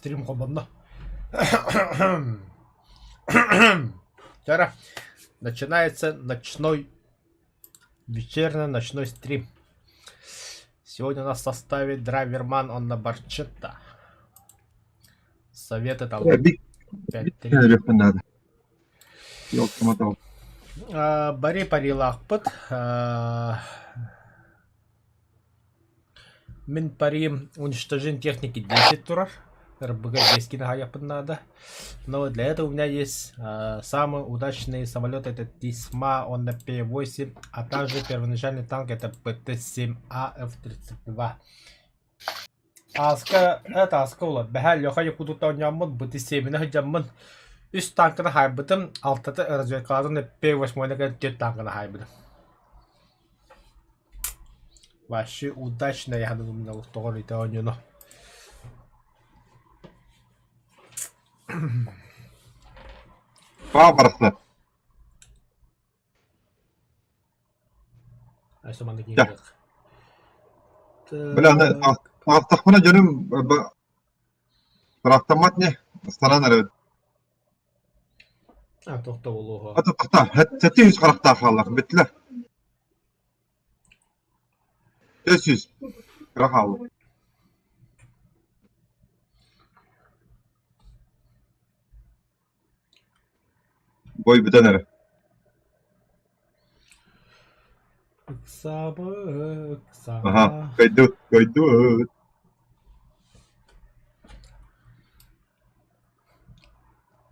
Стрим холбонно. Вчера начинается ночной, вечерно-ночной стрим. Сегодня у нас в составе драйверман Онна Барчетта. Советы там 5-3. надо. Ёлка-мотал. Бари парилаахпыт. Мин парим уничтожение техники 10 турар. РБГ 10 хаайыахпын наада. Но для этого у меня есть самый удачный самолет это Тисма, он на П-8, а также первоначальный танк это ПТ-7А Ф-32. Ааска, это ааска буолар. Бэһээ Леха Якутуттан оонньооммун, БТ-7-ни сылдьаммын үс танканы хаайбытым, алтата разведкалаатын П-8 кэлэн түөрт танканы хаайбытым. Вообще удачно я думал, тоҕо ити оонньууну. Пабарса. Өссө маннык киирдэх. Бля, аны аахтахпына дьонум Ыраахтаммат не станан эрэ А тохтобулуоһу. Ата тахта сэттэ үс харахтаах хааллар бүттүлэр. 400 кыра хаалла. Бой бүтэн эрэ. Ыксаба, Аха, ыксаба. көйдү, көйдү.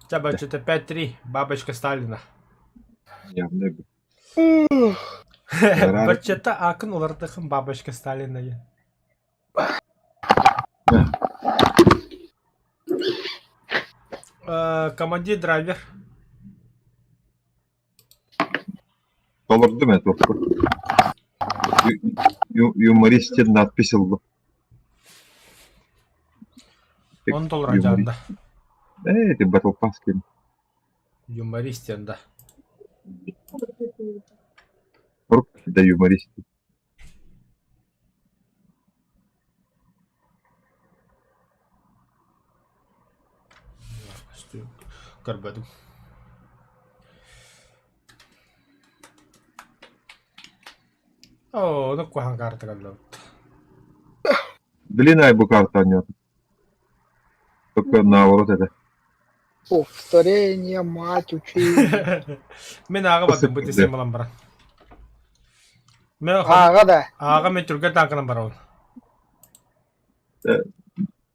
Чабачыта 5-3, бабочка Сталина. Явно. Баччата акын улардыхын бабочка Сталина. Командир драйвер. Толордум ээ туохпун. Юморист диэн надпись ыллым. Он толорон дьаанда. Ээ, ити Battle Pass ким. Юморист диэн да. Рук да юморист. Көрбөтүм. Оо, ону куһаҕан карта кэллэбит. Блин, ай бу карта оонньоото. Только наоборот этэ. Повторение, мать учения. Мин ааҕа бардым бу тесен балан баран. Мен Ааҕа да. ааҕа мен түргэн танкынан барабын.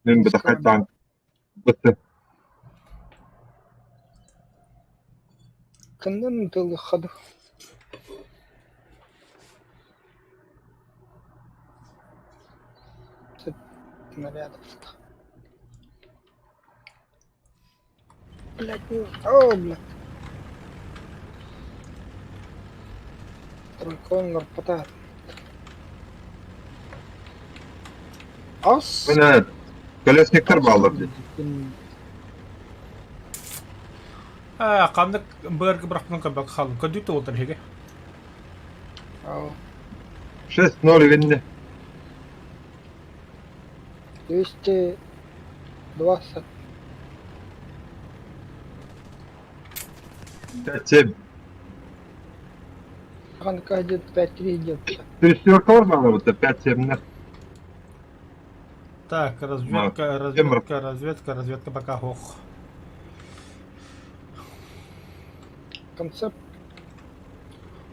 Мин бытахай танк бытты. Кындан тылыхады. Снарядов. Блять, не... О, блядь. Дракон нарпота. Ас. Мына колесниктар баалар дии. Аа, ханнык быаргы бырахпын көрбөккө хааллым. Көрдүү туолтар иһигэ. 6-0 гэннэ. 220. 5-7. Ханка где-то 5-3 где-то. Шестерка баалар это 5-7. Так, разведка, разведка, разведка, разведка пока ох. Концепт.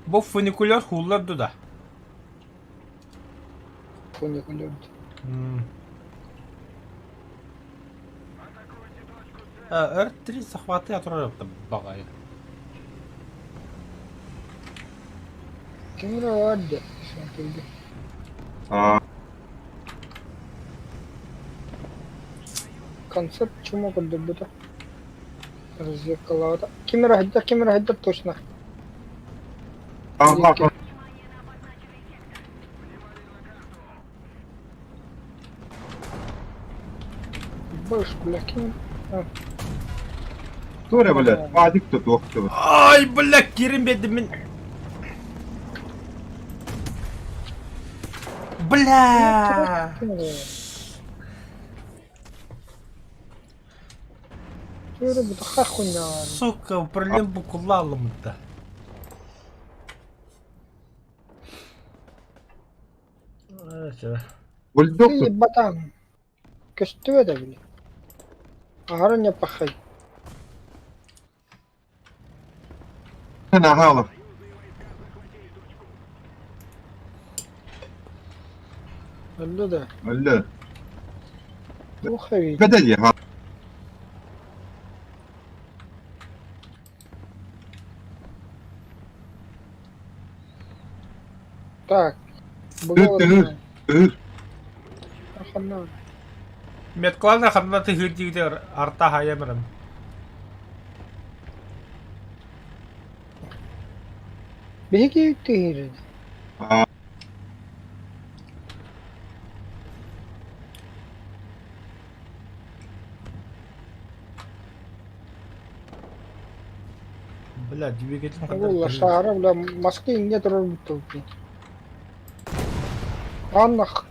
Бу фуникулер хууллар да. Фуникулер. Р-3 захваты турар баҕайы. Ким эрэ Аа. Концепт чума көрдөрбүтэ. Разведкалаабыта. Ким эрэ сылдьар, ким эрэ сылдьар точно. Ага. Больше, бля, ким? Тура, блядь, Вадик тут охтыбыт. Ай, бля, кирин биэрдим мин. Бля! Тура бутаха хуйня. Сука, управление букуллаалымыта. Бульдог Ты ебатан. Көстүбэт эбили. Аһара не пахай. Нахалов. Өллө да. Өллө. Туох эбит. Бэдэ дии. Так. Тыыр, тыыр. Ханна. Метклана ханна тыһыыр диигитэр арта хаайамырым. Биһиги тыһыырын. Бля, двигатель Ол шаара, бля, маска иҥҥэ турар буттубут. Аннах.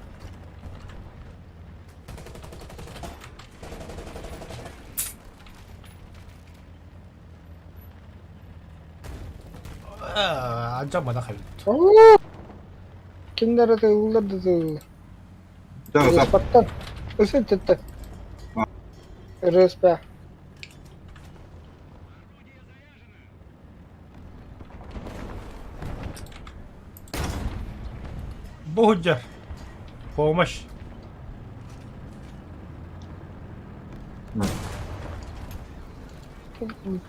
Алдьамматах эбит. Кинилэр ытыыллар да ытыыллар. Рыспаттан. Ысыттыттан. Рыспа. Бу сылдьар. Помощь.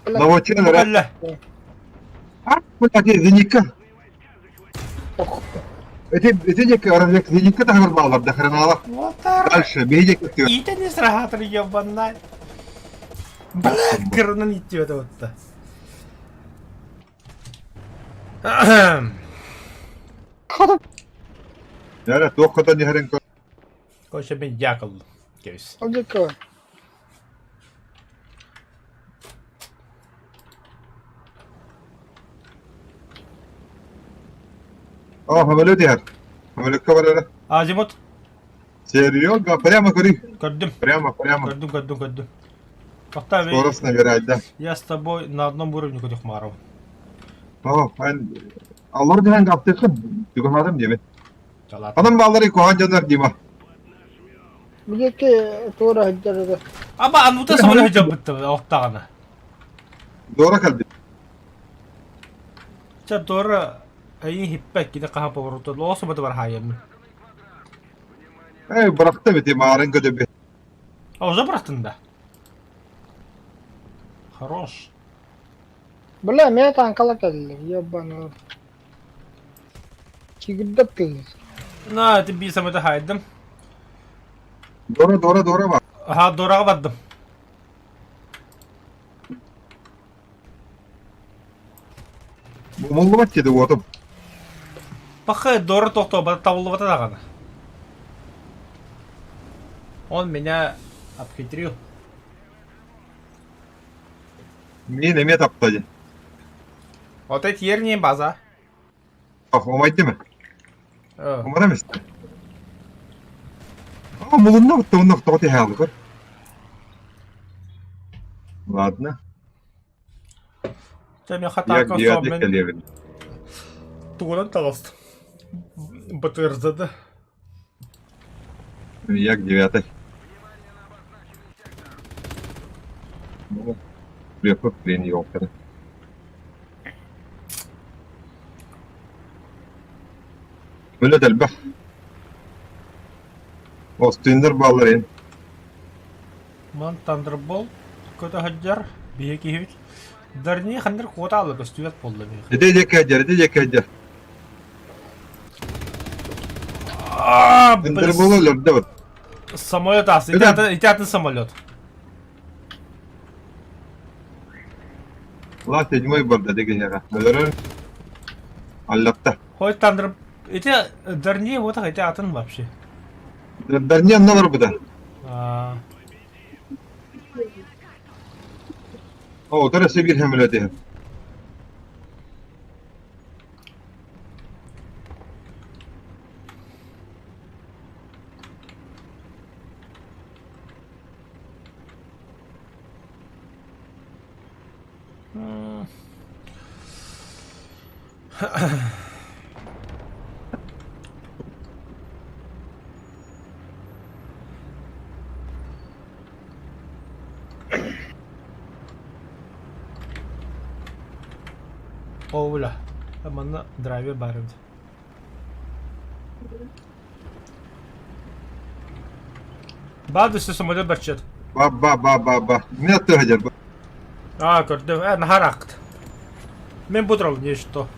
Новочен Бу кэллэ. А, блядь, зенитка. Эти эти разве зенитка тахар баллар да хренала. Дальше, бейте как Иитэн исраһаатар ебанна. Блядь, кырынан иттибэт вот. Яра, туох кота нихарен Короче, мен дьякол кэбис. Одико. О, самолет яр. Самолетка барара. Азимут. Серега, прямо кори. Көрдүм. Прямо, прямо. Көрдүм, көрдүм, көрдүм. Тоқта, Скорость набирать, да. Я с тобой на одном уровне Кудюхмаров. О, мен аллар деген каптыкын. Түгүмадым деме. Анам баллары кохан жанар дима. Билеке туора сылдьар Аба, анута самолет жабытты, оқтағаны. Дора калды. Ча Дора айын хиппек киде қаха повороту. Лосы баты бар хайым. Эй, быракты бит, марын көдөбү. А уже бырақтың да? Хорош. Бля, меня танкала кэллэ, ебаный. Кигирдеп тыгыз. На, ты би самолет хайдым. Дора, дора, дора бар. Аха, Дораға бардым. Муллубат деді отым. Пахай, Дора тоқтау, бата табылды дағаны. Он меня обхитрил. Мен эме тапты. Вот эти ернее база. Ах, омайды ме? Омар эмес. А, мулунна бутты, онна тоғыты хәлі көр. Ладно. Ча мен Я хатака диадек мен келебин. туғынан таласты. БТРЗ-ды. Як девятый. Лепо, блин, ёлка. Өлө дэлбэх. Остуйндар балларын. Ман Thunderbolt көтө хаджар биһи киһибит. Дарни ханнар куота алла көстүбэт буолла биһи. Эде жеккәдер, эде жеккәдер. Аа, Thunderbolt өлөрдө бит. Самолет асы. Ити атын самолет. Ла седьмой барда деген яга. Өлөрөр. Аллатта. Хоть Thunder ити Дарни вот ити атын вообще. Дарни анна бар буда. Аа. О, тора себир хәмләде. О, бля, манна драйвер баар эбит. Баар да самолет барчат. Ба ба ба ба ба. Мин аттыга сылдьар. Аа, көрдүм. Э, наһаа ыраахпыт. Мин бу турабын, не что.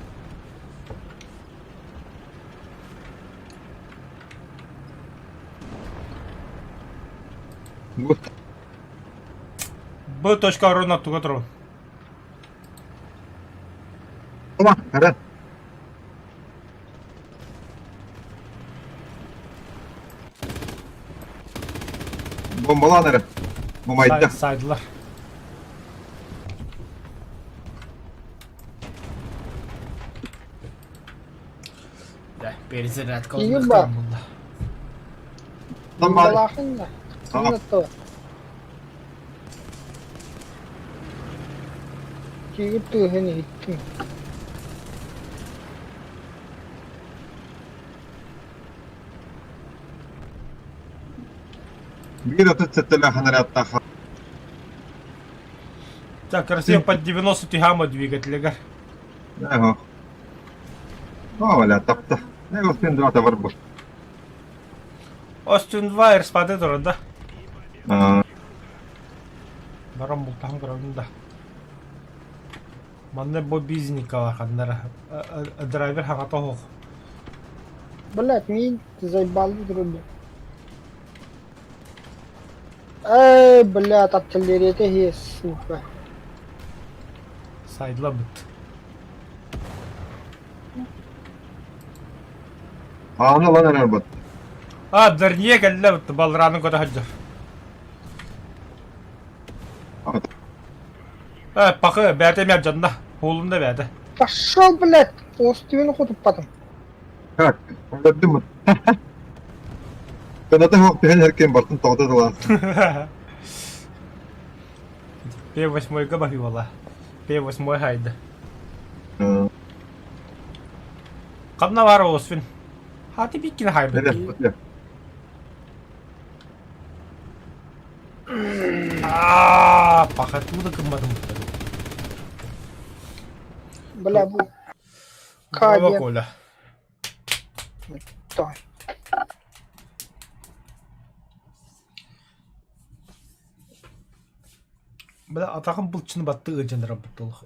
Бу Бу точка орун туга турабын. Ома, хара. Бомбалаан эрэ. Умайда. Сайдылар. Да, перезарядка Киһи бар. Там бар. Балахын да. Ханна Тигр тыаһын иһиттим. Биир отут сэттэлээх снарядтаах Так, Россия под 90 тихама двигателегэр. Эһо. Оо, тапта. Остин 2 бар бу. Остин 2 РСПД турар да? Баран бултаһан көрөбүн да. Манна бу бизникалар ханнара драйвер хаҥата оһох. Блять, мин заебал други. Эй, блядь, артиллерия есть, сука. Сайдылабыт. Ааны ылан эрэр бут. А, дөрнье кэллэ бут балларааны көтө сылдьар. Э, пакы, бэйэтэ эмиэ дьонно. Уулун да бэйэтэ. Пошел, блядь, остүбүн хотуппатым. Как? Өлөрдүм бут. Кыната суох түһэн эркин бартын тоҕото тылаас. П8-га баһыыбала. П8 хайда. Ханна баар Освин? Хати биккин хайбыт. Аа, пахатуу да гымматым. Бля, бу Браво, Кадия. Коля. Той. Бля, атаҕым былчыны баттыы ыалдьан барбыт олох.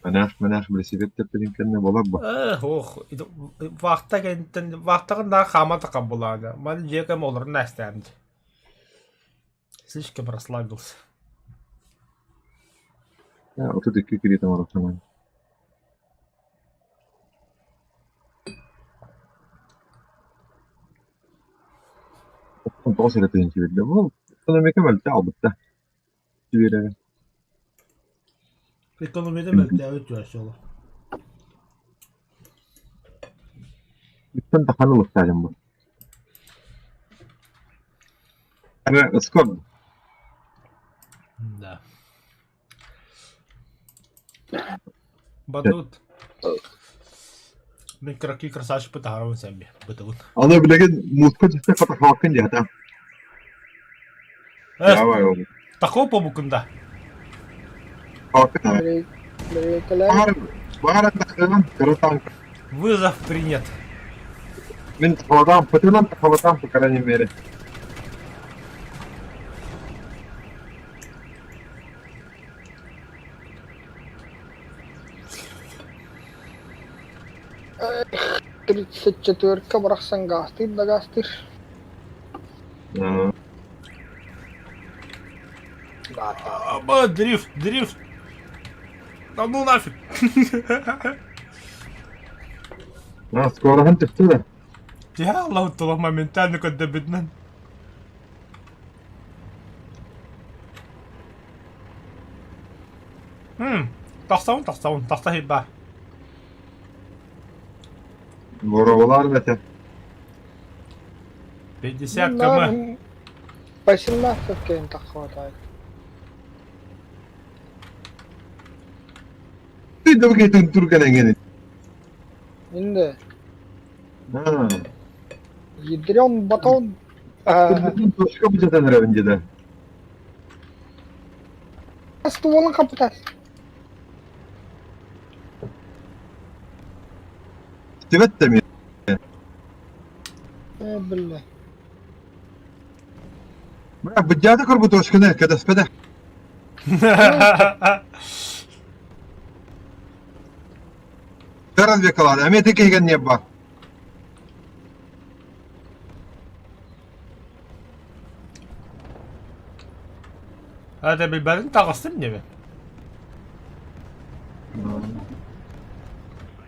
Мэнээх мэнээх билсибит тэппитин кэннэ буолар бу. Э, ох, вахта кэнниттэн вахтаҕын да хаама да булаана. Маны дьиэ кэм олорун ээстээммит. Слишком расслабился. 32 кириитэ оҥорохтонон. Тоҕус эрэ тыһыынча биэрдэ. Бу экономика мөлтөх албытта. Биэрэрэ. Экономияда мөлтөөбүт түөрсүолу. Үттэн таханы ылыктаачым бу. Эрэ ыскор. Да. Батут. Мин кыракый красавчик таһаарабын сэмби бытыбын. Аны билигин мууска түстэ фотохуаккын диэхэ. Э, такого побукунда. Вызов принят. Мин холодам, пытынан холодам, по крайней мере. 34-ка барахсан гаастыыр да гаастыыр. Аба, дрифт, дрифт. Да ну нафиг. А, скоро түстэ да. Я Аллах тула моментально көрдөбүтүнэн. Хм, тахсабын, тахсабын, тахса хибба. Боровалар бэтэ. 50 км. 18 кем-то хватает. Ты давай турган Инде. Ядрен батон. Точка будет нравится, да. Стволын капытас. Тибет ми. Э, бля. Быдьаата көрбүт точканы кэтэспэтэ. Развекалаады. Эмиэ киһигэн ньиэбба. Это билбэтин таҕыстым диэбин.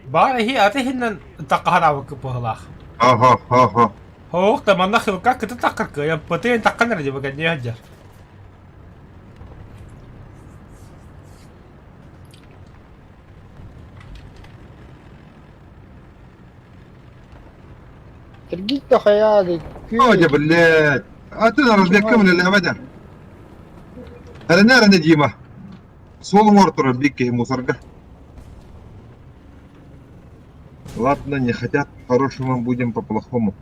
Баар иһи аты иһинэн таккаһараабыкка быһылаах. Аха, аха. Ох, да манна хилка кыты таккар кыайан пытыйын таккан эрэ диэбэкэ дии сылдьар. Тиргит да хайа О, блядь. А ты разведка من اللعبة Эрэнэ эрэнэ Дима. Суол оҥор турар биир киһи мусорга. Ладно, не хотят, по-хорошему будем по-плохому.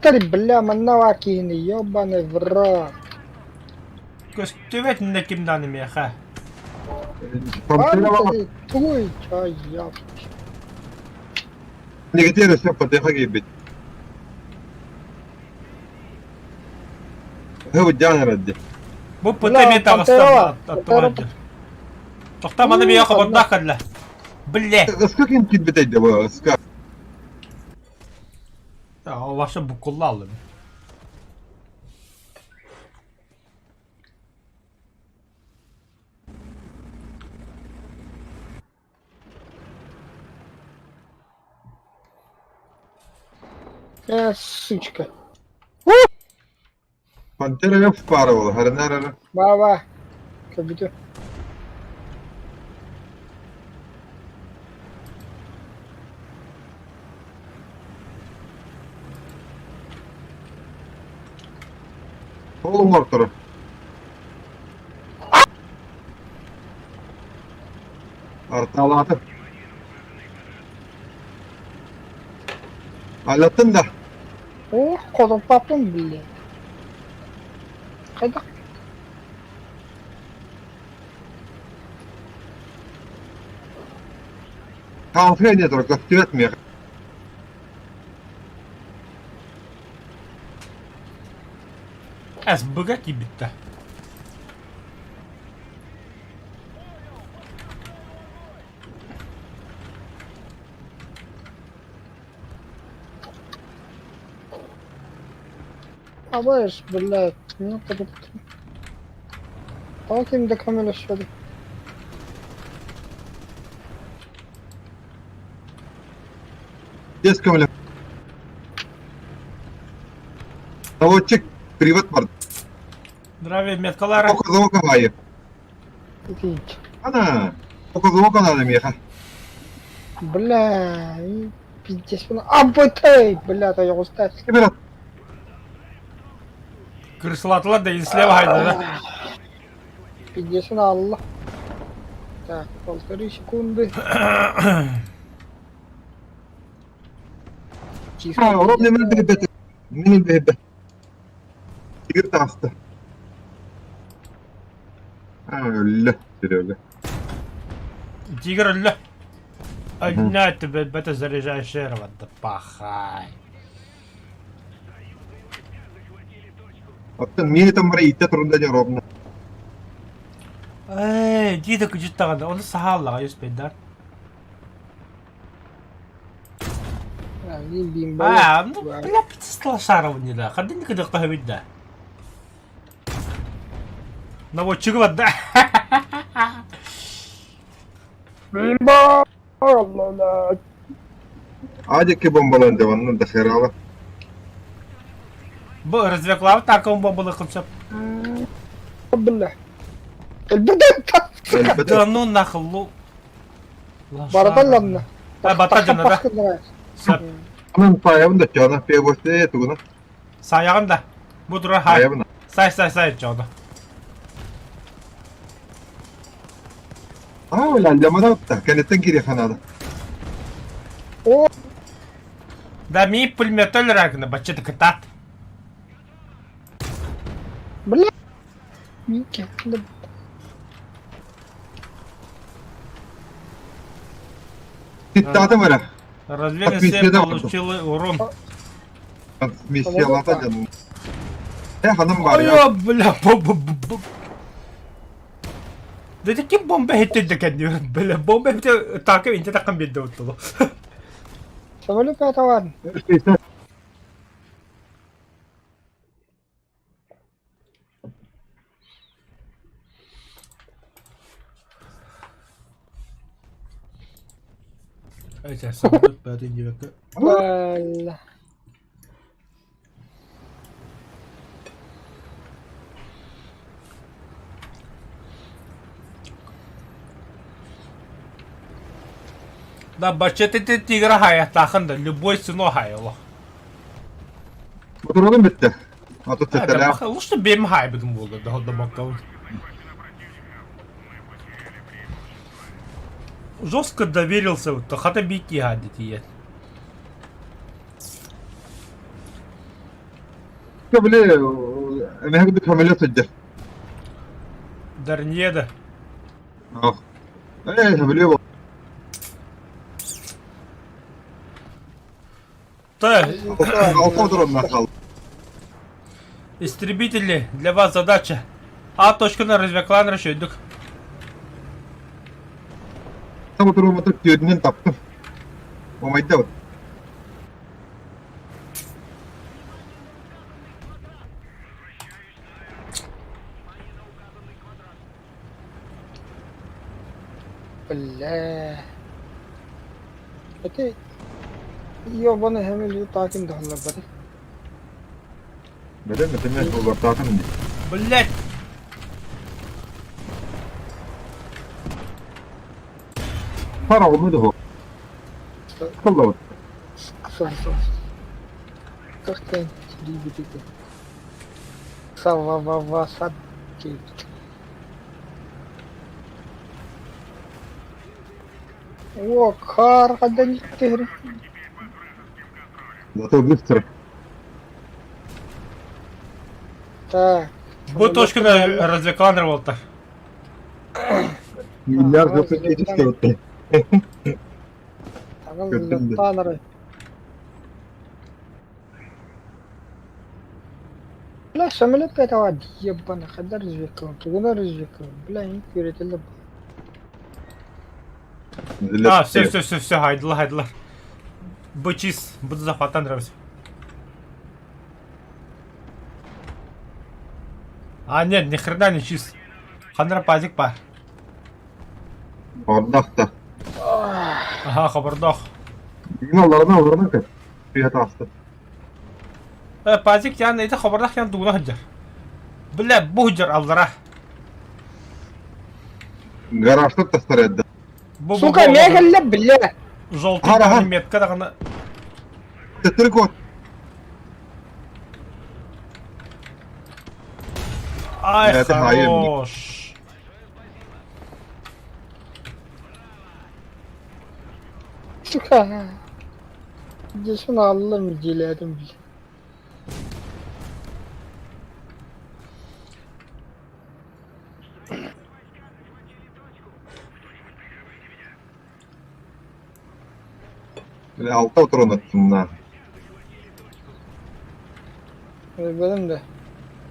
Бля, манна киһини, ёбаный в рот. Көстүбэт иннэ ким даҕаны миэхэ. Туй, чай, я. Негатив все подъехали киирбит. Хы радди. Бу пыта эмиэ таҕыста аттыбар. Тохтоо маны миэхэ хобордоох кэллэ. Билле. Ыска ким киирбит эйде бу ыска. Вообще букулла аллым. Э, сучка. Пантера впарывала, гарнара. Баба. Көбүтү. Суол оҥор турар. Арталааты. Аллаттын да. Ох, хотоппаппын биллэ. Хайдах? Хаалфия не турар, көстүбэт миэхэ. СБГ киирбиттэ. Абайс, блядь, ну подожди. Тоҕо ким да көмөлөспөтүм. Дес көмөлө. Заводчик привод бар. Здравия, меткалара. Око звука лайы. Итинч. Ана. Око звука надо меха. Бля, и пиздец. Абытай, бля, тойоҕустаах. Кибер Крысылатылар да слева хайда да. Пиздец на Алла. Так, полторы секунды. Тихо. Ровно мен бэбэт. Мен бэбэт. Тигр таҕыста. А, өллө, Серега. Тигр өллө. На тебе, это заряжаешь да пахай. Оттон миэхэ тамара ииттэ турда дьэ ровно. Ээ, дии да күдьүт даҕаны, ону саһааллаҕа үспэйдэр. А, ну, бля, лошаровни да. Хардын кыдык таһыбыт да. Наводчига бар да. Бимба! Allah Адики бомбалаан дьэ онно да херала. Бу развеклав таком бомбалы кымсап. Бля. Элбэдэ Да ну нахуй. Бараталланна. А, батта дьоно да. Сөп. Онон таайабын да чоно, пиабосте тугуна. Саайаҕын да. Бу турар хай. Таайабын. Сай сай сай чоно. Аа, лаллямана отта. Кэнниттэн кириэххэ наада. О, Да ми пулемет өлөрөгүнэ бачча кытаат. бля. Микки. Да. Титтаатым эрэ. Разведка получила урон. Миссиялата дьон. Э, ханым бар я. Ой, бля, бо Да ким бомба хеттен кәдне, бля, бомба хетте таакы инте таккан бирде оттолу. Самолет пятаван. Эти самолет пятый девятый. Бля. Да, бачча ты тигра хая тахында любой ценой хая олох. Мотурулун бүттэ. Ото тетелээх. Лучше бем хай битим буолла да hodамаккабын. Жестко доверился, вот, хата бики гадит Били эмэһэ самолет сылдьар. Дарнеда. Ээ, самолет Та, алта дронна хаалла. истребители, для вас задача. А точка на развеклан расчетник. Моторуммутун түөрүнэн таптым. Умайда Бля. Это ёбаный хэмил таакин дохлар бары. Бэлэм этэмэ олортаатым дии. Блять! Пара ону да Холлоо. Сор сор. Как ты Сава сад. О, кар хаддан иттер. Зато быстро. Так. Бу точка на развеклан рвалта. Миллиард 34 Таныры. Бля, самолет этого ебана, хадар развекал, тугуна развекал, бля, не күретелі. А, все, все, все, все, хайдла, хайдла. Бычис, буду захватан нравится. А, нет, ни хрена не чист. Ханра пазик па. Ордахта. Ага, хабардох. Алларына олорна көр. Түйэ тааста. Э, пазик ян, это хабардах ян дугна хаджар. Бля, бухджар аллара. Гаражтар тастар эдде. Сука, мегалля, бля. Желтый Ага. метка дагана. Төттөрү кот. Ай, Это наемник. хорош. Сука. Десін аллым деледім, бля. Бля, алта отрон аттымна. Білім де.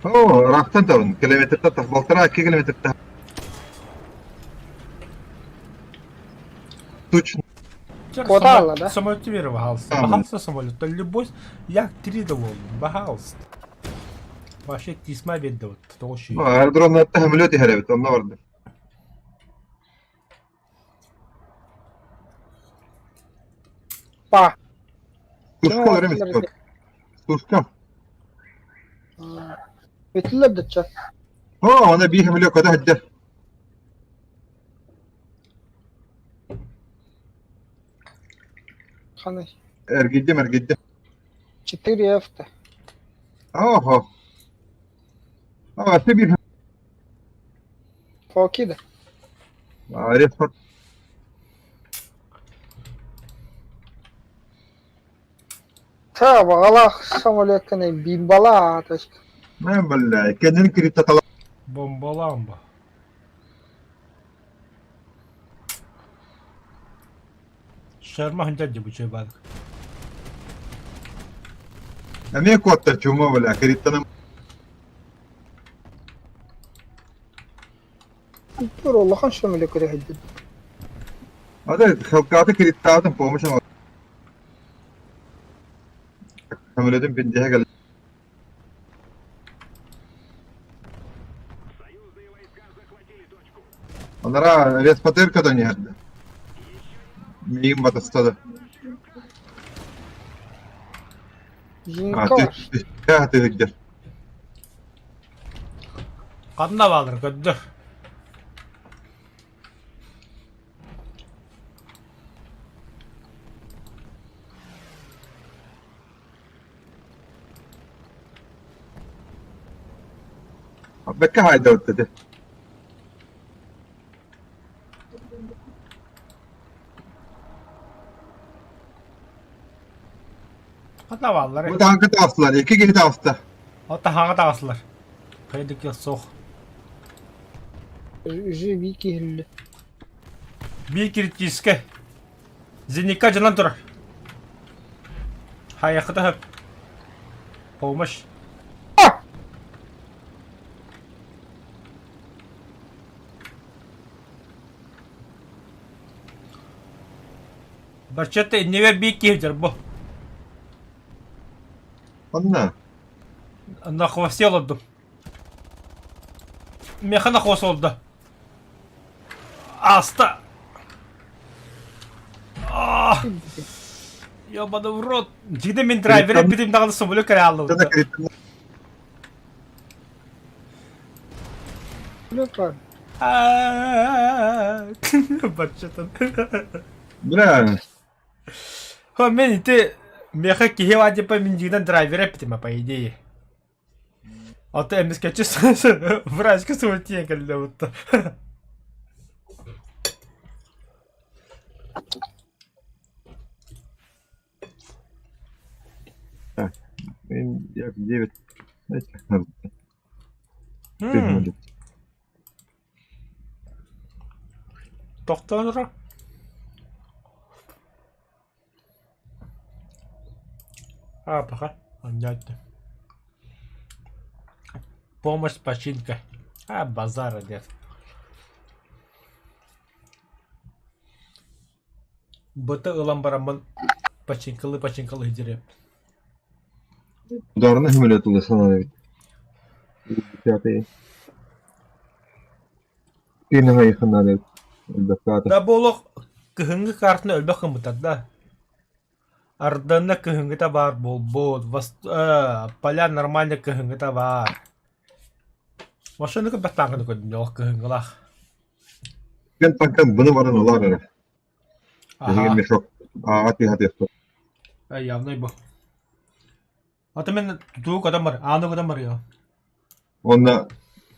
О, рахтан табын. Километрта тах балтара 2 километрта. Точно. Кота алла, да? Самолет теперь багался. Там. Багался самолет. То любой, як три доволен. Багался. Вообще тисма ведь вот. Того еще. Аэродром атта самолет иһэребит, онно барды. Па. Тушка өрөм Тушка. Өтіліп дытча. О, она бии самолет кода хаддер. Қандай. Эргийдим, эргийдим. 4 авто. Ого. А, ты бир. Фокида. Респорт. Та баҕалаах самолекканы бимбала ааташ. Мен бля, кенин киритта Бомбаламба. Шерма ханча дебучай бадык. Эмиэ куотта чума бля, кириттанам. Тур улахан самолекканы хайдын. Ада хелкаты кириттаатын помощь Самолетын пиндиһэ кэллэ. Анараа респатыр көтөн иһэрдэ. Миигин батыста да. Зинка Түһүрдэр. Ханна баалар көрдөр. Бэккэ хаайдабыт этэ. Ханна бааллар Бу таһаҥка таҕыстылар, икки киһи таҕыста. Ол таһаҥа таҕыстылар. Хайдык суох. Живи киһилли. Биир киртиискэ Зенитка дьонон турар. Хайахыта хөп. Помощь. Барчатта иннибэр биир киһи дьар бу. Онно. На хвосте олордум. Меха на хвост олордо. Аста! Ёбаный в рот! Дьиҥэ мин драйвер эппитим даҕаны соболю кэлэ хааллыбыт. Баччатан. Бля. Хо, мен ити меха киһи баар типа мин дьиҥинэн драйвер эппитим, по идее. А то эмискэччи врачка суутиен кэллэ бутта. Так, як 9. Тохтоон А, пока. Понятно. Помощь починка. А, базара нет. Быты ылан бараммын починкалы-починкалы диреп. Ударны хүмүлэ санаа эбит. Пятый. Кини хайыхыннан эбит. Өлбөккө Да бу олох кыһыҥҥы картаны өлбөх гыммыттар да. Арданна кыһыҥҥыта баар буолбут, поля нормально кыһыҥҥыта баар. Машина көрбөх көрдүм ол кыһыҥҥылаах. Кэн танкан бұны баран олар эрэ. Биһиги мешок ааҕа тыаһатыахпыт. Явный бу. Ата мен тутуу көтөн бар, ааны көтөн бар я. Уонна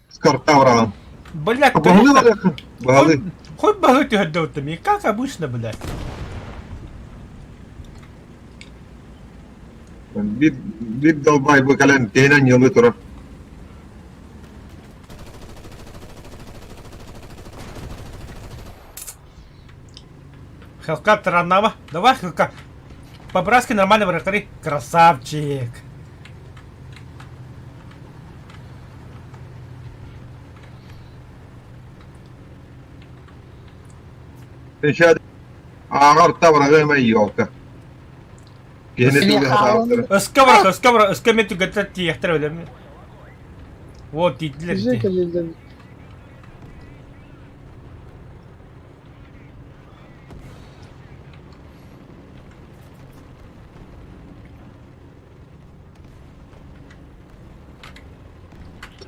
скорта быраҕан. Блядь, Баһылы барыаххын. Баһылы. Хоть баһы түһэрдэ как обычно, блядь. Биир биир долбай бу кэлэн тиһинэн ньылыы турар. Хелка тараннама. Давай, Хелка. По-братски нормально вратари. Красавчик. Ааҕар табыраҕыма елка. Киһини түгэн саҕалтара. Өскө бар, өскө бар, өскө мен түгэтэ тиэхтэр өлөм. Вот тиийдилэр ити.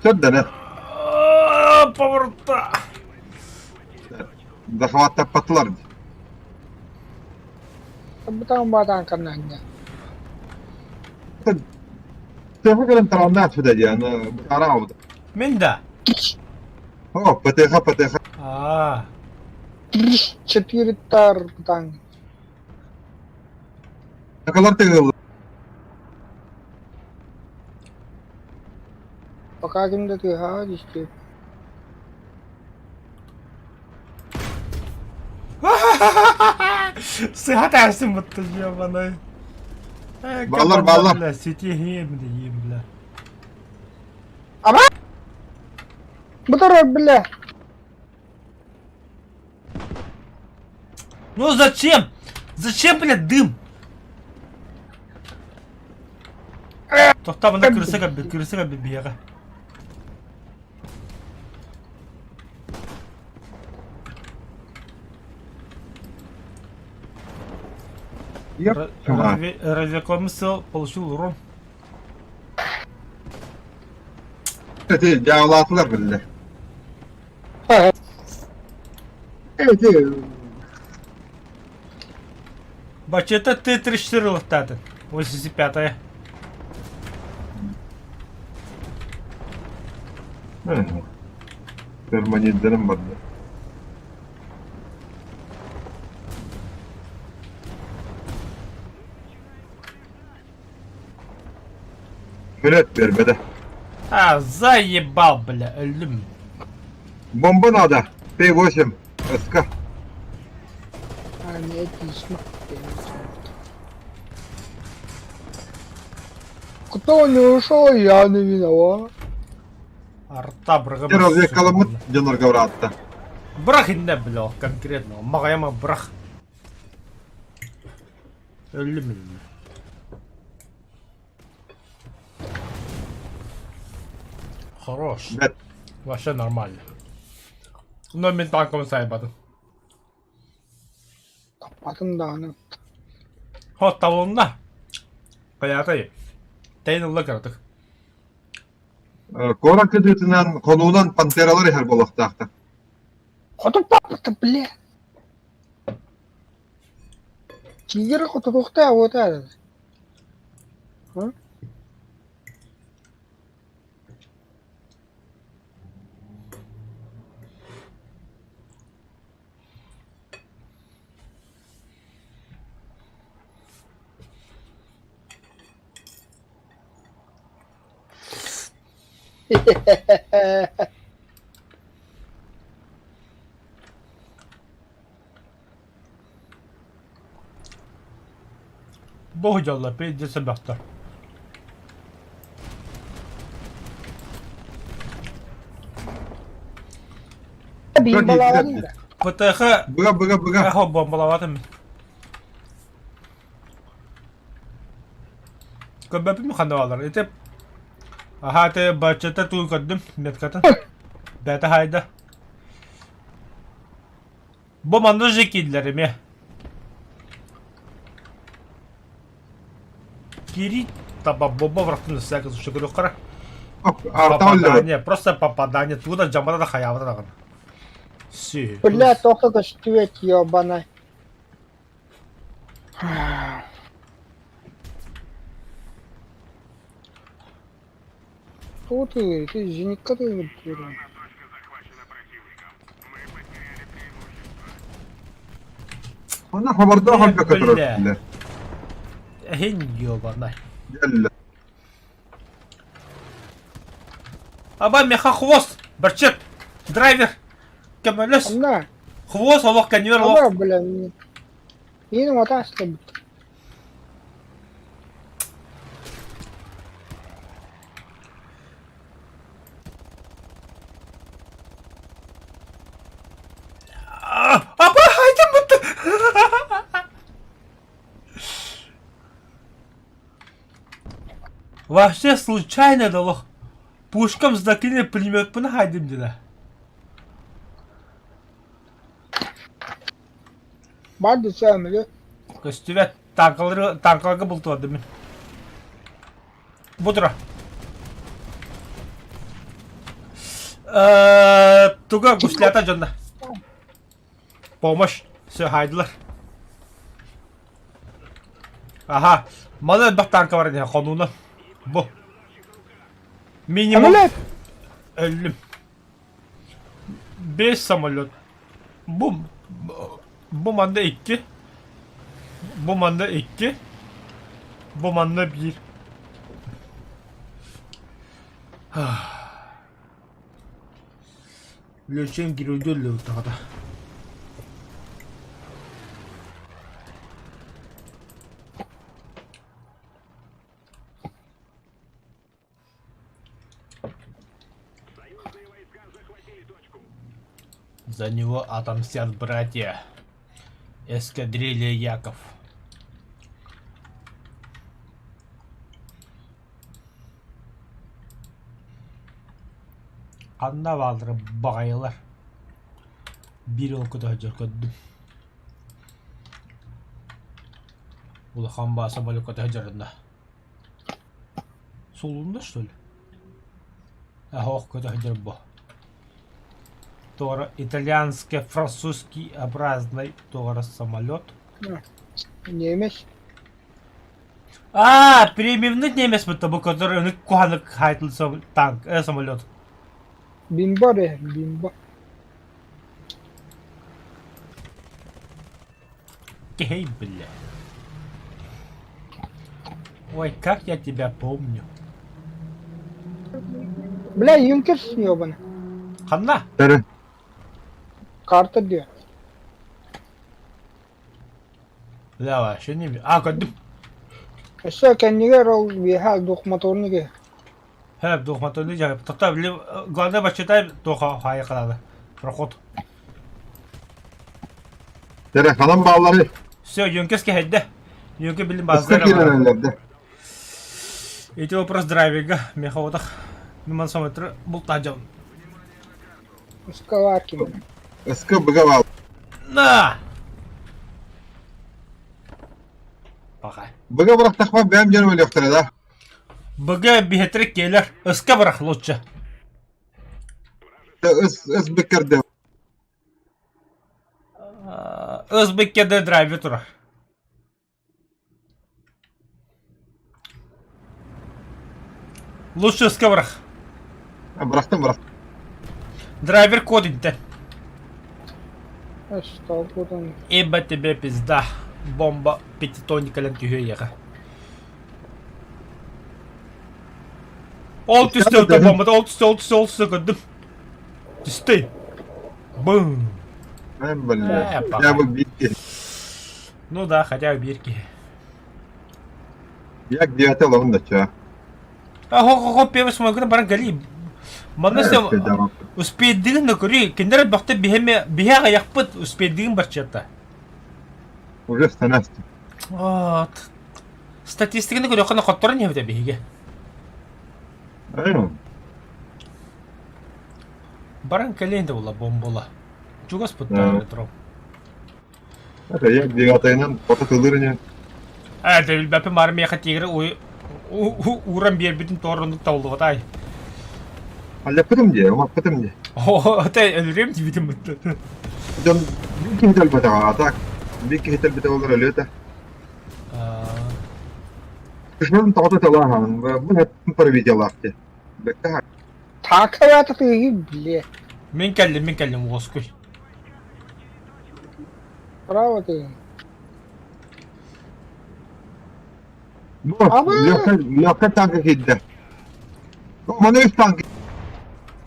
Сөп Поворотта. Захваттаппатылар. Бутаан баатаан ПТХ кэлэн тараннаах сүдэ диэн бытаараабыт. Мин да? О, ПТХ, ПТХ. Аа. Четыре тар бутаан. Такалар тыгыллар. Пока ким да тыаһаа дистип. Сыһа таарсын бутта ебаный. Баллар, баллар. Бля, сети ем да ем, бля. Аба! Бутар, бля. Ну зачем? Зачем, блядь, дым? Тохта мына кырса кабби, кырса кабби биэҕэ. Развекомысел получил урон. Эти дьаалаатылар биллэр. Эти Бачета Т-34 ылыктаатын. 85-я. Перманенттерим барда. Мүлөт бербеде. А, заебал, бля, өллүм. Бомба надо. П8. СК. А, нет, не Кто не ушел, я не виноват. Арта бырга Разведкаламмыт дьоннорго быраатта. Бырах иннэ, бля, конкретно. Маҕайама бырах. Өллүм өллүм. Хорош. Бэт. Вообще нормально. Но мин танком сайбатым. Таппатым даҕаны. Хо табылынна. Хайатай. Тэйин ылла кыратык. Куорат кытыытынан хонуунан пантералар иһэр буолуохтаахтар. Хоту папа бля. Тигр хотуруохтаах уотаа. Бог дьолло, пиздец бөхтөр. Бомбалаабатын да. ПТХ Быга быга быга. эхо бомбалаабатым. Көрбөппүн ханна баалар. Ити аха ити баччата туу көрдүм меткатын. Бэта хайда. Бу манна же киирдилэр эмиэ. Киирии таба бомба бырахтын всякий случай көрүөххэ. Попадание, просто попадание. Туда жамбада да хаябата даҕаны. Си. Бля, только көстүбэт ёбана. Тугу тыгыр, ити зенитка тыгыр туран. Онно хобордоох өлбөккө турар этилэр. Эһин ёбанай. Дьэллэ. Аба меха хвост! Барчет! Драйвер! Көмөлөс! Онно Хвост олох көнүөр олох. Аба, бля, миин уота астыбыт. Апа, айтым Вообще случайно дало. Пушкам закинули пулеметпын хайдым дила. Бар десем, Көстүбэт танкалары танкаларга бултуардым мин. Бу тура. Туга гуслята дьонно. Помощь. Все, хайдылар. Аха, маны элбэх танка бар ини хонууна. Бу. Минимум Самолет! өллүм. Бес самолет. Бу бу манна икки. Бу манна икки. Бу манна биир. Лөчөн геройдуу өллөбүт За него отомстят братья. Эскадрилья Яков. Ханна бааллара баҕайылар. Биир ол көтөһүдьэр көрдүм. Улахан бааса болю көтөһүдьэринэ. Сулунна что ли? Ох көтөһүдьэр бу. Тора итальянский французский образный тора самолет. Немец. А, премиумный немец будто бы, который у них кухонный хайтл танк, самолет. Бимбо де, бимбо. Эй, бля. Ой, как я тебя помню. Бля, юнкерс ебаный. Ханна? Бері. Карта диye. Бля, вообще не... А, көрдүм. Өссө кэннигэр ол биэһэ двухмоторный Хэп, двухмоторный дьэ. Тоқта, главное, посчитай, тоха хайы қалады. Проход. Бері ханан баалары. Все, Юнкес кэһэйдэ. Юнке билин Ыска базар. киирэллэрдэ. Эти вопрос драйвинга, меховодах. Миман самотр бултажам. Скаларкин. Ыска быга баал. На! Пока. Быга бырахтахпа бэйэм дьонум өлүөхтэрэ да. БГ биһэтирик келер. Ыска бырах лучше. Ыс ыс быккерде. Ыс быккерде драйвер турар. Лучше ыска бырах. Бырахтым бырахтым. Драйвер код инте. Что кудан? Ибо тебе пизда. Бомба пятитонникален түһүө Ол түстэ өтө бомбата, ол түстэ, ол түстэ, ол түстэ көрдүм. Түстэ. Бум. Бля. Я бы бирки. Ну да, хотя бы бирки. Я где-то ловын да ча. А хо хо первый смогу баран гали. Манна сем успейдигин да көрүй. Киндер бакты биһеме биһэ аяқпыт успейдигин барчата. Уже станасты. Вот. Статистиканы көрөххө хотторон иһэбитэ биһиги. Баран кэлиэн да була бомбула. Чугас путтар метро. Это я девятайынан пота тылырыня. Э, да билбэппин бары миэхэ тигри ууран биэрбитин туоруннук табыллыбатай. Аллаппытым дии, умаппытым дии. Оо, это өлүрүм диибитим бутта. Дьон биир киһи тэлбэтэҕэ, а так биир киһи тэлбитэ буоллар өлүө этэ. Душман тоҕото тылааһын, бу хэттин парвидиалаах дии. Бэккэ Таакаята тыгы бле. Мин кэллим, мин кэллим уоскуй. Право ты. Бу легкая легкая танка киирдэ. Маны үс танк.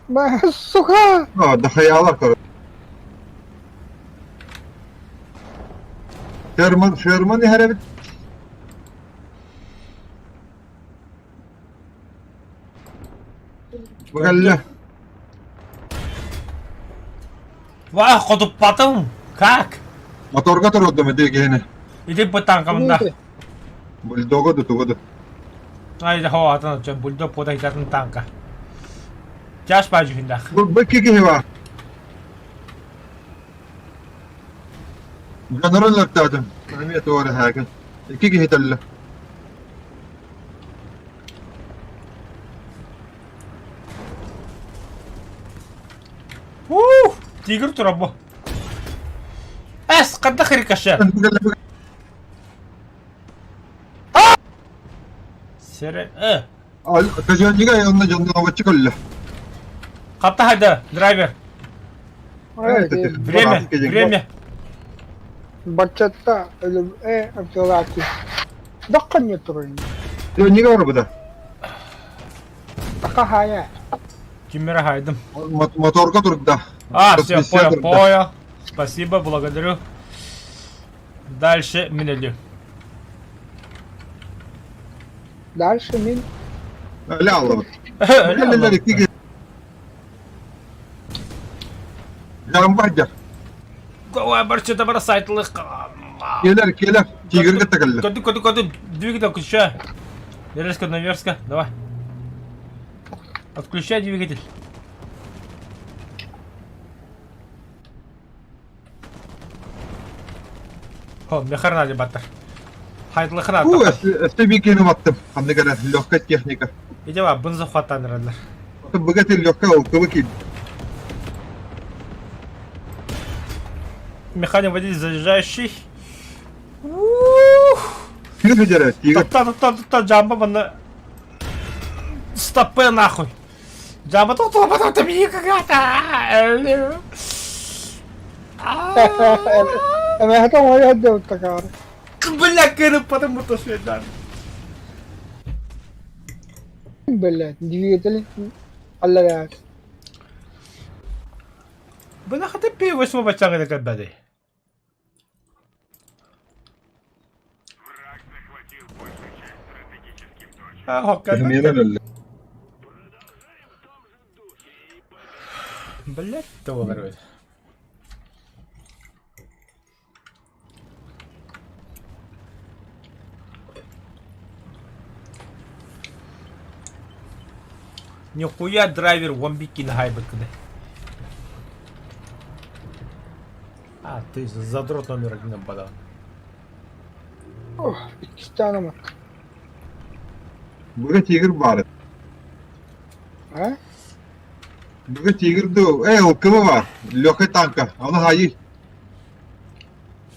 Ба, сука! Да хаялар короче. Шерман, Шерман иһэр эбит. Бу кэллэ. Вах, хотуппатым! Как? Моторга турдум ити киһини. Ити бу танкамында. Бульдога да туга да. Ай, да хоо, атын отчон, бульдог пода хитатын танка. Тяж бажүхүндах. Бу бу киһи бар. Дьоннорун өлөртөөтүм. Эмиэ туора хаакын. Икки киһи төллө. Ух, тигр турар бу. Эс, қандай рикошет? Сэрэ... Э! Казённига онно дьоннообоччу көллө. Хапта хайда, драйвер. Время, время. Баччатта өлүм э автолаки. Дахханньа турун. Казённига барбыта. Така хая. Киммера хайдым. Моторга турда. А, все, понял, понял. Спасибо, благодарю. Дальше мин өлүм. Дальше мин. Өлө аллабыт. Өлө икки Жамбайдер. Ой, барча бросать лых. Келер, келер. Тигрге тагылды. Көтү, көтү, көтү. Двигатель включай. Резко наверска. Давай. Отключай двигатель. О, мехарнали баттар. Хайдлыхына. Бу өстө бикени баттым. Ханнык эрэ легкая техника. Иди ба, бын захваттан эрэллэр. Быга легкая ол кыбы киин. Механик водитель заряжающий. Тигр видерэ, тигр. Тотта, тотта, тотта, жамба манна. Стопе нахуй. Жамба тотта, потом ты мне какая-то. Эмэхэтэ оҥойо сылдьыбыттакаары. Бля, кырып, потому что швейцар. Блядь, двигатель аллараа. Бля, хаты пиво восьмого чага кабады. Миэнэн өллө. Блять, того ворует. Нихуя драйвер вамбикин хайбакны. А, ты задрот номер один подал. Ох, иккистээн омук. Быга тигр баар. А? Быга тигр дуу. Эй, ол кыбы баар. Легкая танка. Аны хайы.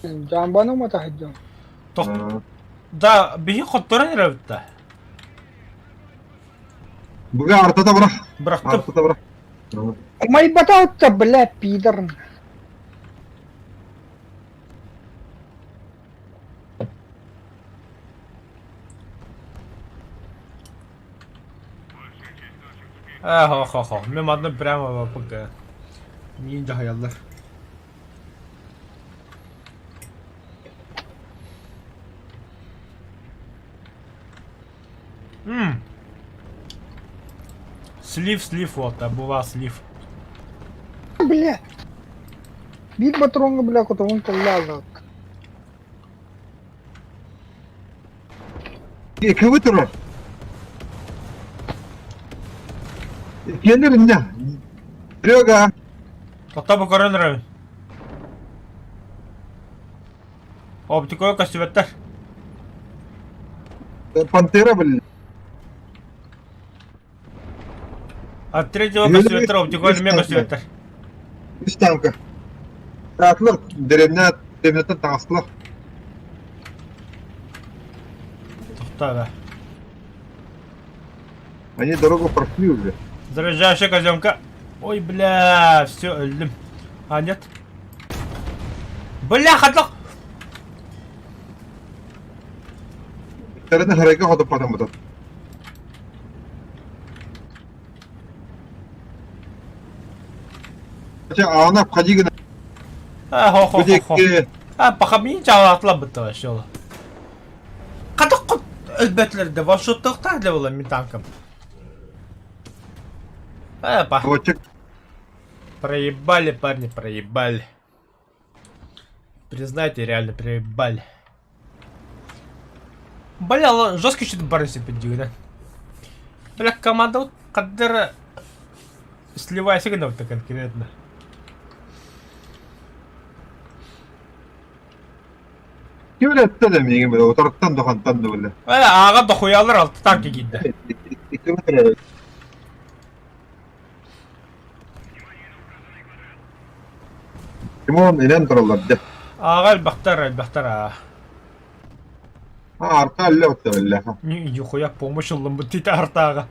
Жамбаны умата сылдьан. Тох... Да, биһи хотторон эрэбит да. Быга артата бырах. Бырахтым. Артата бырах. Умайбата бля, пидор. Э, хо-хо-хо. Мен манна прямо пока. Миин дьаһайаллар. М. Слив, слив, вот, а була слив. Бля. Биир батроҥҥа бля хотоҕун толлааллаат. Кыбы турар. Келер инне. Серега. Тоқтап көрөн эрэбин. Оптикоя көстүбэттэр. Пантера, блин. От третьего көстүбэттэр, оптикоя эмиэ көстүбэттэр. Үс танка. Таатылар деревня деревняттан таҥастылар. Тоқтаа да. Они дорогу прошли уже. Заряжающая каземка. Ой, бля, все, өллүм. А, нет. Бля, хатлах! Тэрэнэ харайга хотоппатан бутат. Хотя, а она обходи гына. А, хо хо хо хо. А, пахамин чаалаатла бытта вообще. Хатах өлбөтүлэр да ваншоттуохтаах для буолла мин танкам. Э, па. Проебали, парни, проебали. Признайте, реально проебали. Бля, жестко что-то барыси поддигна. Бля, команда вот каддера сливайся гына конкретно. Ким эрэ эттэ да миигин бile утарыттан да хантан да бile. Э, ааҕа дохуялар алта танка киирдэ. Тимон инэн тураллар дьэ. Ааҕа элбэхтэр, элбэхтэр аа. А, арта әллә отта билләһә. Нихуя помощь ыллым бу тите артаага.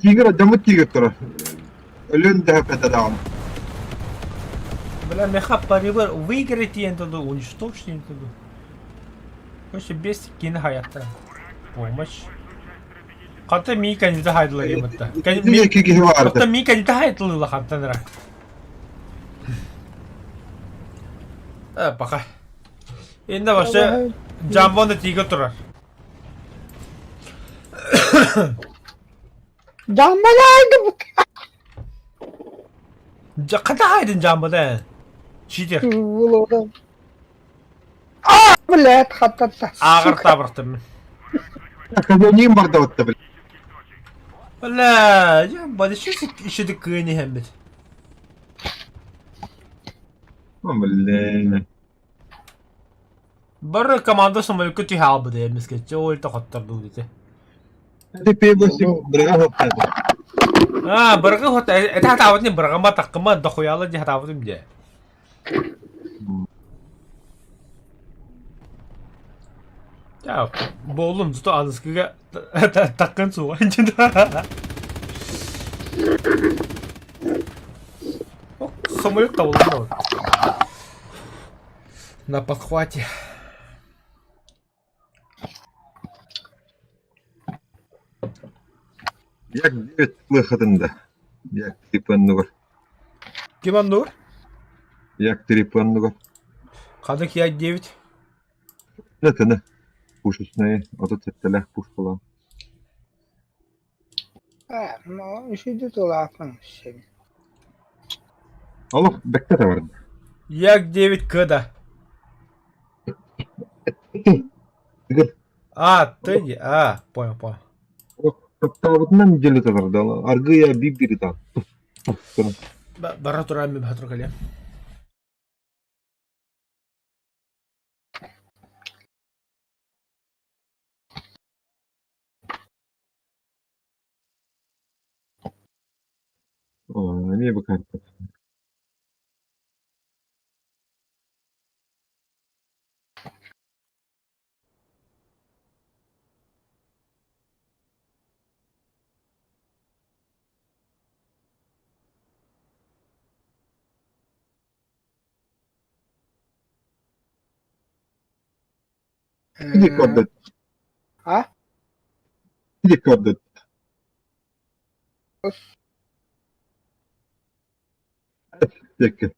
Тигр, дьоммут тигр турар. Өлүөн да хөппөтө даҕаны. Бля, меха парибар выиграть диэн туду, уничтожить диэн туду. Короче, без кини хаятта. Помощь. Хата ми кандида хайдылар диэбитта. Ити киһи баарда. Оттон ми кандида хайдылыла хантан ра. Э, пока. Инде вообще Джамбоны тиге турар. Жамбалайды Хата хайдын Джамбода? Читер. Булудан. А, блядь, хаттатта. Ааҕар табыртым. Казанин барда отта бил. Бля, я бады ишеди кыйын иһэммит. Блин. Бары команда самолетка түһэ албыта эмискэччи ол тохоттордуу дите. Это пебосим бырга хоттады. А, быргы хот это хатаабытын быргама таккыма дохуяла ди хатаабытым дии. Я болум зато аныскыга таккын суға. Самолет табылды. На подхвате. Як девять выходында. Як трипаннугар. Ким аннур? Як трипаннугар. Хадык я 9. Это пушечные. Вот это телях пушкала. А, ну, ишиди тулаапын сен. Аллах, бәккә бар. Як 9 кда. А, ты, а, понял, понял. Таптабытынан деле татар Аргыя бибири там. Бара туран мен хатыр кале. Эмиэ бу карта. Иди көрдөт. А? Иди көрдөт. Текке.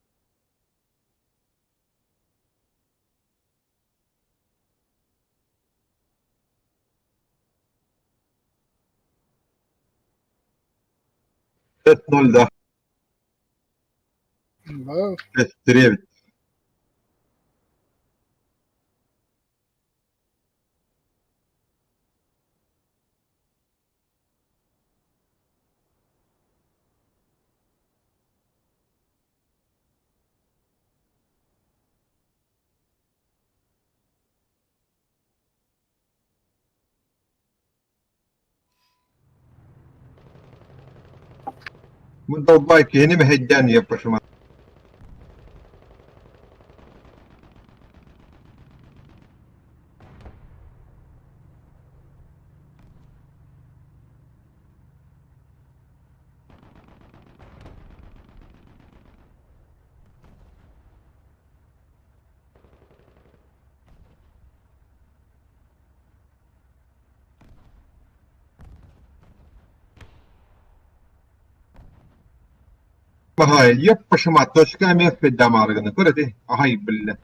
Пять ноль, да. Был. 5-9. Мы долбайки, я не мегедян, я прошу. Ага, ёп, пошима, точка меф дамарганы. Көрөти? Ахай, бля.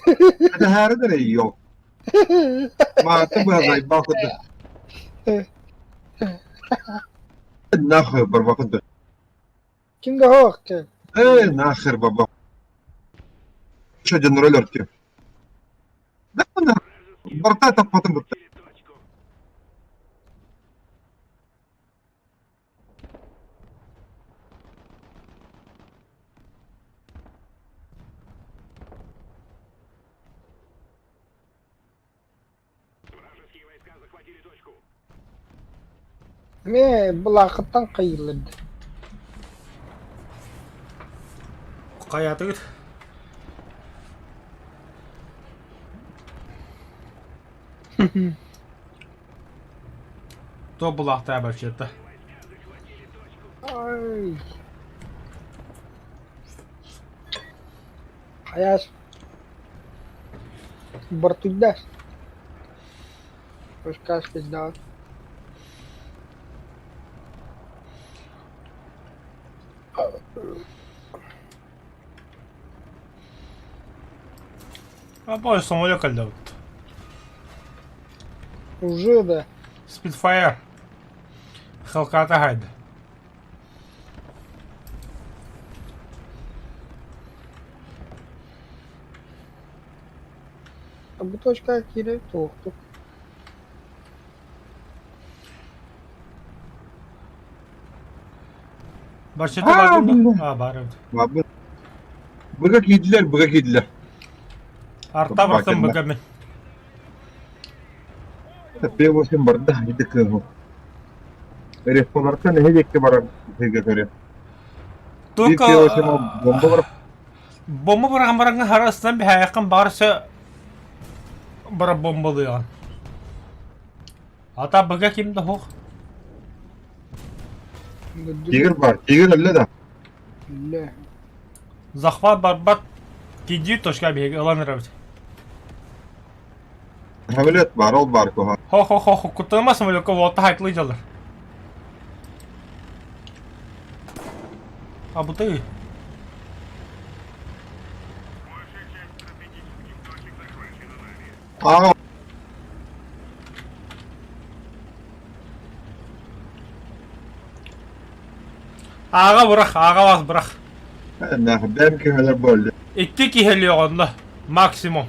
Это хәрдер yok. Ма ты бы бакыды. Нахуй барбакыды. Ким да хоқ кел. Эй, нахер баба. Еще один роллер тебе. Да, да. Борта так потом вот. Ме былақыттан қиылыды. Хайатыгыт? Туох булаахтаа вообще-то? Ай. Хайаас. Бортуйдас. Пускай пизда. А бой самолет кэллэ Уже да. Spitfire. Хелката хайда. А бу точка киирэ туохтук. Барчата бардым да? А, бар эбит. Бабы. Быга киирдилэр, быга киирдилэр. Арта барсан быга мин. П8 барда, иди кыһыл. Респонартан эһи барар сиргэ көрө. Только П8 бомба бар. Бомба быраҕан бараҥҥа хара ыстан биһээххин баҕар бара бомбалыаҕын. Ата быга ким да суох. Тигр бар, тигр өллө да. Өллө. Захват барбат киди точка биһиги ылан эрэбит. Самолет бар, ол бар куһа. Хо-хо-хо, куттаныма самолекка уолта хайтлыы дьаллар. А бутый. Аа, Ааҕа бырах, ааҕа бас бырах. Бэм киһилэр буолла. Икки киһи онно. Максимум.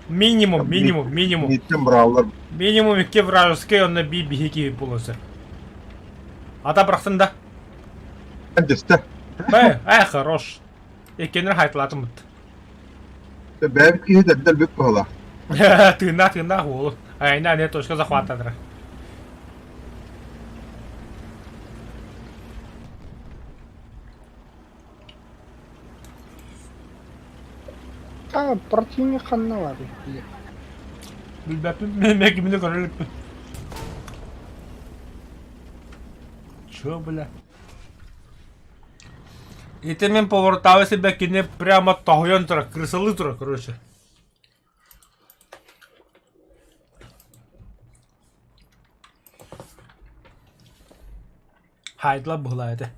Минимум, минимум, минимум. Миттен браалар. Минимум икки вражеский онно би биһи киһи булуса. Ата бырахтын да. Түстэ. Бэй, ай хорош. Иккенер хайтылатым бут. Бэм киһи дэрдэл бүк буола. Тыыннаах тыыннаах уолу. Айна не точка захватадыра. А, противник ханна бар. Билбэппин, мен кимини көрө иликпин. Чё, бля? Ити мин повороттаабы сирбэ кини прямо тоһуйан турар, крысалыы турар, короче. Хаайдылар быһылаа этэ.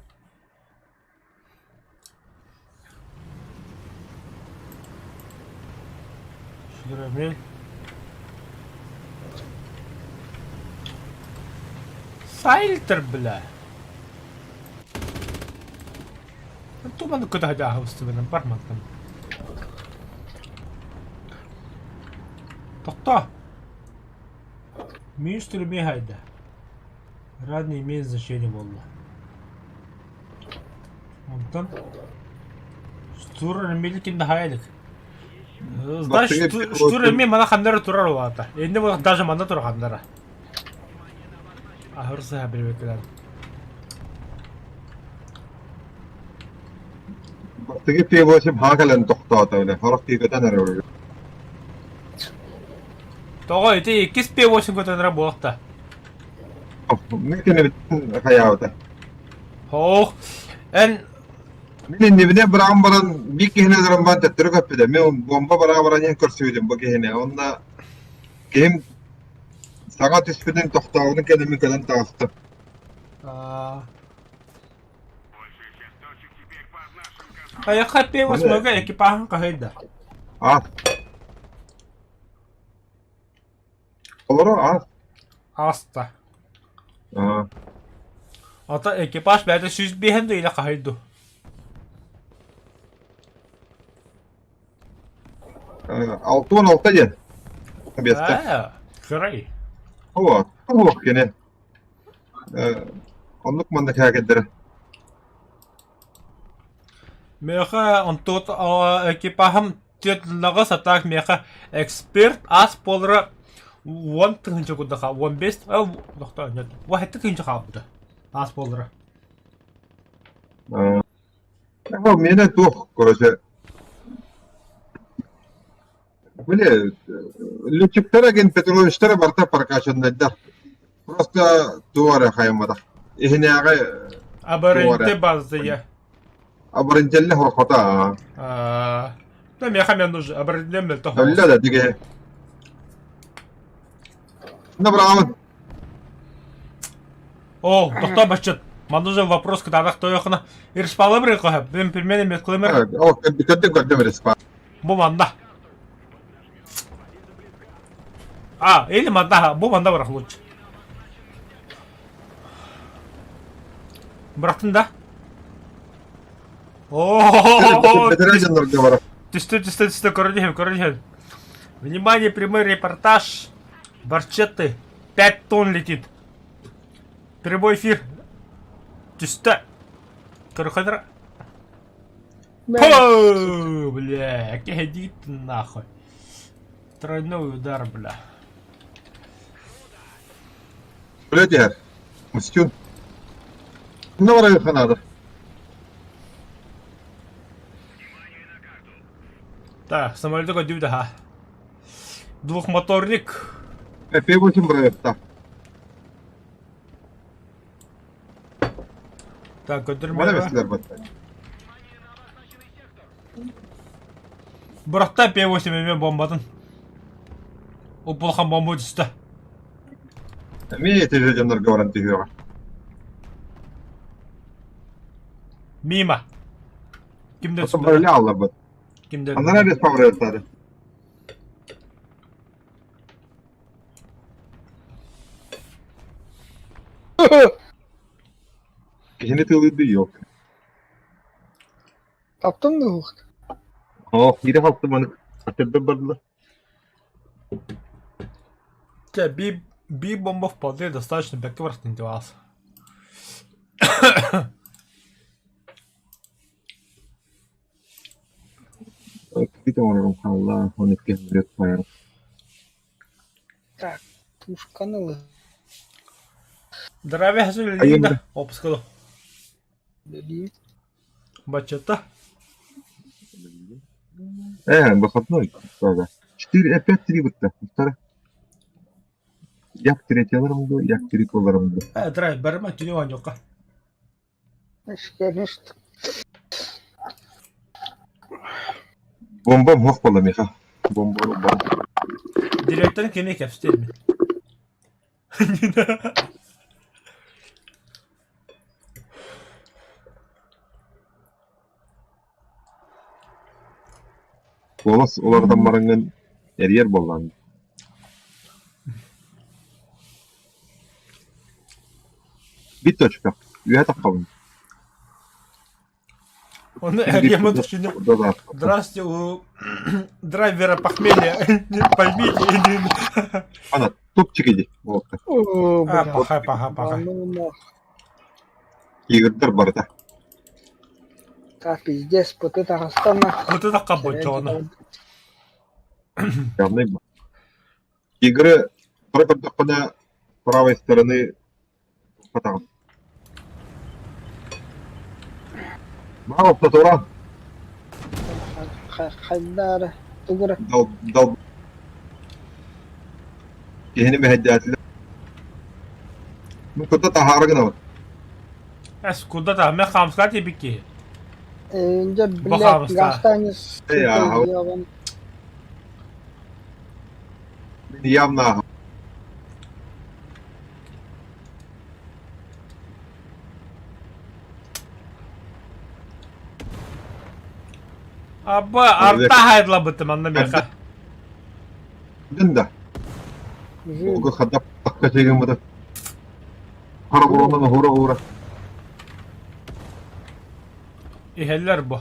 Шүрэмил. Сайлтер, бля. Туманы көтө устубынан барматтым. Тохто. Минус түрме хайда. Рад не имеет значения буолла. Онтон Штур Милкин да Знаешь, Штур эми мана ханнара турар улаата. Энди бу даже манна турар ханнара. Ахырсы хабирбекелер. Бастыгы П8 хаакалан тохтоото эле. Хорох тиикэтэн эрэ Тоҕо ити иккис П8 көтөнөрө буолта. Мин кэннибиттэн хайаабыта. Ох, эн Мин иннибинэ быраҕан баран биир киһини өлөрөн баран төттөрү көппүтэ. Мин бомба быраҕа баран иһэн көрсүбүтүм бу киһини. Онно киһим саҥа түспүтүн тохтообутун кэннэ мин кэлэн таҕыстым. Хайаха П8 экипажын хаһыйда. Аас. Олоро аас. Аста. Аа. Ата экипаж бэйэтэ 105 да илэ хаһыйду. 66 диэн. Биэстэ. Ээ, кырай. Оо, туох кини. Оннук манна кээкэддэрэ. Миэхэ онтуот экипажым түөрт сатаах миэхэ эксперт ас буолара 10 тыһыынча курдук 15 тохтоо нет 17 тыһыынча хаалбыта ас буолара. Ол миэнэ туох, короче, били летчиктара гин Петровичтара барыта прокачаннайдар. Просто туох эрэ хайамматах. Иһинээҕи туох Абарынты эрэ баззая. абарынтелле хорхота. Да меха мен нужен. Абарынтелле Өллө мелтохоос. да диге. Набралын. О, тохто баччыт. Манна уже вопрос кытаанах тойохуна. Ирспалы бір қоха. Мен пельмени мет кылымыр. О, көрдüm көрдüm респа. Бу манда. А, или манда, бу манда барах лучше. Бырахтын да. О, Бетере дьоннорго барар. Түсті, түсті, түсті, көрдім, көрдім. Внимание, прямой репортаж. Барчетты. 5 тонн летит. Прямой эфир. Түсті. Көрөхөдір. Пу, бля, иди ты нахуй. Тройной удар, бля. Блядь, иһэр. Мустюн. Ханна барайыхха наада. Так, самолету көдүү да ха. Двухмоторник. P8 барайыхта. Так, Мана көтөрмө. бэстилэр батта. Бырахта P8 эме бомбатын. Упулхан бомба түстэ. Эмиэ этэ дьоннорго баран түһүөҕэ. Мимо. Кимдер Оттон түспүтэ? барыля алларбыт. Кимдер? Аннара респа барайыхтаары. Киһини тыалыырдыы yok. Таптым да ух. Оо, киирэ халты маны атырдыр бардылар. Те, би, би бомба вполне достаточно бэкке барахтын девался. Кити оҥорорум хаалла, он икки мүрүт хайар. Так, пушканы ылы. Здравия Айым Линда. Опускаду. Били. Бачата. Э, выходной, правда. 4, 5-3 бытта. Вторая. Як третьяларымды, як триколарымды. Э, драйв, барма түнү ванюка. Конечно. Бомбам хох бола миха. Бомба, бомба. Директорын кеми кепстер ми? Голос олардан бараңын эрьер боллан. Bir точка. Үһэ таххабын. Он Рема түшүнү. Да, Здравствуйте, у драйвера похмелья. Поймите. Ана, топчик иди. Вот. О, А, бля. паха, паха, паха. Ну нах. Игорьдер барда. Так, пиздец, вот это Астана. Вот это кабочона. Явный. Игры прокордохпана правой стороны потом. Мало татура Хайдара. Тугура. дал дал киһини мэһэйдээтилэр. Ну куда таһаара гынабыт. Эс куда та мен хамска тибики. Инде, блядь, Бахабыста. Гастанис. Эй, ага. Явно Аба арта хайдлабыты манна меха. да. Олго хадап такка чеген бада. Хара буранан хура хура. Ихеллер бу.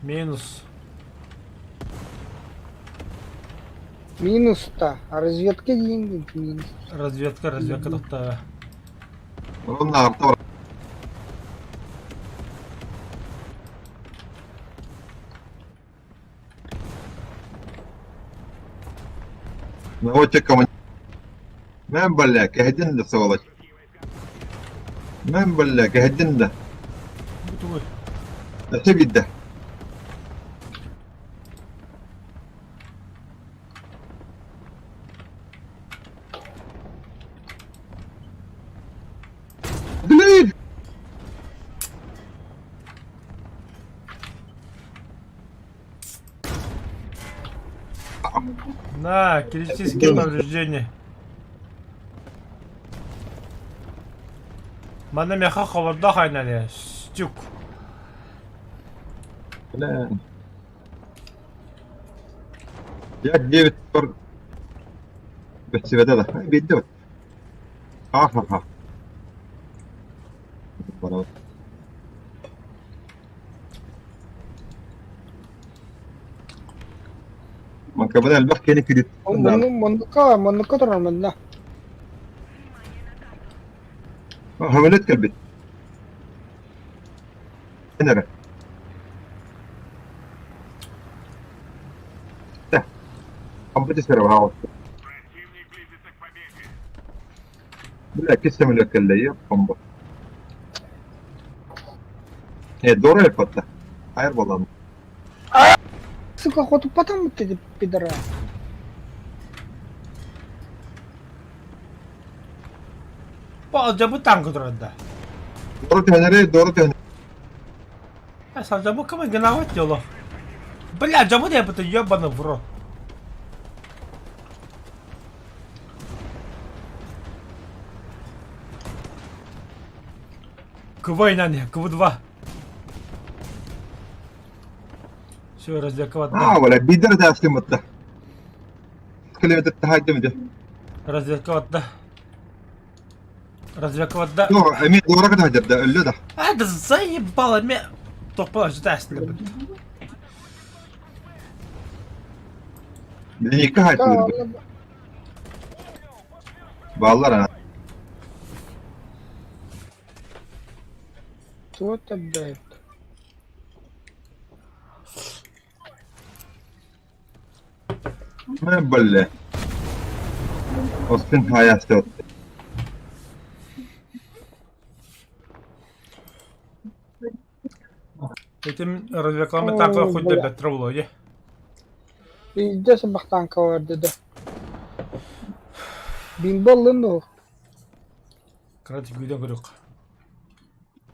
Минус. Минус-то. А разведка деньги минус. Разведка, разведка тохта. Онна арта бар. Наводчик команд. Мен бля, кэһдин да сволочь. Мен бля, кэһдин да. Бу тугуй. Өссө биирдэ. Блин! На, критические повреждения. Манна меха ховордох айнали. Стюк. Бля. Я 9 тор бэстибэтэ да. Биирдэ вот. Ха-ха-ха. Барабыт. Макабын элбэх киһини кредиттэн Муннук муннукка муннукка турар манна. Самолет кэлбит. Эн эрэ. Компьютер баҕа. Бля, кис самолет кэллэ, еп, Э, дорого патта. Хайыр буолан. Сука, хоту потом ты пидорас. Бу танк турар да. Doğru түһэнэри, doğru түһэн. Салдьабыкка майгынаабат дьоло. Бля, дьабы диэбитэ ебаный в рот. КВ-нан, КВ-2. Все, разведка А, валя, бидер да астымытта. Километр таһайдым дэ. Разведка да. Разведка да. Ну, эми doğru кытаһдыр да, өллө да. А, да заебало меня. Тохпа, ждать Линейка хайдыр. Баллар а. Кто это дает? Бля. Остин хайасты. Этим разведкалами танка хоть да бэтэр буолуо Пиздец бахтанка бар да. Бимболлын ну. Короче, күйден көрөк.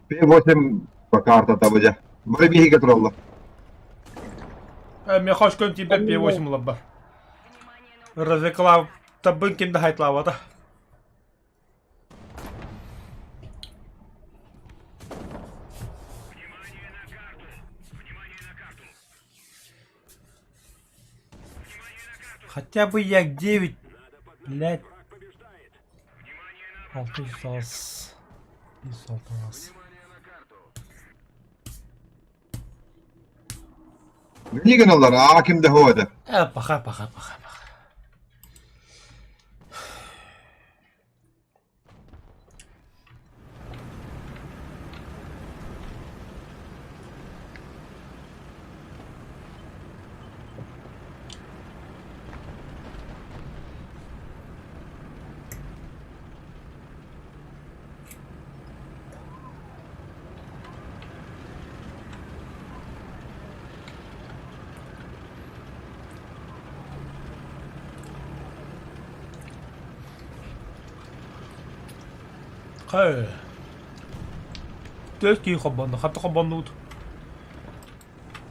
П8 по карта табыжа. Бары биһиге туралла. Мен хош көн тиийбэт П8 ылар бар. Разведкалаа табын ким да хайтлаабата. Хотя бы Як-9, блядь. 600 106. Не гыналлар, а кимде хода. Э, пока, пока, пока, пока. Хэ. Такие хабаны, хата хабанут.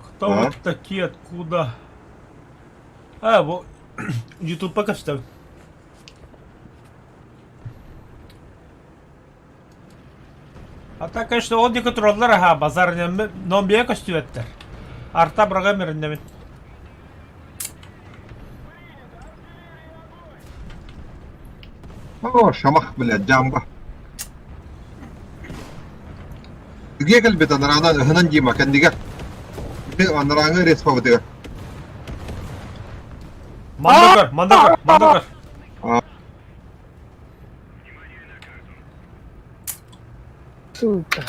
Кто А? вот такие, откуда? А, вот, YouTube пока что. А так, конечно, он некоторые ага, базар не, но бе көстүбэттэр. Арта бырага мериннемин. О, шамах, блядь, жамба. Үгэ кэлбит анараанан ыһынан Дима кэннигэр. Анарааҥы респабытыгар. Мандагар, мандагар, мандагар. Сука.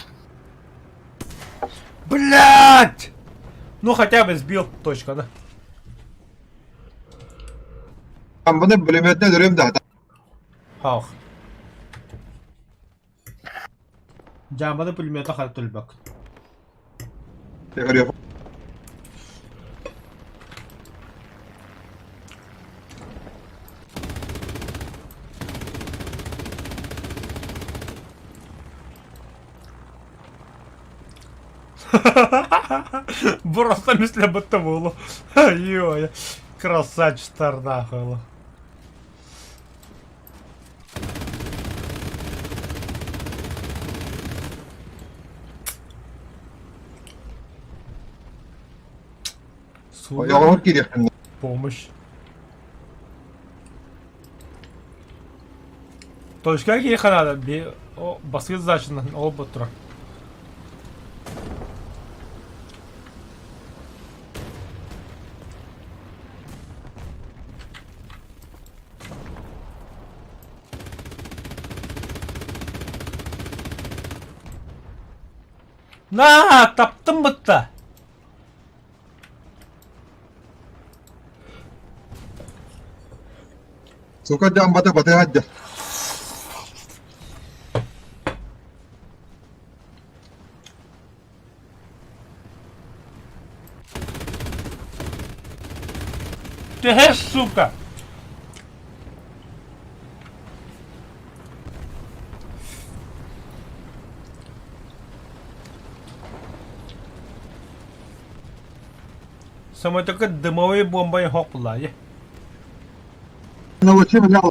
Блять! Ну хотя бы сбил, точка, да. Жамбаны пулеметнен өрөм да. Хах. Жамбаны пулемета хар төлбөк. Көрүөх. Просто мисля будто было. Ё, красавчик нахуй. Ойоҕоһор киириэхпин. Помощь. Точка киһиэхэ надо, баскыт задачанан ол турар. На, таптым бытта. Сука дьаамбата батыһа сылдьар. Төһө сука? Самотека дымовой бомбой хопла. Научи меня.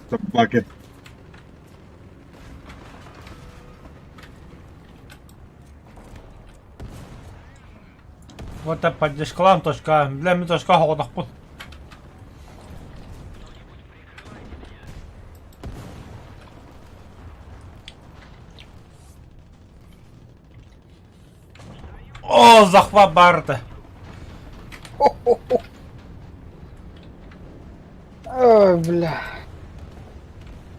Собаки. Вот поддержкалаан точка, бля мин точка хоҕотохпун. О, захват барда. Ой, бля.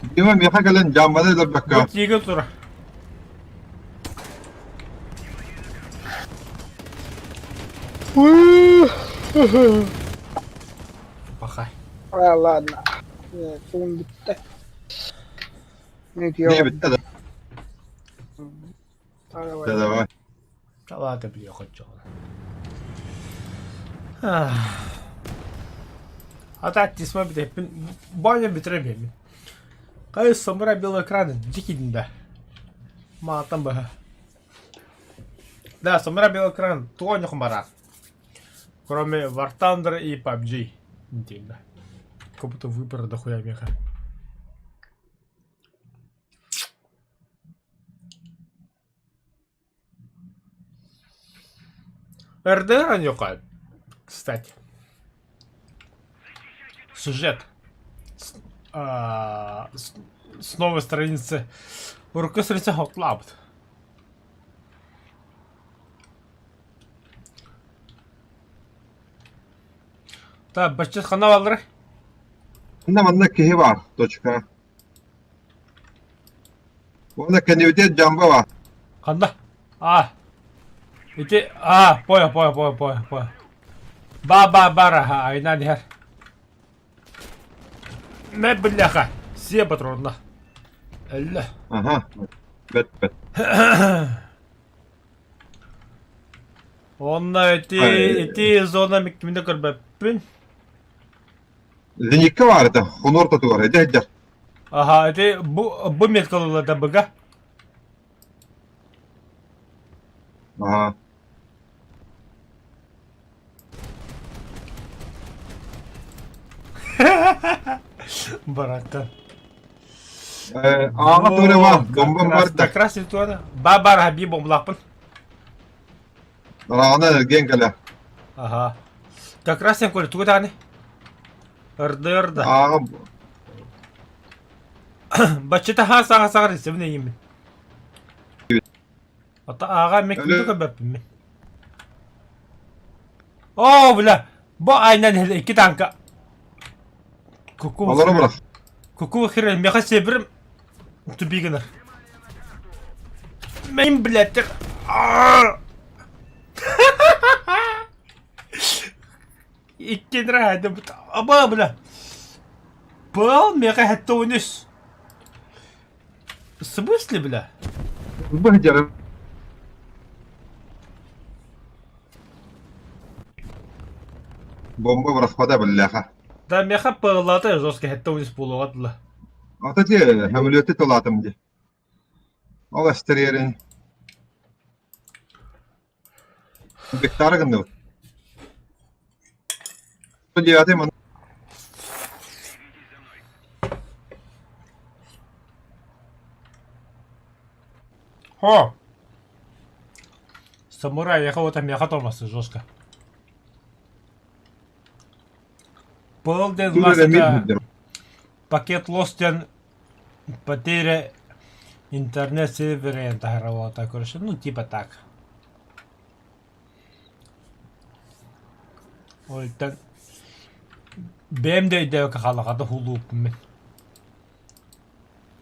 Дима миэхэ кэлэн дьаамманы өлөрбөккө. Бу тиигэ тура. Пахай. А, ладно. Тугум бүттэ. Не бүттэ да. Да давай. Давай бля хочу. А так тисма бүтэппин баня бүтүрэ Кай самурай белый экран дикий да. Маатан баха. Да, самурай белый экран туга бара. Кроме War Thunder и PUBG. Да. Как будто выбора дохуя меха. РДР онньукка, кстати. Сюжет. С, а, с, с новой страницы. Урукку страница хотлаабыт. Так, бачча хана баллары? Манна манна киһи баар, точка. Уонна кэннибитигэр дьамба баар. Ханна? А. Ити а, понял, понял, понял, понял, понял. Ба ба бара, айнан иһэр. Мэ бляха, все патронна. Эллэ. Аха, бэт бэт. Онно ити ити зона миккиминэ көрбөппүн. Зеникка баар этэ, хонор ортотугар, ити сылдьар. Аха, ити бу бу меткалыла быга. Аха. Баракка. Э, ааҕа туре баар, бомбам бар да. Как раз туана. Ба бар хаби бомблаахпын. Араҕана эргиэн кэлэ. Аха. Как раз сен көрө тугу даҕаны? РДР да. Ааҕа Баччыта хаа саҕа саҕар истэбин эйиммин. Ата ааҕа меккүнтү көрбөппүн мин. Оо, бля, бу айнан икки танка. Куку. Олору бырах. Куку хер меха себирим туби гынар. Мен, блядь, Икки нравится. Аба, бля. Пыл миэхэ 73. В смысле, бля? Быһдьары. Бомба бырахпата биллээхэ. Да миэхэ пыллаата жестко 73 буолуоҕа дылы. Ата дии, самолеты тылаатым дии. Ол эстэрийэрин Гектара гынныбыт. Девятый ман. О! Самурай, я кого-то меха тормозы жестко. Был ден это пакет лостен потеря интернет-сервера таһаралата короче, ну типа так. Ой, так бэйэм да өйдөөбөккө хаалаҕата уһулууппун мин.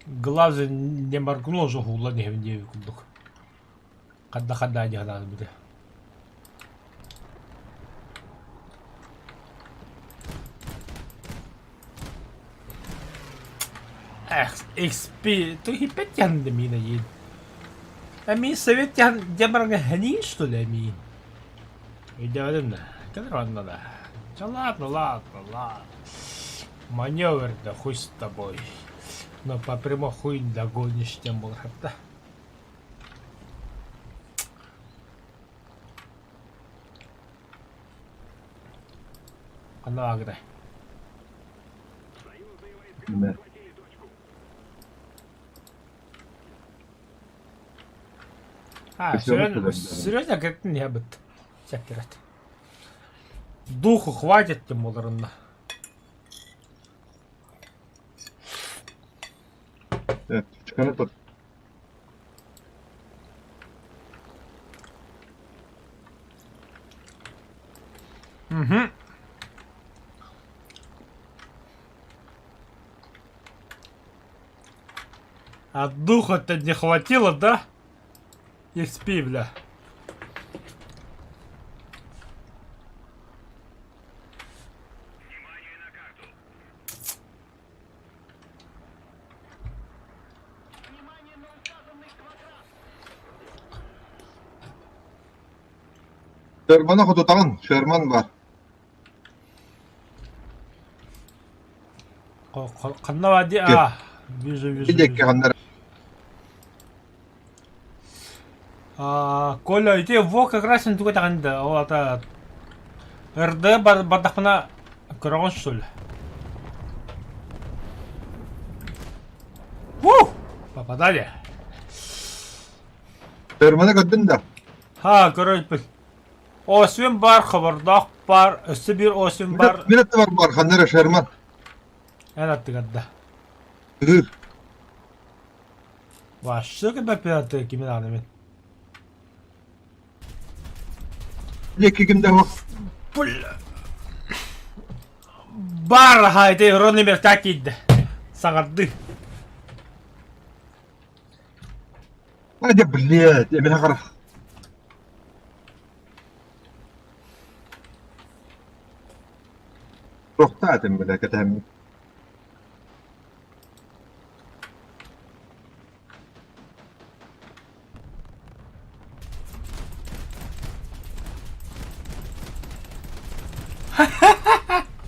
Глаз не моргнул уже уһуллан иһэбин диэбит курдук. Хадда-хадда дии санаабыта. Эх, XP, ты опять тянет мина едет. А ми совет тян демарга хани, что ли, ми? Идеально. Когда надо? Да ладно, ладно, ладно. Маневр, да хуй с тобой. Но по прямо хуй догонишь, тем был хапта. Ханна аграй. А, серьезно, серьезно, говорит, не быт. Всякий Духу хватит тем олорунна. Чыканы тут. Угу. А духа-то не хватило, да? XP, бля. Шерманы хотутаҕын, Шерман баар. Ханна баар дии? А, вижу, вижу, Диэкки вижу. ханнара. А, Коля, ити во как раз он туга таҕын да, ол ата РД бардахпына көрөҕүн что ли? Ву! Попадали. Шерманы көрдүн да? Ха, көрөйпүт. Освин бар, хобордоох бар, өссө биир Освин бар. Мин аттыбар бар, ханнара Шерман. Эн аттыгар да. Ыр. Вообще кебеппин кимин ааны мин. Лекки кимде суох. Бля. Бар хайты Ронни мертак киирдэ. Саҥардыы. Адя, блядь, эмиэ харах. Туохтаатым, бля, кэтэһэммин.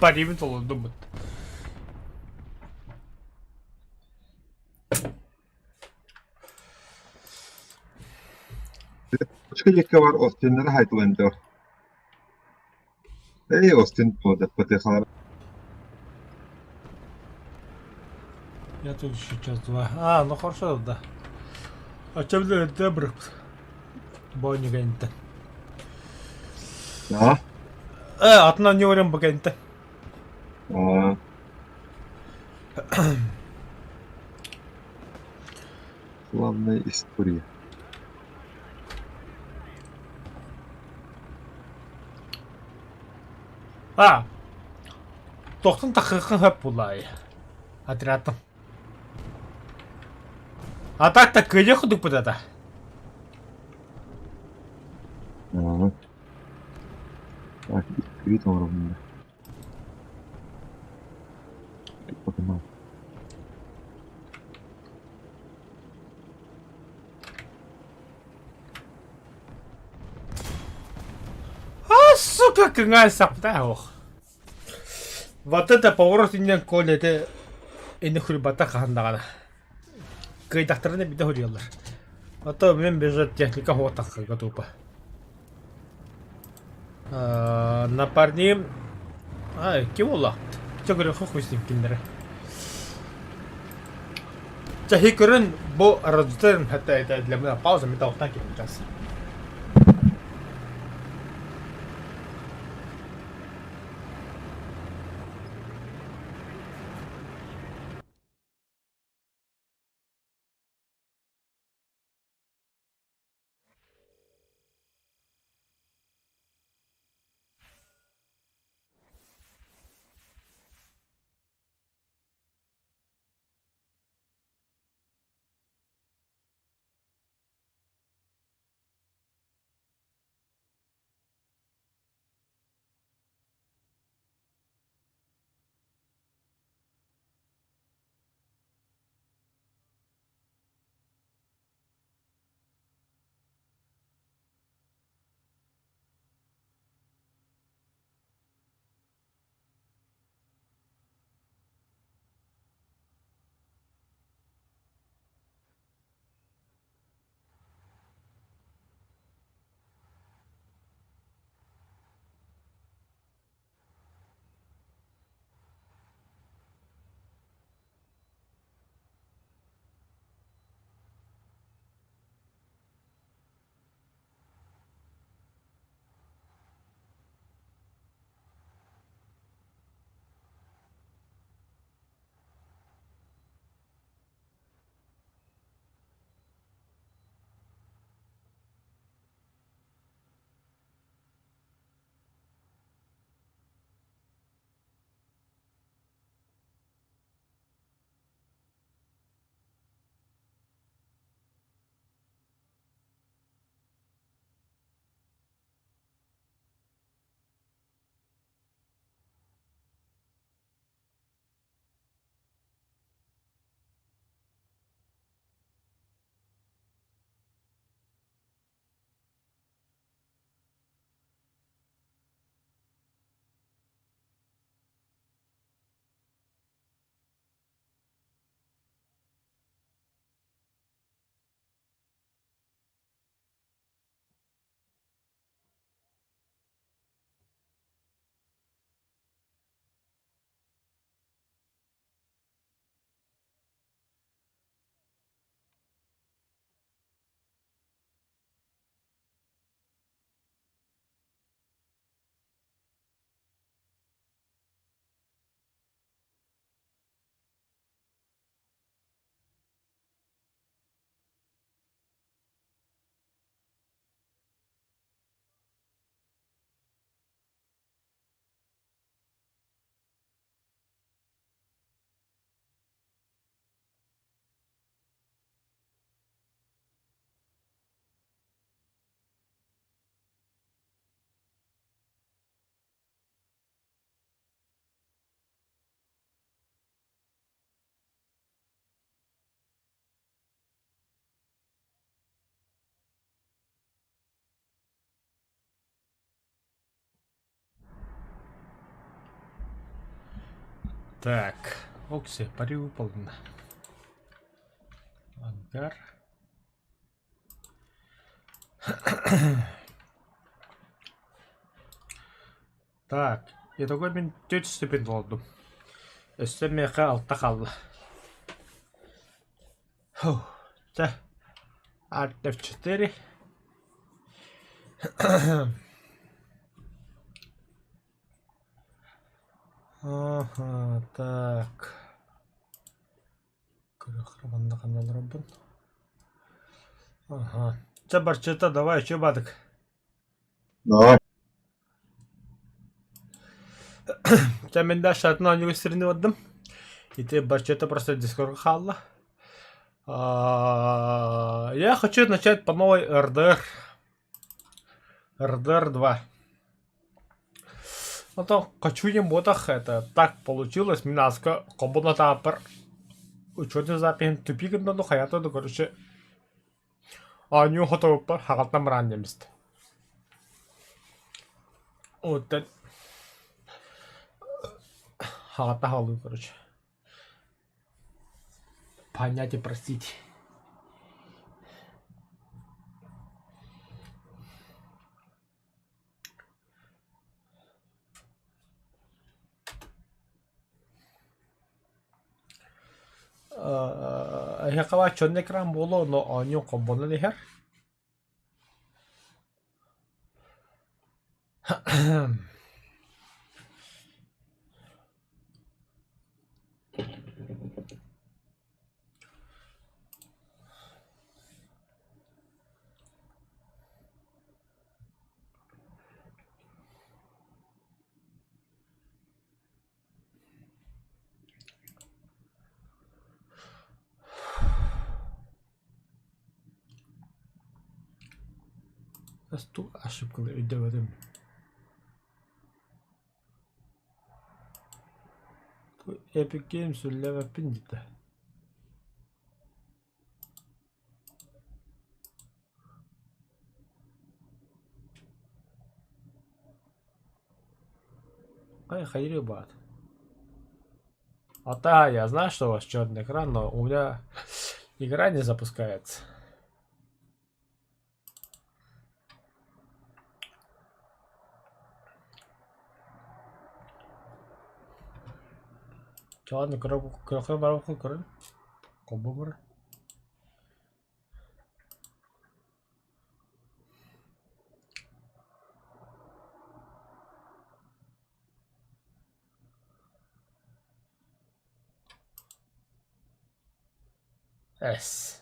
Паримин толордум Точка диэкки бар Остиннары хайтылан дуо? Эй, Остин туода Я тут еще час два. А, ну хорошо, да. А чем для добрых? Бонни Да? Атынан не өрен бөгенті. А. Главная история. А, тохтун тахыхын хөп булай. Отрядтан. А так-то кыйы худук бутата. А. Так, иккилии тоҥоробун да. Сука, кыҥаан сапта ох. Вот это поворот иннен Коля это ини хурбата хаһан даҕаны. Кыайдахтарына биде хуруйаллар. А то мен бежать техника хуотахха тупо. Напарним... А, ким буолла? Чэ көрүөххэ хуй с ним кинилэри. Чэ көрөн бу раджутын это это для меня пауза мен тавықтан келіп сейчас. Так, Окси, пари выполнено. Ангар. Так, итого мин 4 степень толордум. Өссө миэхэ алта хаалла. Фух, чэ, Alt F4. Ага, так. Көрүөххэ манна ханна олоробун. Ага. Чэ, барчыта, давай, чё бадык? Давай. Чэ, мин да шатын оонньууга сирини бардым. Ити барчыта просто дискорга хаалла. А, Я хочу начать по новой РДР. РДР 2. А то хочу не ботах это так получилось. Минаска комбуна учетный запись тупик ну хаята ну короче оонньуу хоторууппар хаҕалтан бараан диэмист. Оттон хаҕата хаалыы короче. Понять и простить. Эһиэхэ чёрный экран буолуо, но оонньуу холбонон иһэр. Ошибканы өйдөөбөтүм. Epic Games үлэлээбэппин диэтэ. Ай, хайры бат. А да, я знаю, что у вас черный экран, но у меня игра не запускается. Ладно, коробку көрөн. Холбомур. S.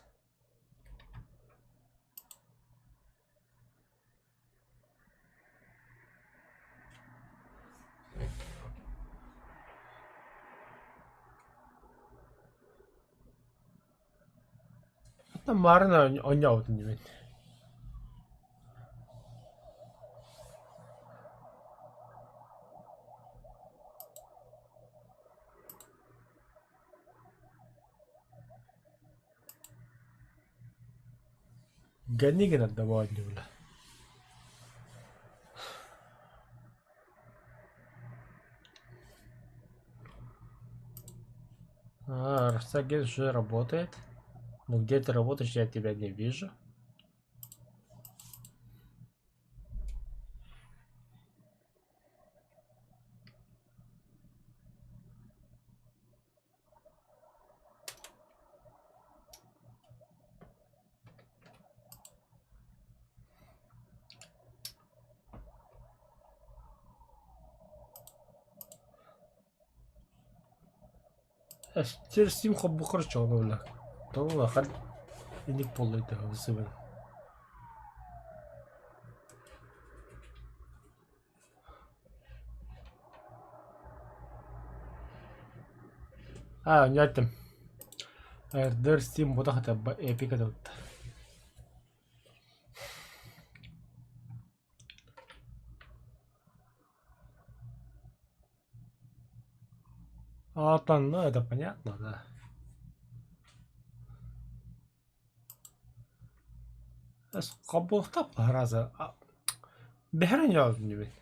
Оттон маарына оонньообутун диибин. Гони гынар да оонньуулар. А, Ростагент уже работает. Но где ты работаешь, я тебя не вижу. Через Steam холбукар чоҕунуллар. Тоҕо улахан инник буолла сыбын. А, оонньоотум. Эрдэр Steam бута хатарба Epic атылта. А там, ну это понятно, да. Хоббуохтап раза. Бэһэрэн дьоҕун дибин.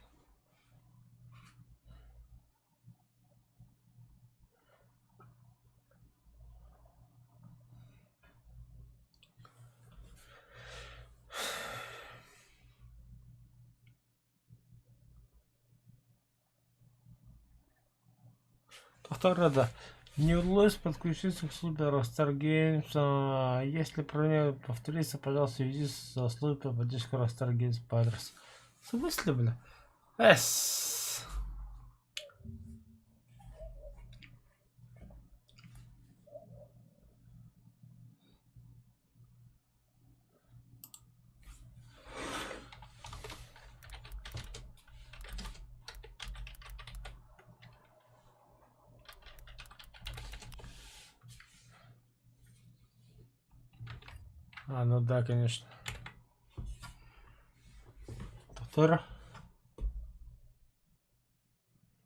Повторно, да. Не удалось подключиться к службе Rockstar Games. Если проблема повторится, пожалуйста, свяжитесь со службой поддержки Rockstar Games по адресу. В смысле, бля? С. А, ну да, конечно. Повтор.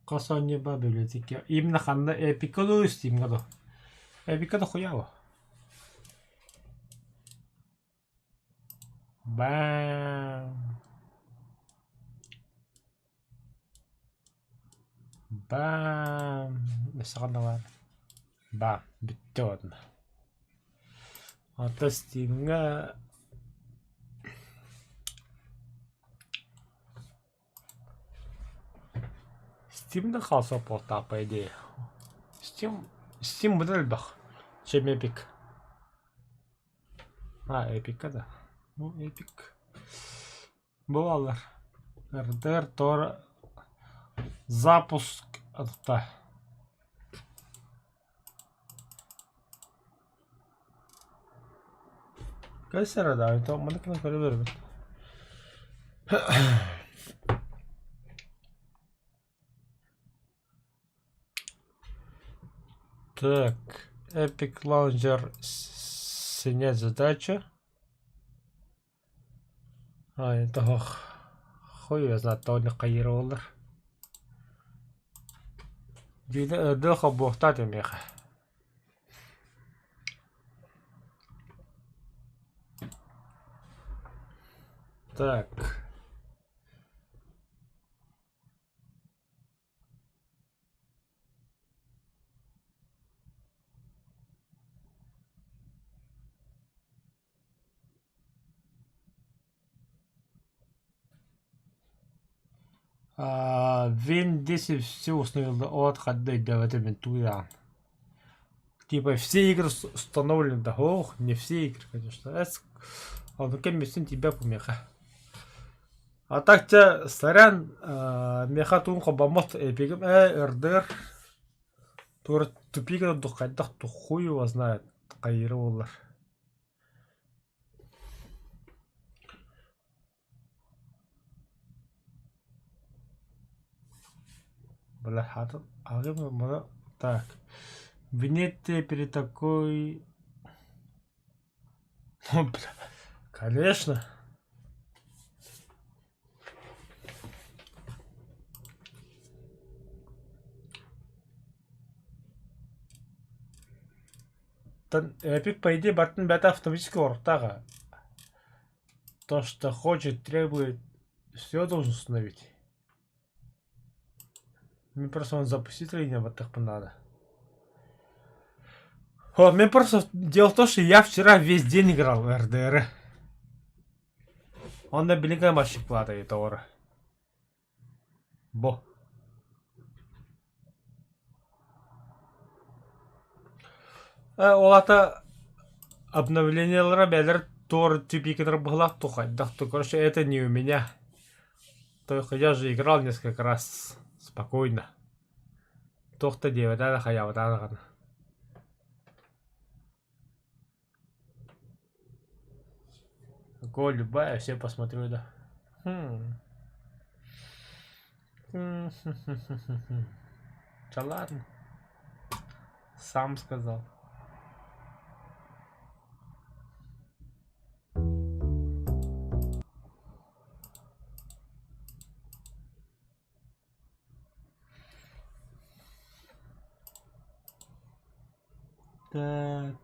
Хос оонньуу библиотека. Именно ханна Эпика дуу Steam'га дуу? Эпика да хуяво. Бам. Баам! Өссө ханна баар? Баам, бүттэ уонна. Онтон Steam-ҥа Steam да хаалсар буолтаах по идее. Steam Steam быдан элбэх, чем Epic. А, Epic-ка да. Ну, Epic. Буолаллар. РДР Тор запуск атта. Кайсара да, это маныкына көрө бербит. Так, Epic Launcher снять задачу. А, это ох, хуй его знает, то не хайыр Диде өрдөө холбуохтаат эмиэхэ. Так. Win 10 все установил от хадды өйдөөбөтүм туйаан. Типа все игры установлены, да ох, не все игры, конечно. Ону кэммиссин тебя помеха. А так те сорян, меха туун хобомот эпигим РДР тура тупик хайдах хуй его знает хайыры буоллар. Бля, так. Винетте перед такой... Ну, бля, конечно. Эпик, по идее, бартын бэйэтэ автоматически оҥоруохтааҕа. То, что хочет, требует, все должен установить. Мне просто он запустить или не вот так надо. О, мне просто дело в том, что я вчера весь день играл в РДР. Он на билиҥҥэ машиклата товар. Бо. Ол аата обновлениелара бэйэлэрэ туор тупикалар быһыылаах дуу хайдах дуу короче это не у меня. Только я же играл несколько раз спокойно. Туох да диэбэтэ да хайаабата даҕаны. Какого любая, все посмотрю, да. Хм. Да ладно. Сам сказал. Так.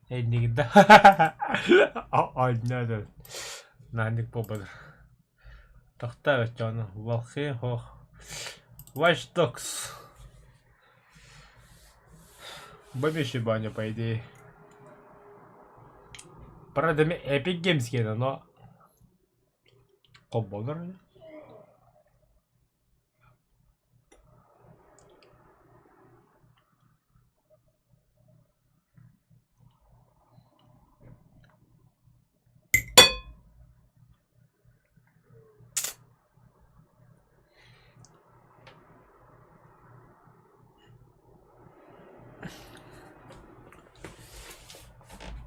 Эйнигин да оонньоотун нааннык буолбатар тохтоо оччоҕуна Волхи ох Watch Dogs Бомбящий баня по идее Правда Epic Games киэнэ но холбонор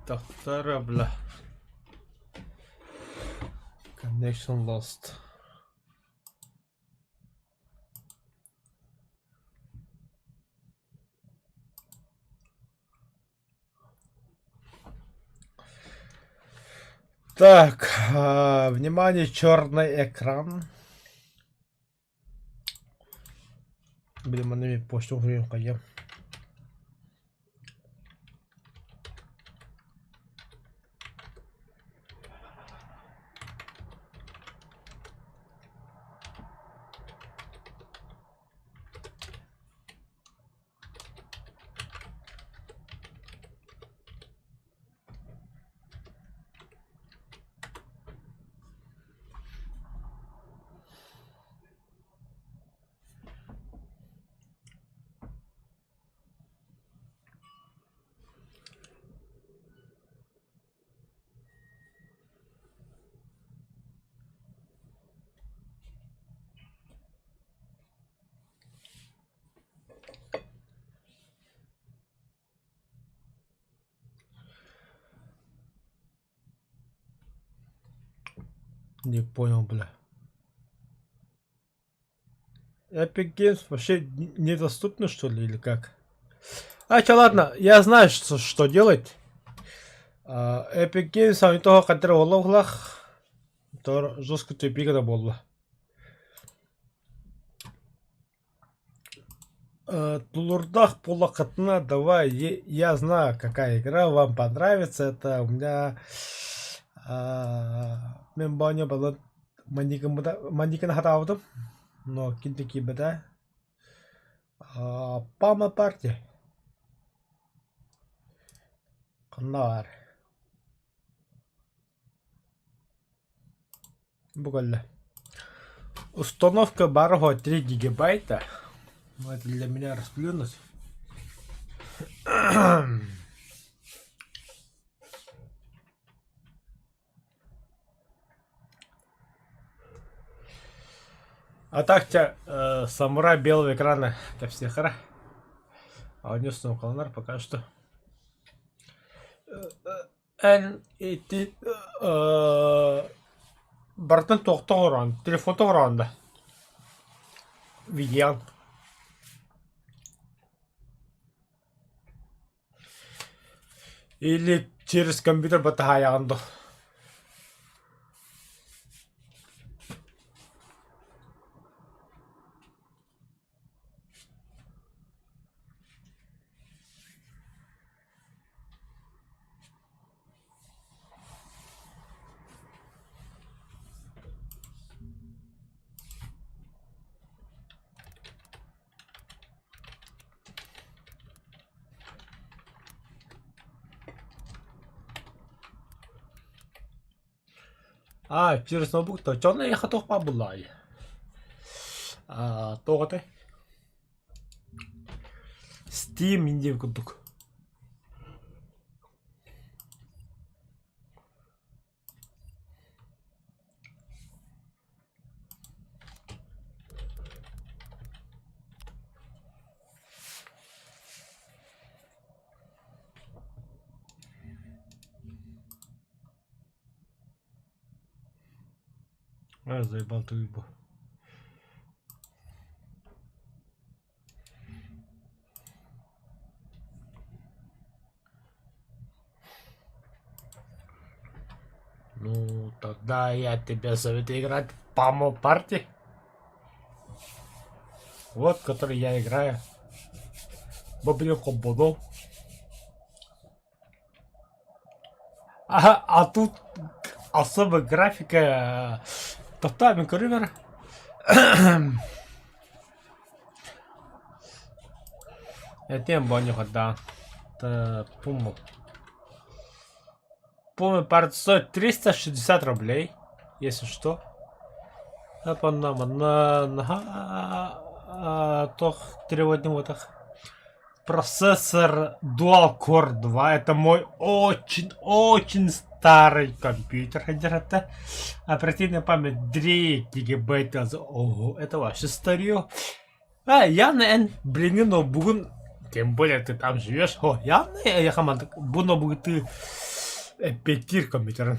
Тохтор бля. Connection lost. Так, внимание, черный экран. Блин, манна почта уһуйун хайа. Не понял, бля. Epic Games вообще недоступны, что ли, или как? А, чё, ладно, я знаю, что делать. А, Epic Games они того, который ологлах, то жестко тупик буолла. Тулурдах буоллаххытына, давай, я знаю, какая игра вам понравится. Это у меня мин баанньа балан манньыкын хатаабытым, но кинтэ киирбэтэ. Пама парти. Ханна баар? Бу кэллэ. Установка барыһа 3 гигабайта. Ну, это для меня расплюнуть. А так тебя самурай белого экрана кэпсиэхэрэ. Оонньуу установкаланар пока что. Эн ити барытын туохта оҥороон, телефонта оҥороон да? Видеон. Или через компьютер батаһаайаҕын дуо? А, через ноутбук то дьоно эйиэхэ туох баар буоллаҕай? А, туох этэй? Steam диэн курдук. А, заебал ты ебу. Ну, тогда я тебе советую играть в Памо Парти. Вот, который я играю. Бобрил Комбодов. А тут особо графика Топтамин Ривер. Этиэн бонньуһардаан Пуму. Пумы стоит 360 рублей, если что. Апанна манна наһаа туох переводим Процессор Dual Core 2. Это мой очень-очень старый компьютер. Это оперативная память 3 гигабайта. Ого, это вообще старье. А, явно эн билиҥҥи ноутбугун, тем более ты там живешь, о, явно эйиэхэ маннык бу ноутбугу ты эппиэттиир компьютерын.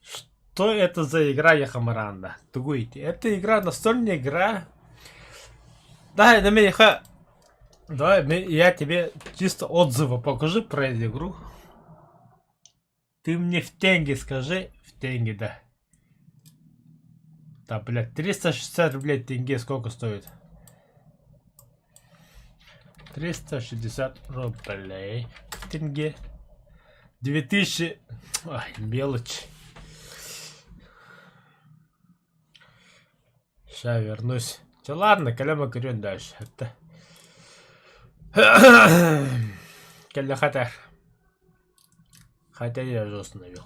Что это за игра Яхамаранда? Тугуй Это игра, настольная игра. Да, на меня Давай я тебе чисто отзывы покажу про эту игру. Ты мне в тенге скажи, в тенге, да. Да, блядь, 360 рублей тенге сколько стоит? 360 рублей в тенге. 2000... Ай, мелочь. Сейчас вернусь. Да ладно, кэлэ көрүөн дальше. Это... Кэллэ хата. Хотя я уже установил.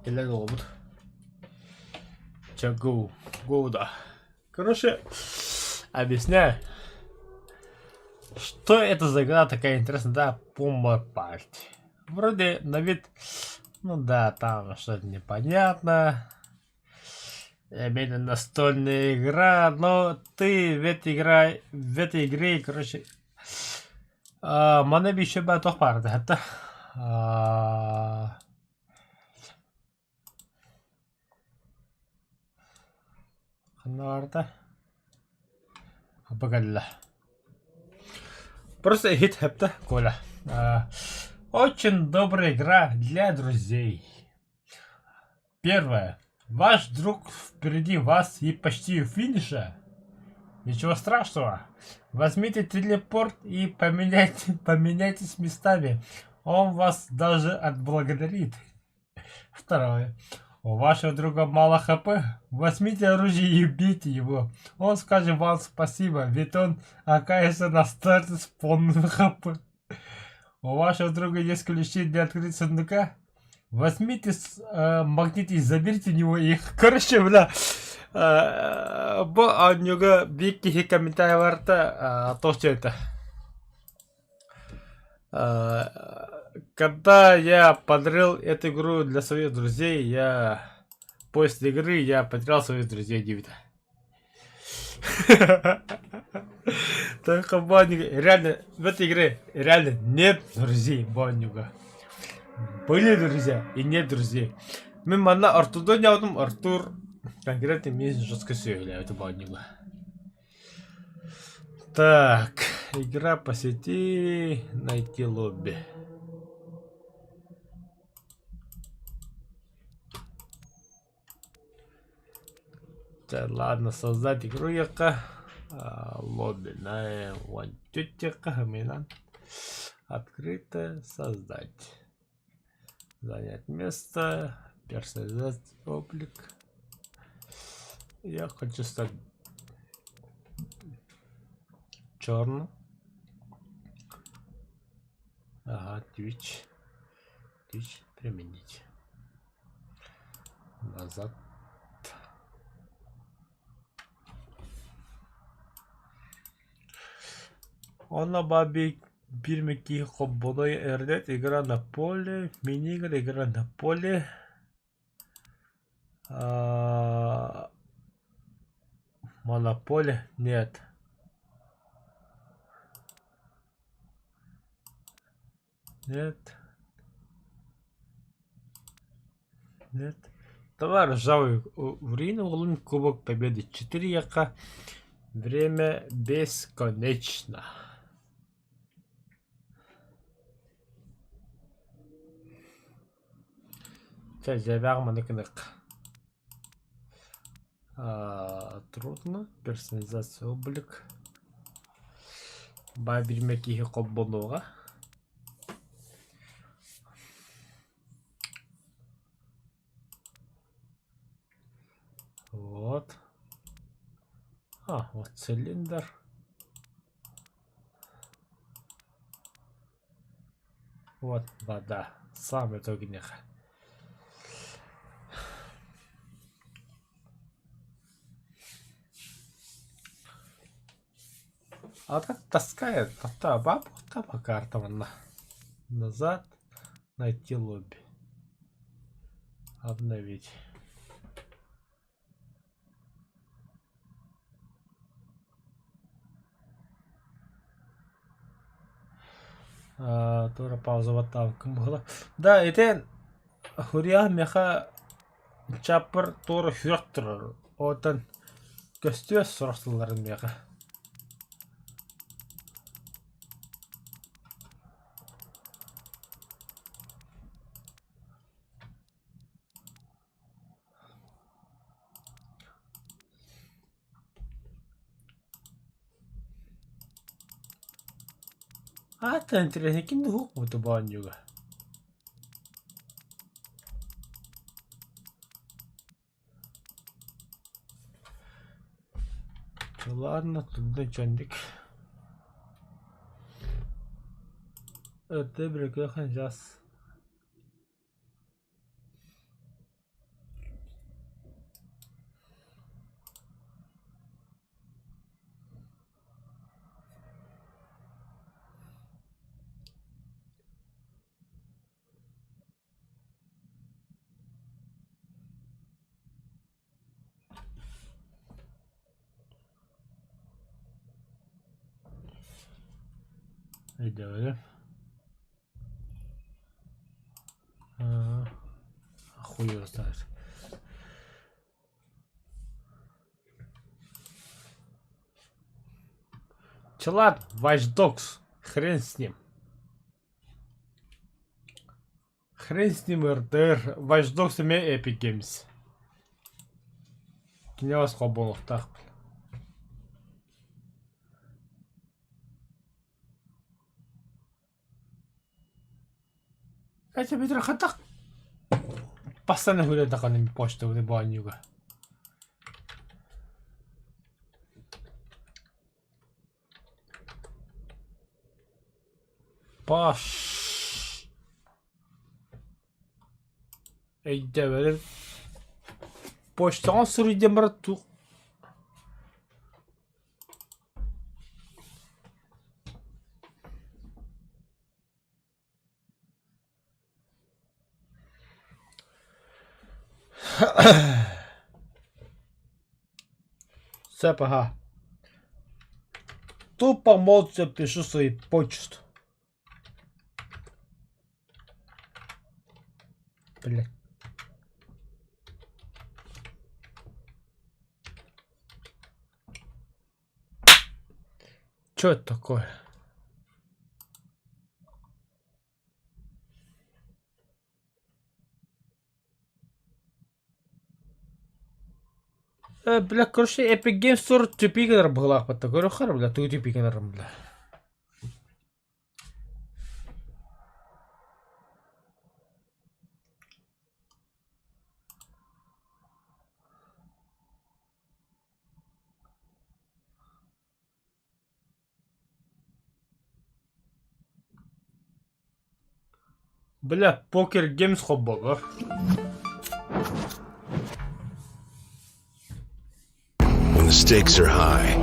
Кэлэн оҕобут. Чэ, go, go да. Короче, объясняю, что это за игра такая интересная, да, Puma Party. Вроде на вид, ну да, там что-то непонятно. Именно настольная игра, но ты в этой игре, в этой игре, короче, маны еще бы туох баар это ханна баарда Апа Просто хит хэпта Коля. Очень добрая игра для друзей. Первое. Ваш друг впереди вас и почти у финиша. Ничего страшного. Возьмите телепорт и поменяйте, поменяйтесь местами. Он вас даже отблагодарит. Второе. У вашего друга мало хп. Возьмите оружие и убейте его. Он скажет вам спасибо, ведь он окажется на старте с полным хп. У вашего друга есть ключи для открытия сундука? Возьмите магнит и заберите у него их. Короче, бля, бу оонньууга биир киһи комментарийларта туох это. Когда я подарил эту игру для своих друзей, я после игры я потерял своих друзей диэбитэ. Только бу оонньууга реально в этой игре реально нет друзей бу оонньууга. Были друзья и нет друзей. Мин манна Артурду оонньообутум, Артур конкретно миигин жестко сүөһүлээбитэ бу оонньууга. Так, игра по сети, найти лобби. Так, ладно, создать игру яка. Лобби на Открыто создать. Занять место. Персонализация облик. Я хочу стать черным. Ага, Twitch. Twitch применить. Назад. Онно баби биир киһи хобболой эрдэт игра на поле, мини-игры игра на поле. А, Монополия? Нет. Нет. Нет. Давай ржавый Урин уолун Кубок Победы 4 яка. Время бесконечно. Чэ, дьиэбээх маны гынык. Трудно. Персонализация облик. Баа биримэ киһи холбонуоҕа. Вот. А, вот цилиндр. Вот вода. Самый тогинеха. А так таскает. Та баб, та карта манна. Назад. Найти лобби. Обновить. Тура пауза буола. Да, ити Хуриа миэхэ чаппар туора сүрэх турар. Оттон көстүө сорох тылларын миэхэ. Аата интэриэһинэй ким да суох буолбута бу оонньууга. Ладно, туда чондик. Өтө бүрүкү ханжас. Өйдөөбөтүм. Хуй его знает. Челат, Watch Dogs. Хрен с ним. Хрен с ним РДР. Watch Dogs эмиэ Epic Games. Кинээс холбонуохтаах. Это бүтэр хатах постоянно хүрэ почтовый банюга. Паш. Өйдөөбөтүм. Почтаҕа суруйдум баран туох Сөп аһа. Тупо молча пишу свою почту. Блядь. Чё это такое? Бля, короче, Epic Games Store тупик гынар быһыылаахпыт көрүөххэ бля, тугу тупик гынарым бля. Бля, Poker Games холболлор. When the stakes are high,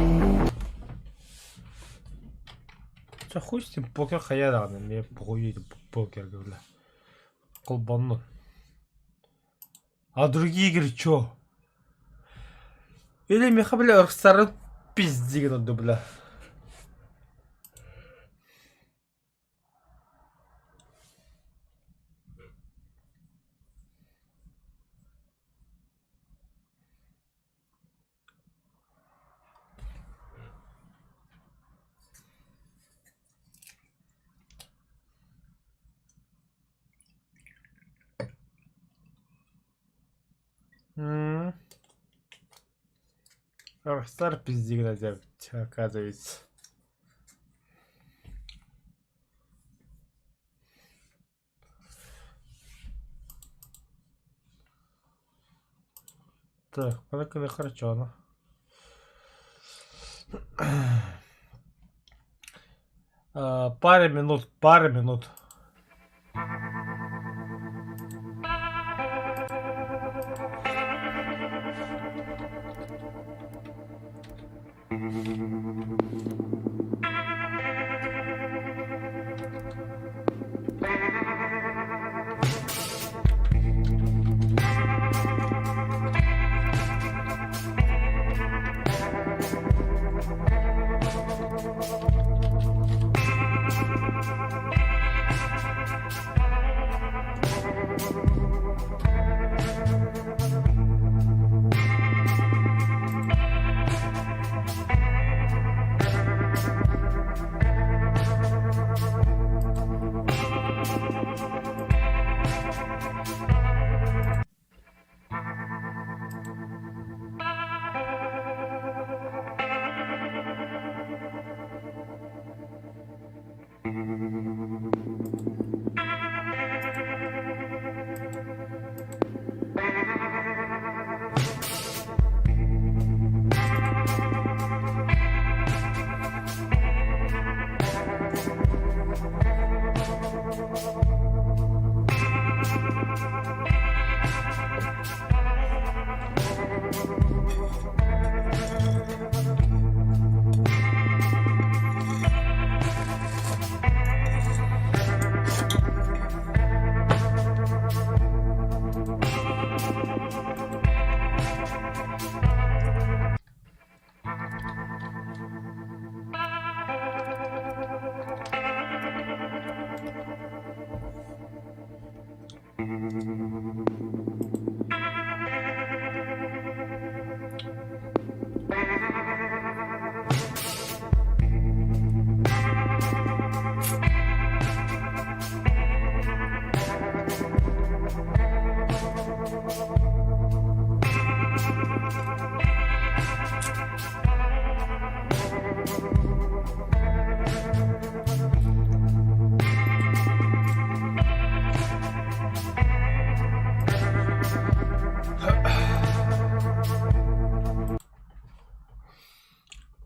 Чэ, хуй с ним, покер хайа даҕаны, эмиэ похуй покерга, бля. Холбоннун. А другие игры чё? Или миэхэ, бля, ырсарын пизди гына бля. М. Rockstar пизди гына оказывается. Так, маны харчоно. Пара минут, пара минут.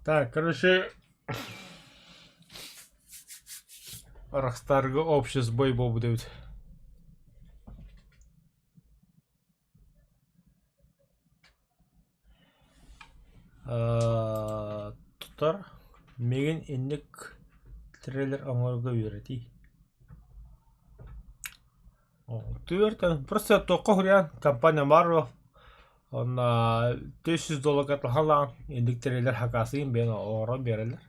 Так, короче, Рокстарга общий сбой буолбут эбит. Тутар миигин инник трейлер оҥорорго үөрэтии. Түөрт просто туохха уһуйаан компания Marvel уонна 300 долларга туһалаан инник трейлер хакасыйын бэйэн оҥорон биэрэллэр.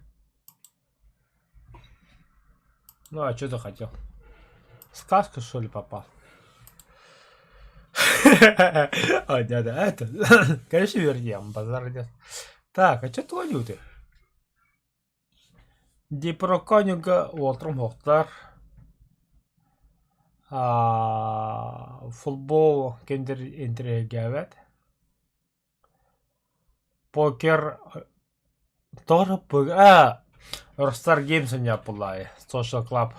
Ну а что ты хотел? Сказку что ли попал? А, да, это, конечно, вернем, базар нет. Так, а что твою ты? Дипроконюга уолтрум охтар. Футбол кендер интригээбэт. Покер тоҕо а Rockstar Games оонньооппуллаайы Social Club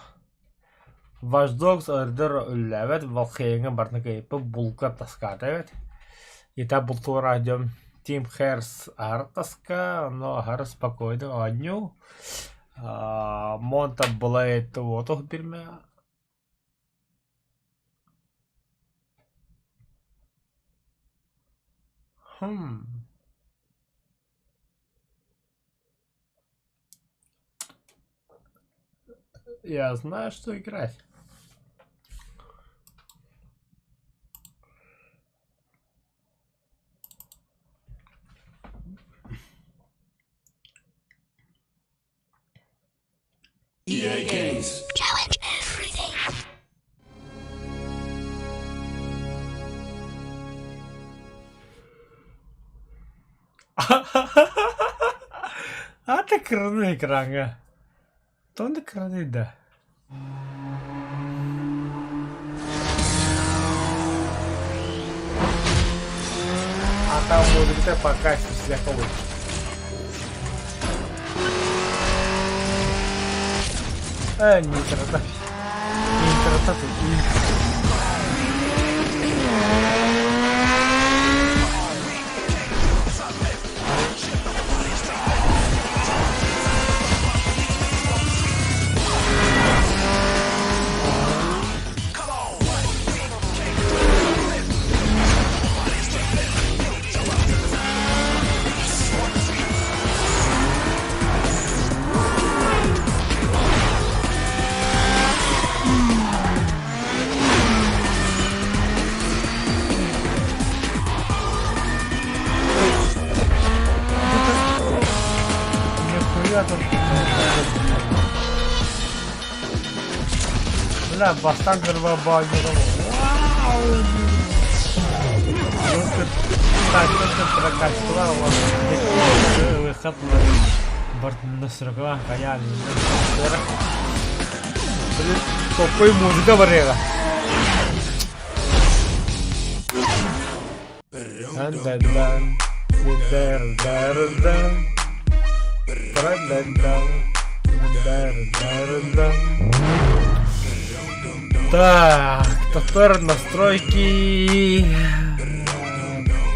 Watch Dogs ырдыр үллээбэт Valheimҥа барытын кыайбыт булка таскаата эбит Итак бултуур дьон Team Hearts аһары таска онно аһары спокойно оонньуу Mount Blade уотух бирмэ Хм. Я знаю, что играть. EA Games. Challenge everything. Ата кыраны экраҥҥа. Тоҕо кыраный да? А там музыка по кайфу всякого. Не Не Нихуя тут. Бля, бастаан кырба баанньыга. Вау! Топпой музыка барыга. Дан-дан-дан, дар-дар-дан, дан-дан-дан, дар-дар-дан. Так, повтор настройки.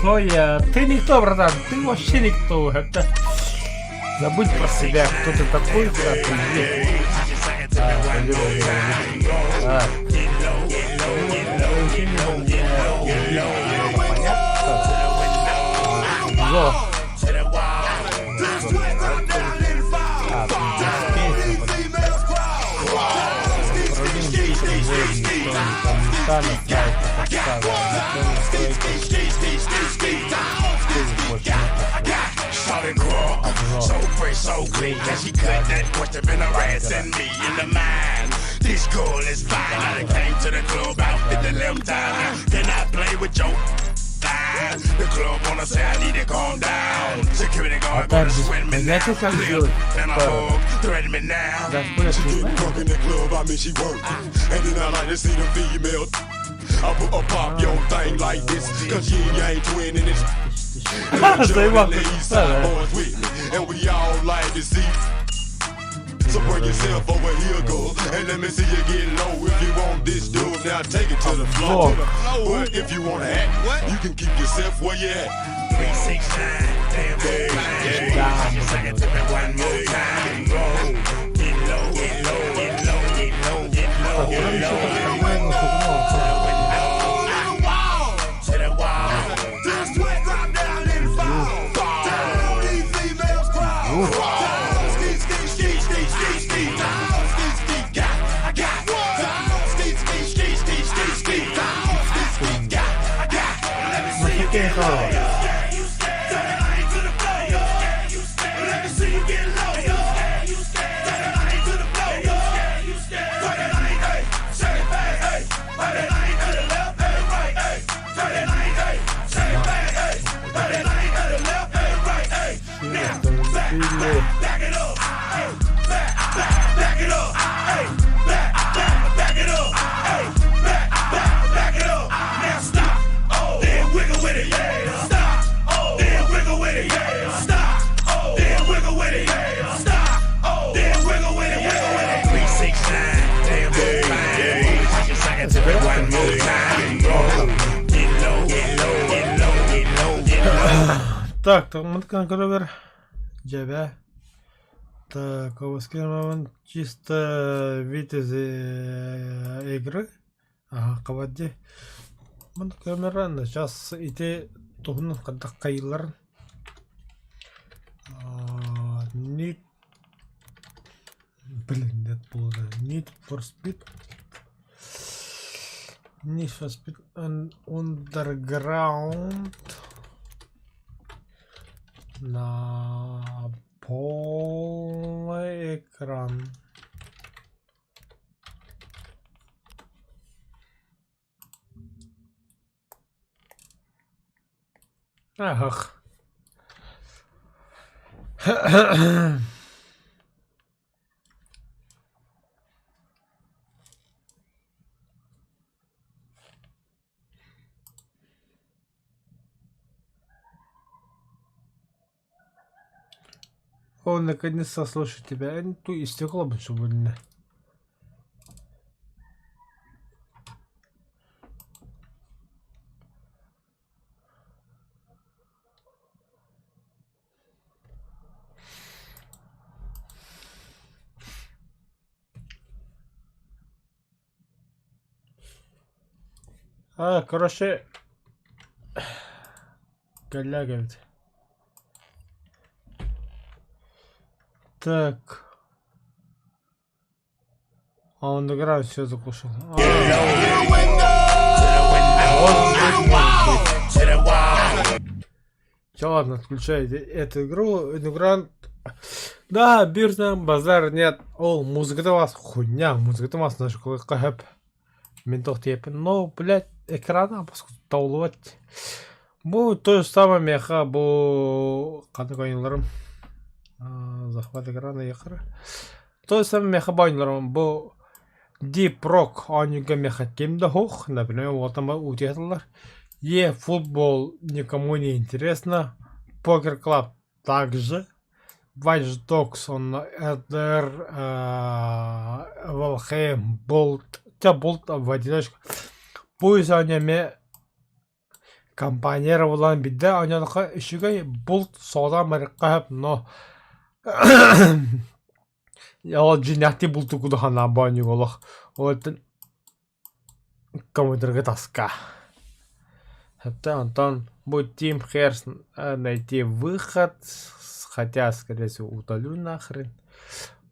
Кто я? Ты никто, братан, ты вообще никто. Это... Забудь про себя, кто ты такой, куда ты иди. А, Понятно. Зо. А, So fresh, so clean, and she cut that question been harassing me in the mind. This girl is fine. I done came to the club out 50 limb time. Can I play with your thighs? The club wanna say I need to calm down. Security guard А gonna так, sweat me now. знаете, как Clear сделать? And a Типа, hug, threaten me now. Да, хуя She ты getting знаешь? drunk in the club, I mean she work. And then I like to see the female. I put a pop your thing like this, cause yin yang twin and it's Заебал. the east side boys with me, and we all like to see. So bring yourself over here, girl, and let me see you get low. If you want this dude, now take it to the floor. But if you wanna act, you can keep yourself where you at. 3, 6, 9, damn, fine. Да, Take a second, tip it one more time. Roll, get low, get low, get low, get low, get low, get low. To the wall. Till sweat drop down and fall. Down on these females crawl. Down, ski, ski, ski, ski, ski, ski. Down, ski, ski, got, I got. Down, ski, ski, ski, ski, ski, ski. Down, ski, ski, got, I got. Let me see you get low. Turn it light to the floor. Let me see you get low. Turn it light to the floor. Turn it light, hey, shake it back, hey. Turn it light to the left and right, hey. Turn it light, hey, shake it back, hey. Turn it light to the left and right, hey. Now, back, back, back it up, hey. Back, back, back it up, hey. Back, back, back it up, hey. Back, back, back it up. Now stop, oh, then wiggle with it, yeah. Stop, oh, then wiggle with it, yeah. Stop, oh, then wiggle with it, yeah. Stop, oh, then wiggle with it, wiggle with it. 3, 6, 9, damn, fine. Take a second, tip it one more time. Roll, get low, get low, get low, get low, get low. Так, маннык көрөбөр. Дьэбэ. Так, оскерман чисто вид из игры. Ага, кабадди. Маннык камера сейчас ити туһунан хайдах хайыылларын. Need Блин, нет было. Need for Speed. Need for Speed Underground на полный экран. Ах. Он наконец-то слушает тебя. Ту и стекло бы больно. А, короче, Голяга ведь. Так. А он играет, все закушал. А, To the wall. Все, ладно, отключай эту игру. Игра... Да, биржа, базар нет. Ол, музыката вас хуйня, музыката вас наш хэп. Мен тиэпин. Но, блядь, экрана таулубат. Бу то же самое меха, бу ханнык оонньууларым. Захват экрана якыр. То же самое меха бу оонньууларым. Бу Deep Rock оонньууга меха ким да суох. Например, вот там утеталар. eFootball никому не интересно. Poker Club также. Watch Dogs он RDR, Valheim, Bolt. Те Bolt в одиночку. Пусть они компаньер буолан биирдэ оонньоотоххо үчүгэй булт соҕотох барыахха сөп но ол дьиҥнээхтии булту кудуханнаах оонньууга олох ол компьютерга тоска. Онтон бу Team Hearts найти выход, хотя скорее всего удалю нахрен.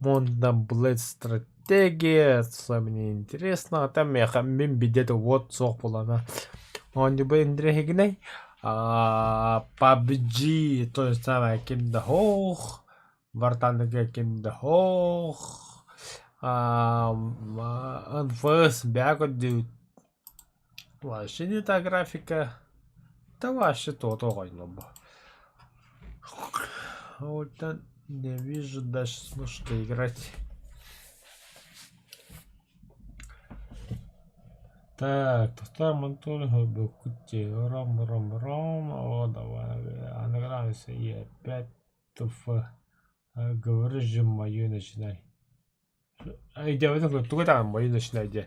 Mount & Blade стратегия, особо не интересно. Там миэхэ мин билбэт уот суох буоллаҕына оонньуубут интэриэһинэй. PUBG то же самое ким да суох, War Thunder ким да суох. НФС бэйэ көрдүүбүт. Вообще не та графика. Да вообще то-то оҕонньор. Вот не вижу даже смысла играть. Так, тохтоо монтур Ром, ром, ром. О, давай. Анаграммся и опять туф. Говори же мою начинай. Өйдөөбөтүм тугу даҕаны мою начинай диэн.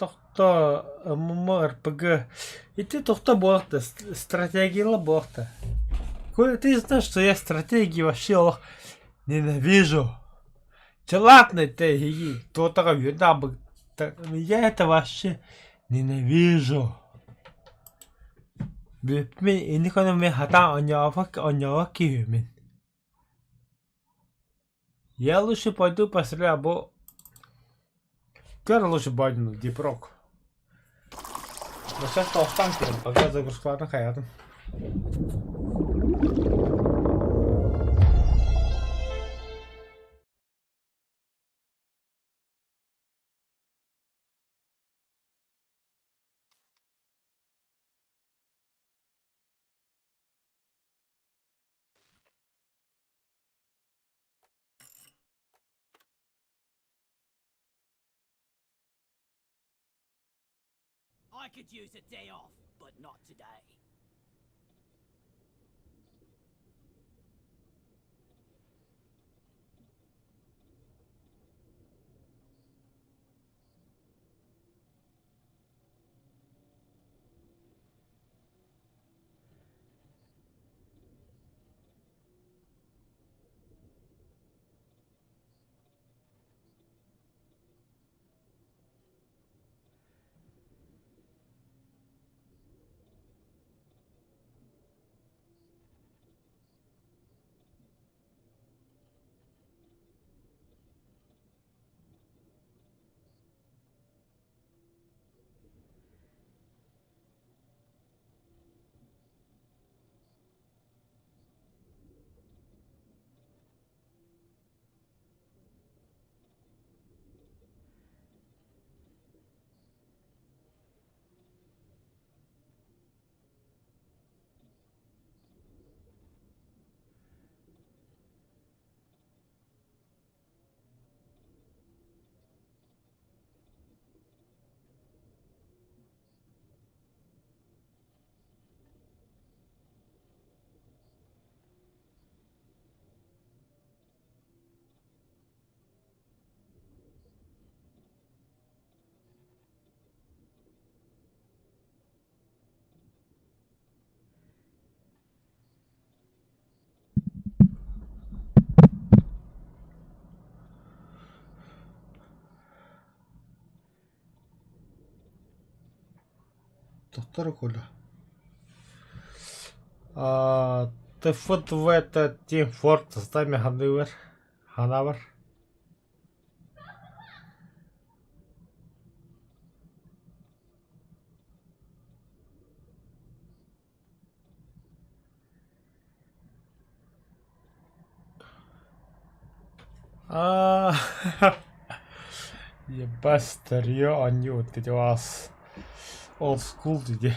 Тохто ММО-РПГ. Ити тохто буолта, стратегияла буолта. Ты знаешь, что я стратегии вообще олох ненавижу. Чэ ладно, ты туотаҕа үөрдэ Я это вообще ненавижу. Бүппүн инник ону мин хатаан оонньообот оонньообот киһибин. Я лучше пойду постреляю, бу Көр лучше пойду Дипрок. Но сейчас тоохтоон көрөм, пока загрузкаларын хайаатым. I could use a day off, but not today. Тохтор Коля. ТФ-2 это Team Fortress тами ханыбар. Ханабар. А, ебать, старье, они вот эти вас old school дии.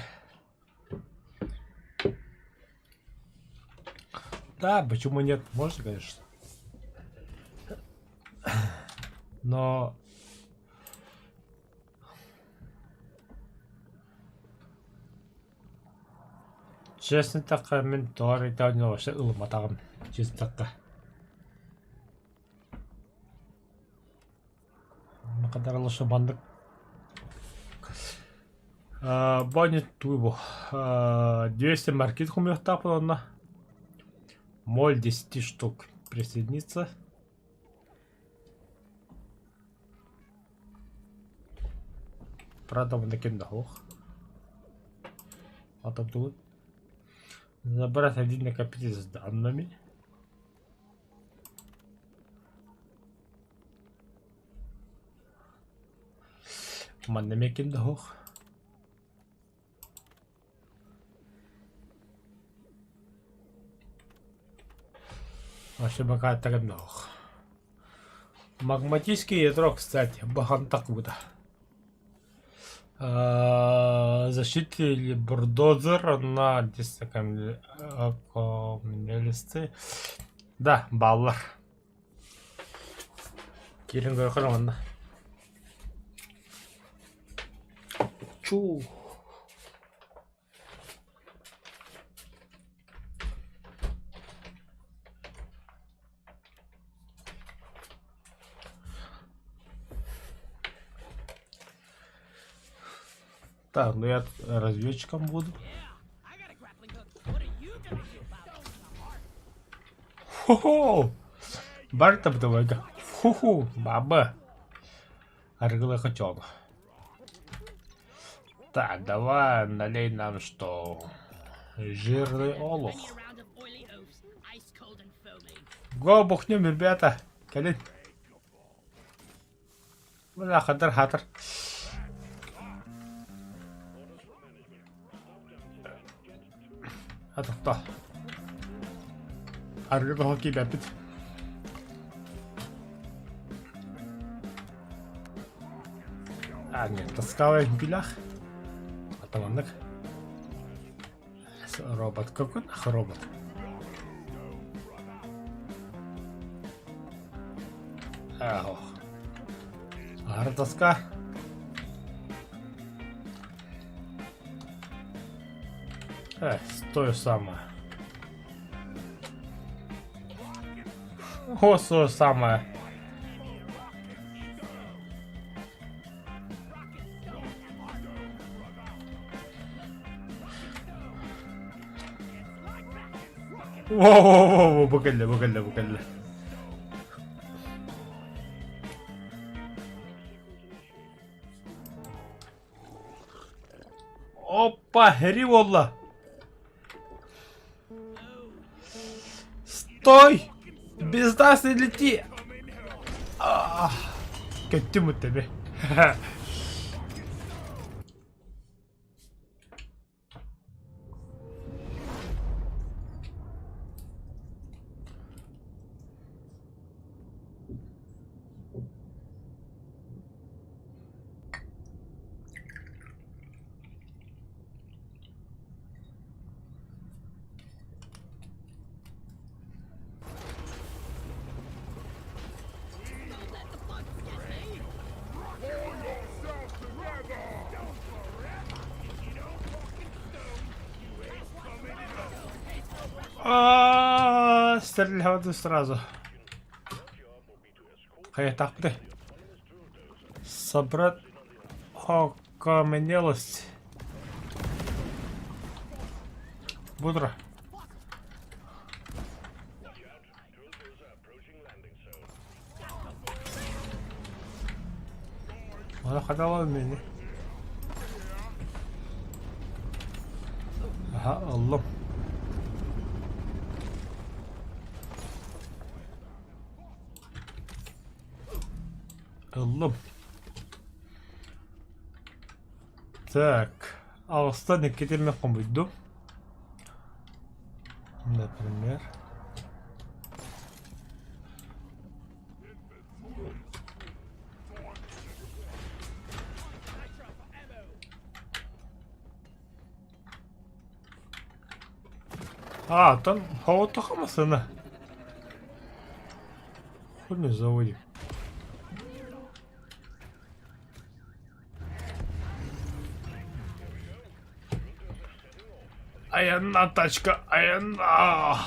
Да, почему нет? Можно, конечно. Но честно эттэххэ, мин тоҕо эрэ вообще ылымматаҕым, честно эттэххэ. Макадар лучше маннык Бонит тугу 200 маркет хомуйуохтаахпын онно. Моль 10 штук присоединиться. Правда, онно ким да суох. Атабдыбыт. Забрать один накопитель с данными. Манна эмиэ ким да суох. Вообще пока так Магматический ядро, кстати, бахантак буда. Защита или бурдозер на дисокомнелисты. Да, баллар. Киирэн көрөхөр манна. Чуу. Так, ну я разведчиком буду. Хо-хо! Барта давай-ка. Ху-ху, баба. Арыгылы хотел. Так, давай налей нам что? Жирный олух. Го бухнем, ребята. Кэлин. Бля, хатыр хатыр. Атахта. Арыгы тоҕо киирбэппит. А, нет, таскалай билах. Атаманнык. Робот. Какой нахуй робот? Ах. Ардоска. Э, то самое. О, то самое. Во-во-во, бу кэллэ, бу кэллэ, бу кэллэ. Опа, Хэри буолла. Стой! Без нас не лети! Көттүм үттэби. Аа, стрелять сразу. Хайатахпыты. Собрать окаменелость. Бодро. Аны хаталан мени. Аха, ыллым. Ыллым. Так, аҕыстан иккитин мен хомуйдум. Например. А, там хаотаха масына. Хуй заводим. Айанна тачка, айанна!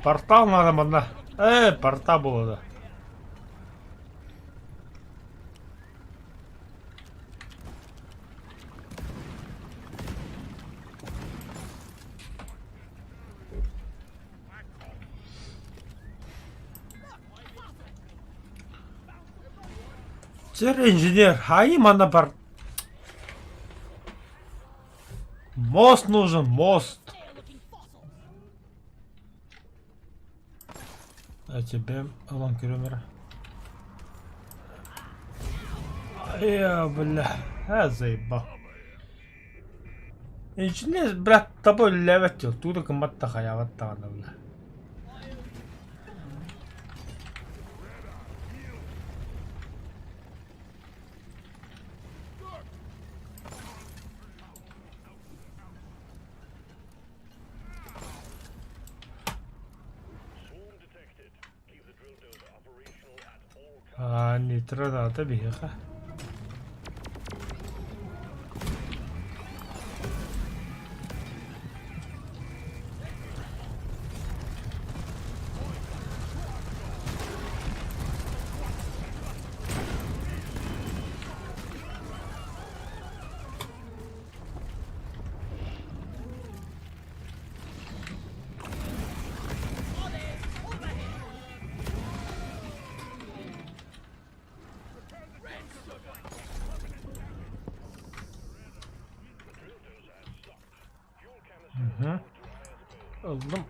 Портал надо манна. Э, порта было да. Сэр инженер, хаайыы манна бар. Мост нужен, мост. А тебе ылан көрөм эрэ. Э, бля, а заебал. Инженер, брат, тобой үлэлээбэт дьыл, тугу да гыммат да хайаабат даҕаны бля. Аа, нитро наада биһиэхэ. Мгм. Ыллым.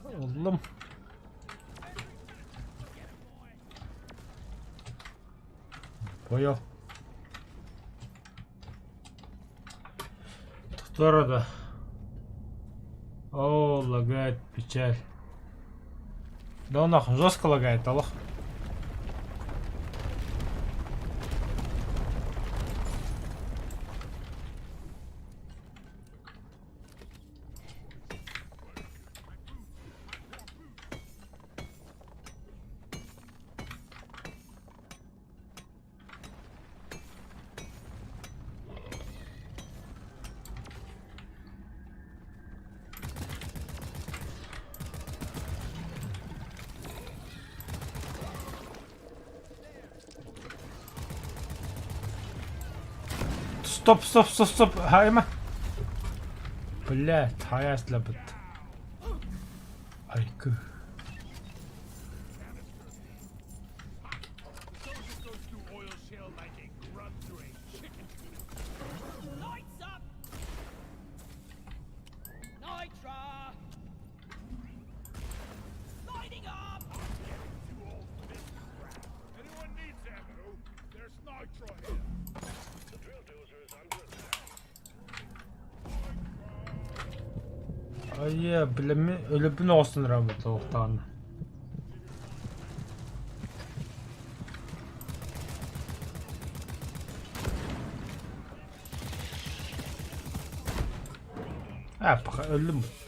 Ыллым. Понял. Тура да. О, лагает, печаль. Да он нахуй жестко лагает, аллах. Стоп, стоп, стоп, стоп, хайма. Блядь, хайас лабыт. Айкы. Айа, бля, мин өлөбүн оҕустан ыраабыт олохтоон. А, пока өллүм бут.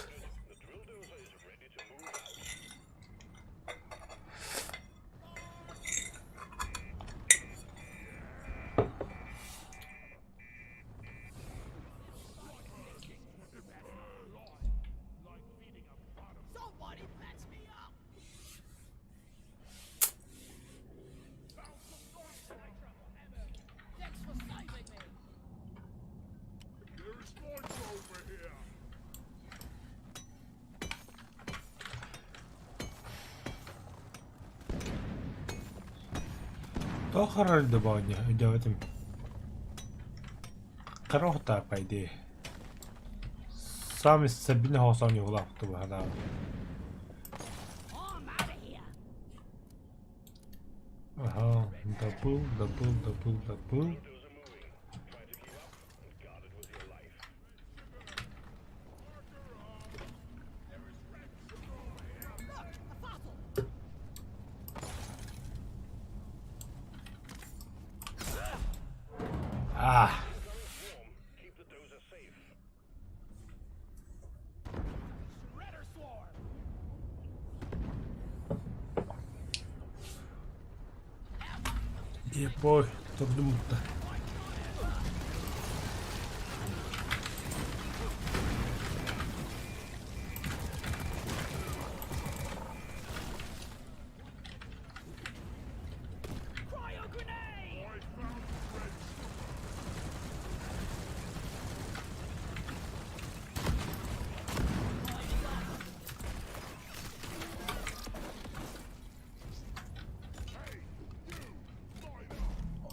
Тоҕо харарда баҕайы өйдөөбөтүм. Хара оһуттаах по идее. Саамай сабина хоосоон уһулаахтыбы санаабын. Ага, добыл, добыл, добыл, добыл. А. Ебой, турдум-то.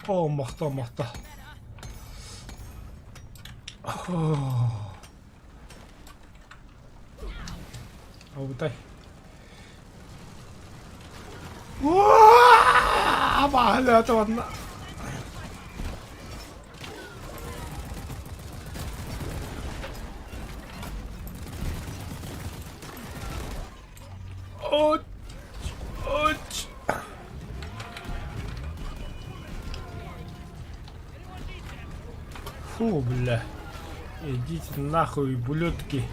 О, махта, махта. Абытай. Баһылыата уонна Оч! Фу, бля. Идите нахуй, ублюдки.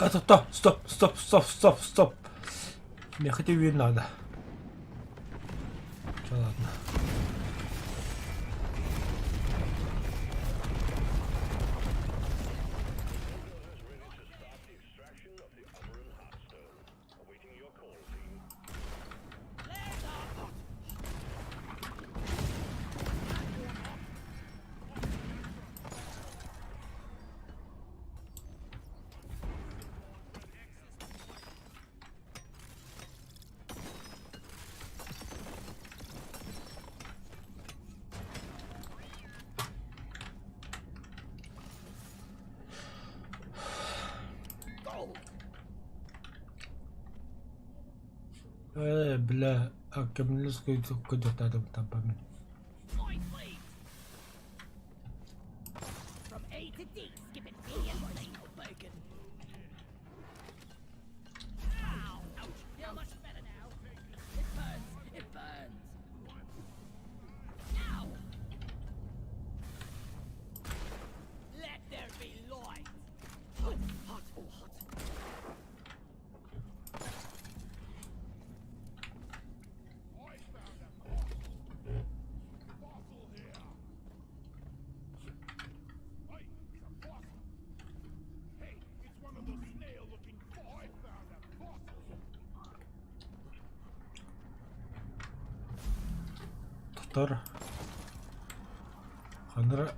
Это то, стоп, стоп, стоп, стоп, стоп. Мне хотя бы надо. Чё, ладно. Э, бля, а кемнилскую кудятадым табами. Тотор. Ханара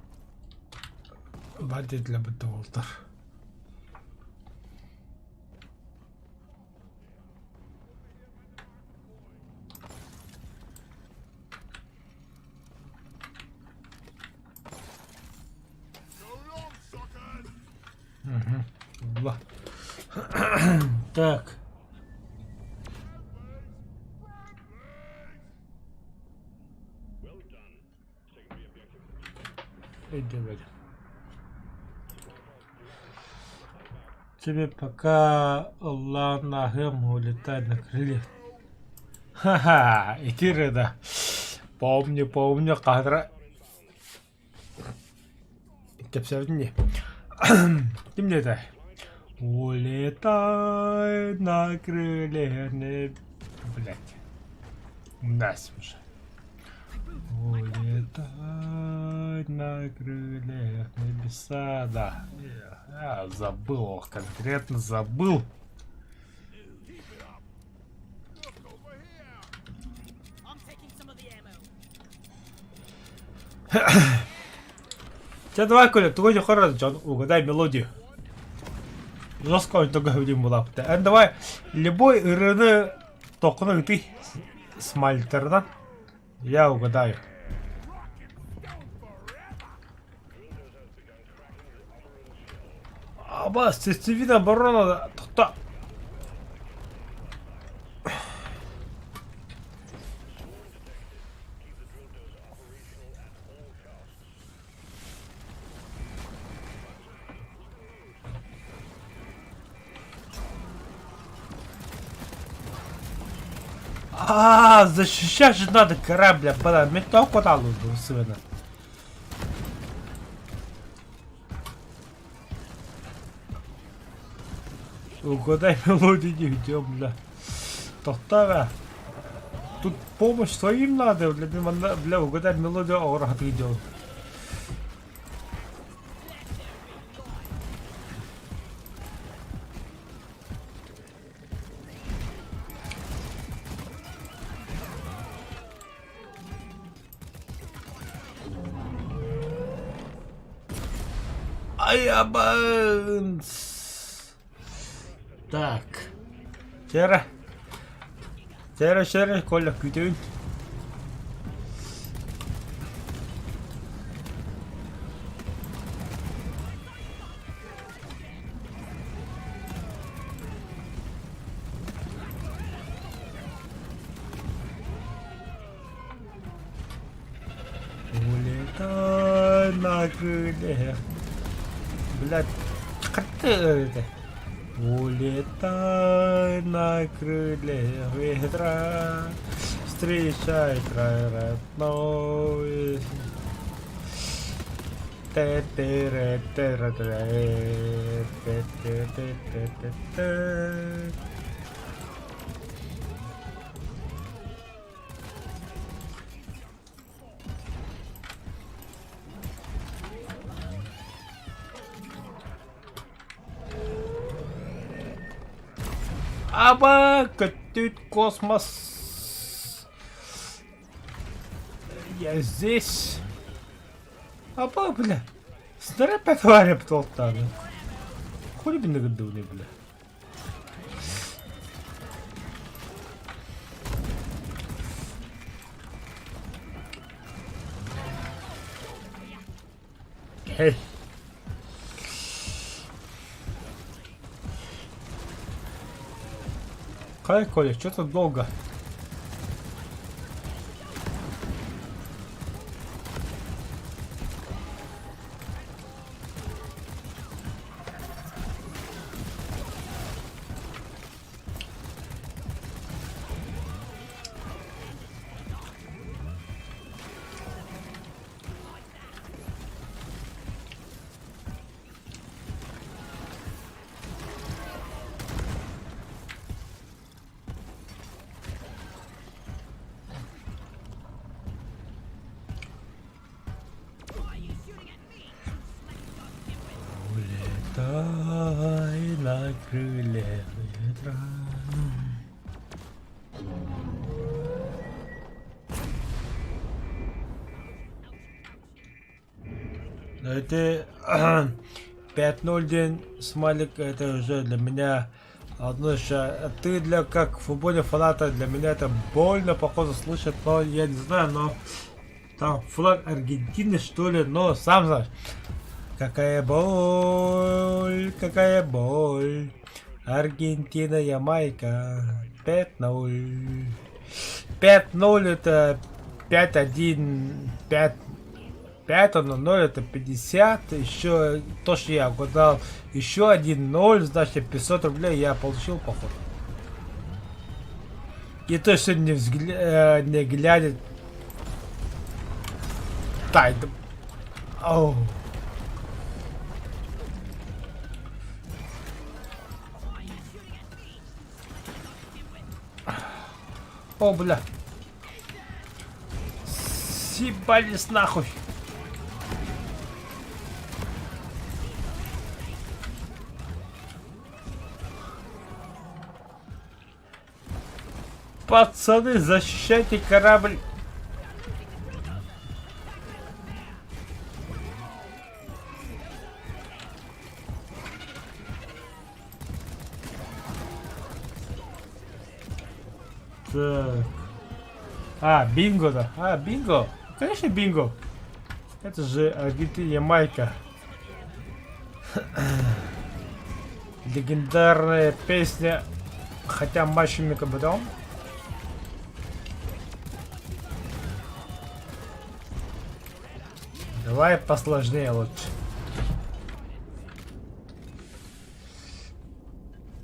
баар диэтилэр бытта уолтар. Угу. Так. Өйдөөбөт. Тебе пока ыллаан ааһыам улетай на крыльях. Ха-ха, итир да. Помню, помню, кадра. Кэпсээбитин дии. Ким диэтэ? Улетай на крыле не... Блять. Умнась уже. Улетай на крыльях небеса, да. Я забыл, конкретно забыл. Чэ давай, Коля, тугу дьохор дьон угадай мелодию. Жестко он только говорим булапты. Эн давай любой ырыаны токуна ытый смальтерна. Я угадаю. Аба, сетевина оборона тохто. А, защищать же надо корабля, бля, мен тоққа алуды сывына. Угадай мелодию не идем, бля. Тохтара. Тут помощь своим надо, бля, бля, угадай мелодию, а идет. Айабын! Так. Чээрэ. Чээрэ, чээрэ, Коля, күүтэбин. Улетай на крыле. Блядь, это? Улетай на крыле ветра, встречай край родной. Те-те-ре-те-ре-те-те-те-те-те-те. Аба, көттүт космос. Я здесь. Аба, бля. Снаряд тварь толтаны. Хули бин гырдыгыный, бля. Hey. Кай, Коля, что-то долго. Улетай на крыле ветра. Это 5-0 день, смайлик, это уже для меня одно еще. Ты для как футбольного фаната, для меня это больно, походу, слышать, но я не знаю, но там флаг Аргентины, что ли, но сам знаешь. Какая боль, какая боль. Аргентина, Ямайка. 5-0. 5-0 это 5-1, 5 5, 0 это 50, еще то, что я угадал, еще 1-0, значит 500 рублей я получил, походу. И то, что не, взгля... не глядя... Тай, да... Оу. О, бля. Съебались нахуй. Пацаны, защищайте корабль. Так. А, бинго, да. А, бинго. Конечно, бинго. Это же Аргентина, Ямайка. Легендарная песня. Хотя матч потом. Давай посложнее лучше.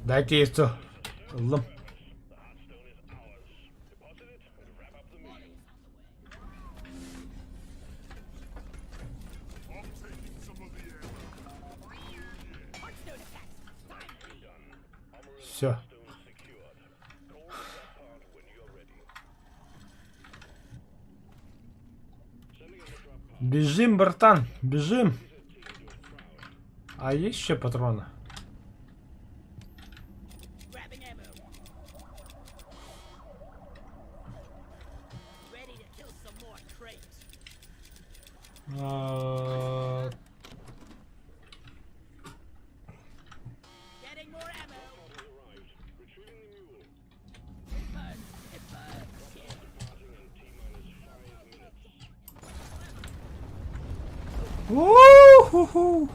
Дайте яйцо. Лом. Все. Бежим, братан, бежим. А есть еще патроны? У-ху-ху.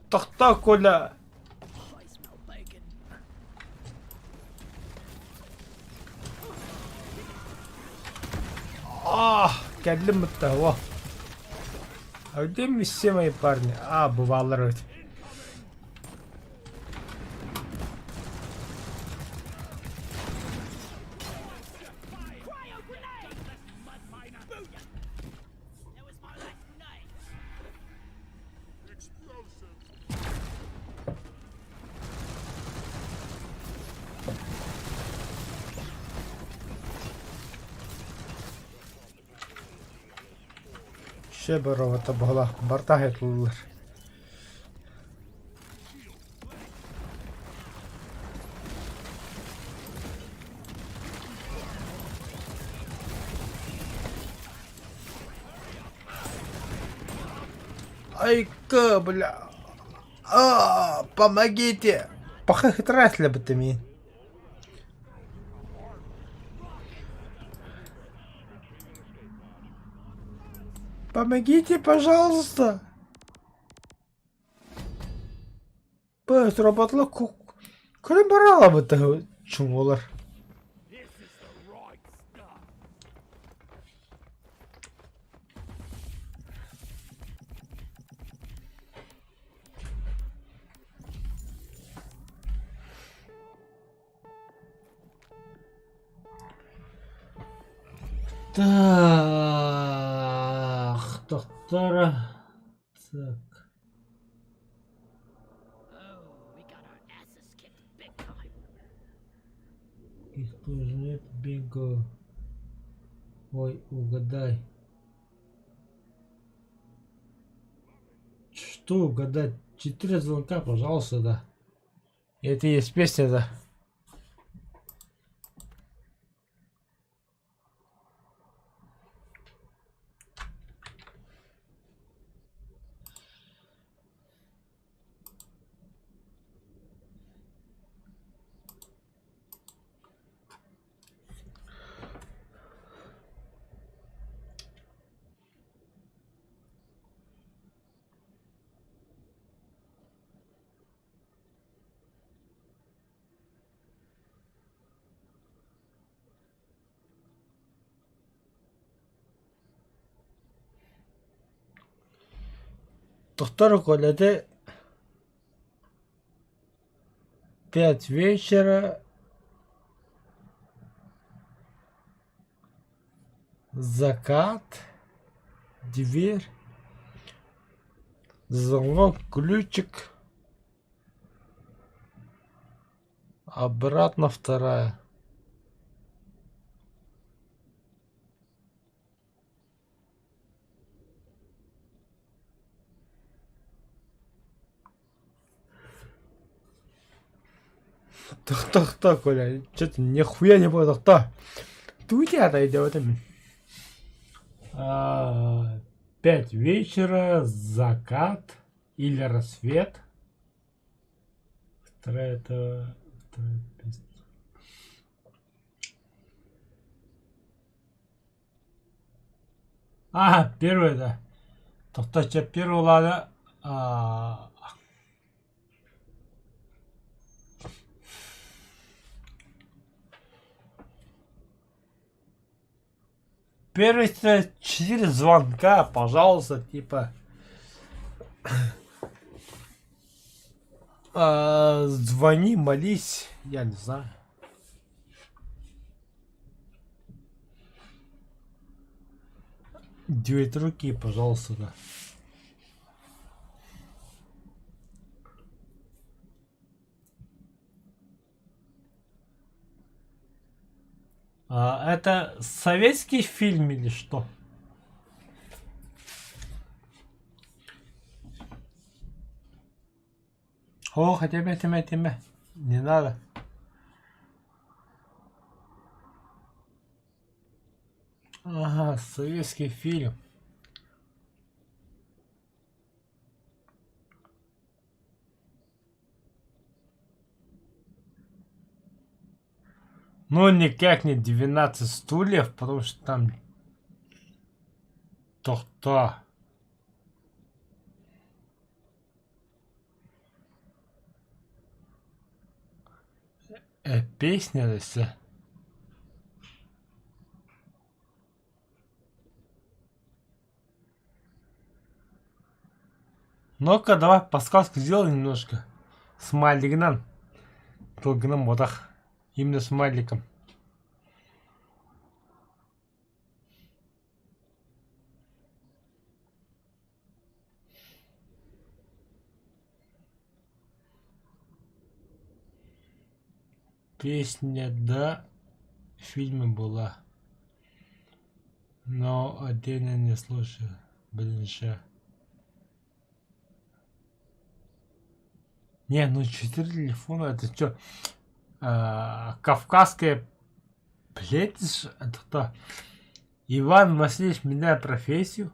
Тохтоо, Коля. А, кэллим бытта, о. А где все мои парни? А, бывало ведь. Шеберова буола барта ыллар. Айка, бля. А, помогите. Пахахитрать бы ты мне. Помогите, пожалуйста. Б, роботлар көрөн баралабыт чумолар. Так, доктора. Так. Их тоже нет, бинго. Ой, угадай. Что угадать? Четыре звонка, пожалуйста, да. Это и есть песня, да. Доктор Коляде 5 вечера закат дверь звонок ключик обратно вторая Тохтоо, Коля, что-то нихуя не понял, тохтоо. Туя идет. 5 вечера, закат или рассвет. Вторая это вторая песня. А, первая, да. Тохтоо, первый ладно. А... Первые четыре звонка, пожалуйста, типа. Звони, молись, я не знаю. Девять руки, пожалуйста, да. А, это советский фильм или что? О, хотя бы, хотя бы, хотя бы. Не надо. Ага, советский фильм. Ну, никак не 12 стульев, потому что там тохтоо. Песня өссө. Ну-ка, давай подсказку сделай немножко. Смайлигынан. Тылгынан буотах. Именно смайликом. Песня да в фильме была. Но отдельно не слушаю. Блин, ща. Не, ну четыре телефона, это что? Кавказская плеть? Это кто? Иван Васильевич меняет профессию?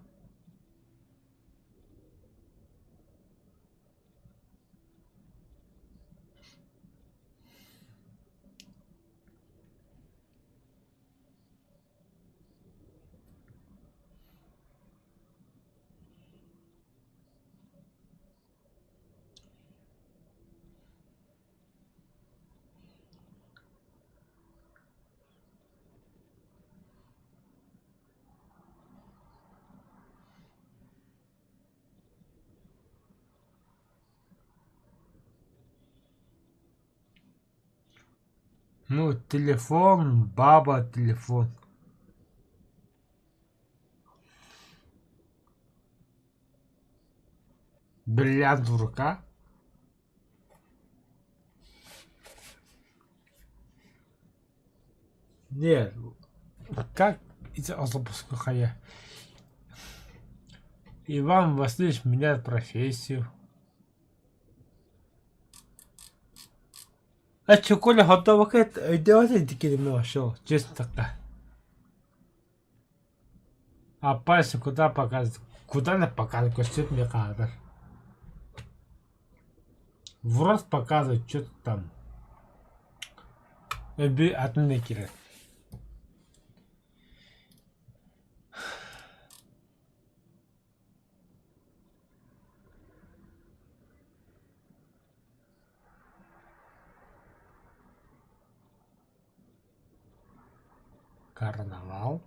Ну, телефон, баба, телефон. Бриллиант в рука. Нет, как хайа. Иван Васильевич меняет профессию. А чё, Коля, готова өйдөбөт итиккин вообще, честно так. А пальцы куда показывать? Куда на показывать? Костюм мне кадр. В рот показывать, что-то там. Эби атын кирер. Карнавал.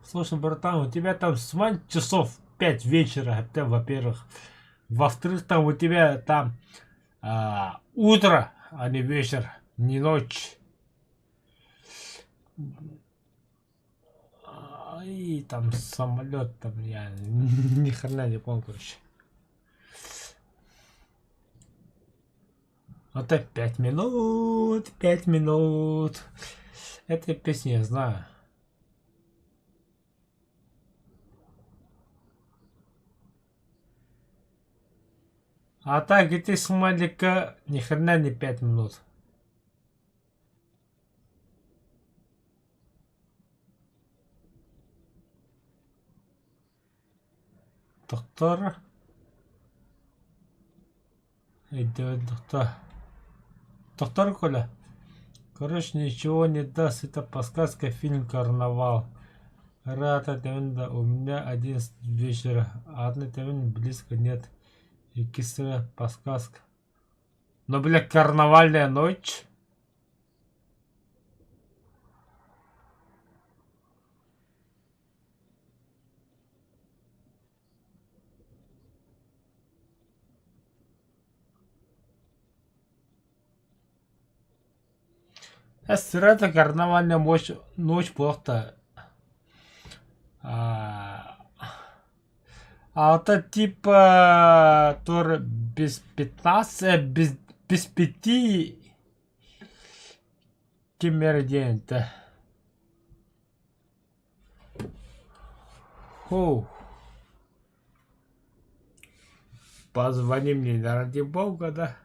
Слушай, братан, у тебя там с часов 5 вечера, это во-первых. Во-вторых, там у тебя там утро, а не вечер, не ночь. И там самолет, там я ни хрена не помню, короче. Вот это 5 минут, 5 минут. Этой песни я знаю. А так и ты смайлика ни хрена не 5 минут. Доктор. Доктор. Доктор Коля. Короче, ничего не даст. Это подсказка фильм Карнавал. Рата у меня 11 вечера. Одной близко нет. И кислая подсказка. Но, бля, карнавальная ночь. Сырата карнавальная ночь, ночь плохо. А это типа тор без 15, без 5 кемердента. Хоу. Позвони мне, ради бога, да?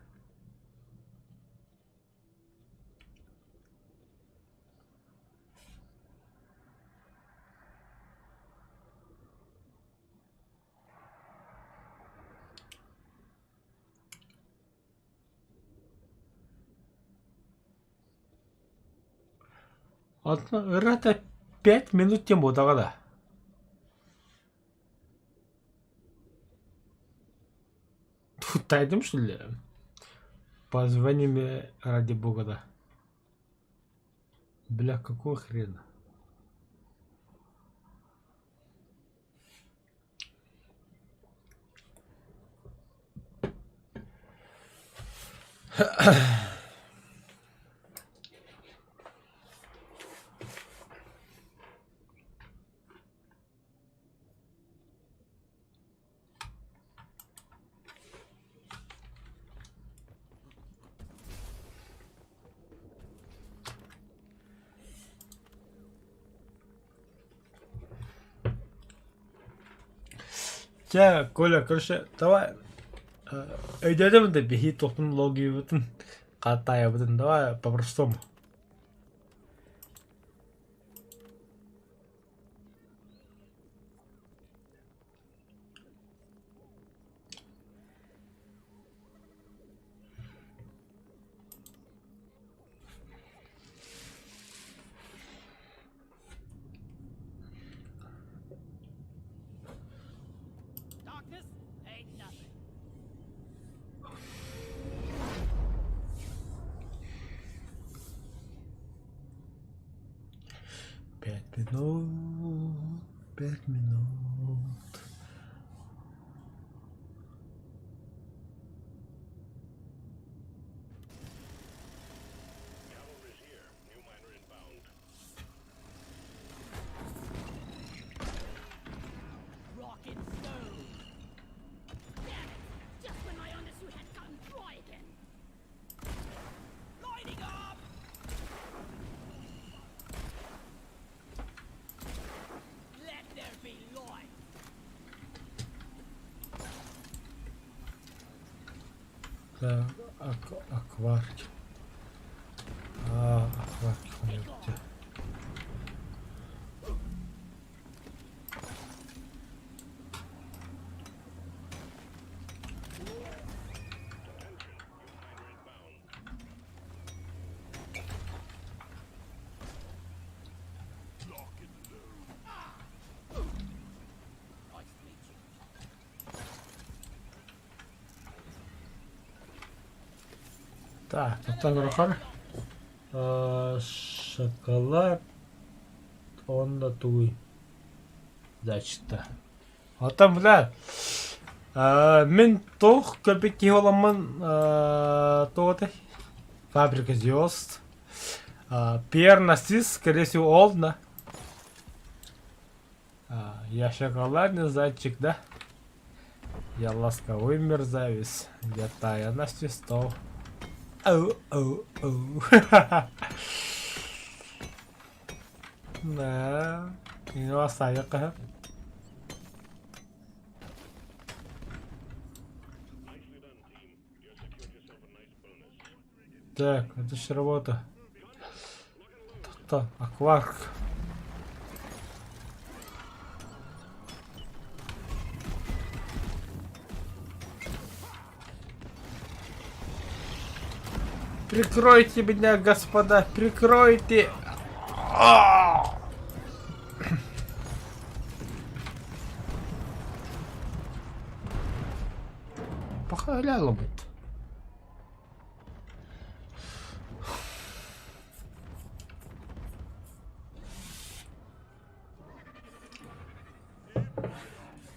Онтон ырыата пять минут диэн буоллаҕа да. Тайдым что ли? Позвони мне ради бога да. Бля, какого хрена? Чэ, Коля, короче, давай өйдөөтүм да биһи туохпун логиябытын хатаайабытын давай по-простому. Darkness ain't nothing. 5 минут, 5 минут. Rock and stone. Damn it! Just when my undersuit had gotten dry again. Lighting up! Let there be light. Так, акварки. А, акварки хуйня. Nice to meet you. Так, оттон рохор шоколад уонна тугуй зачта. Оттон бля мин туох көрбүт киһи буоламмын туох этэй Фабрика звезд Пьер Нарцисс, скорее всего, ол да. Я шоколадный зайчик, да? Я ласковый мерзавец. Я тая на свистол. Оу, оу, оу. Да. Ино Так, это ж работа. Та, акварк. Прикройте меня, господа, прикройте. Похаляло будет.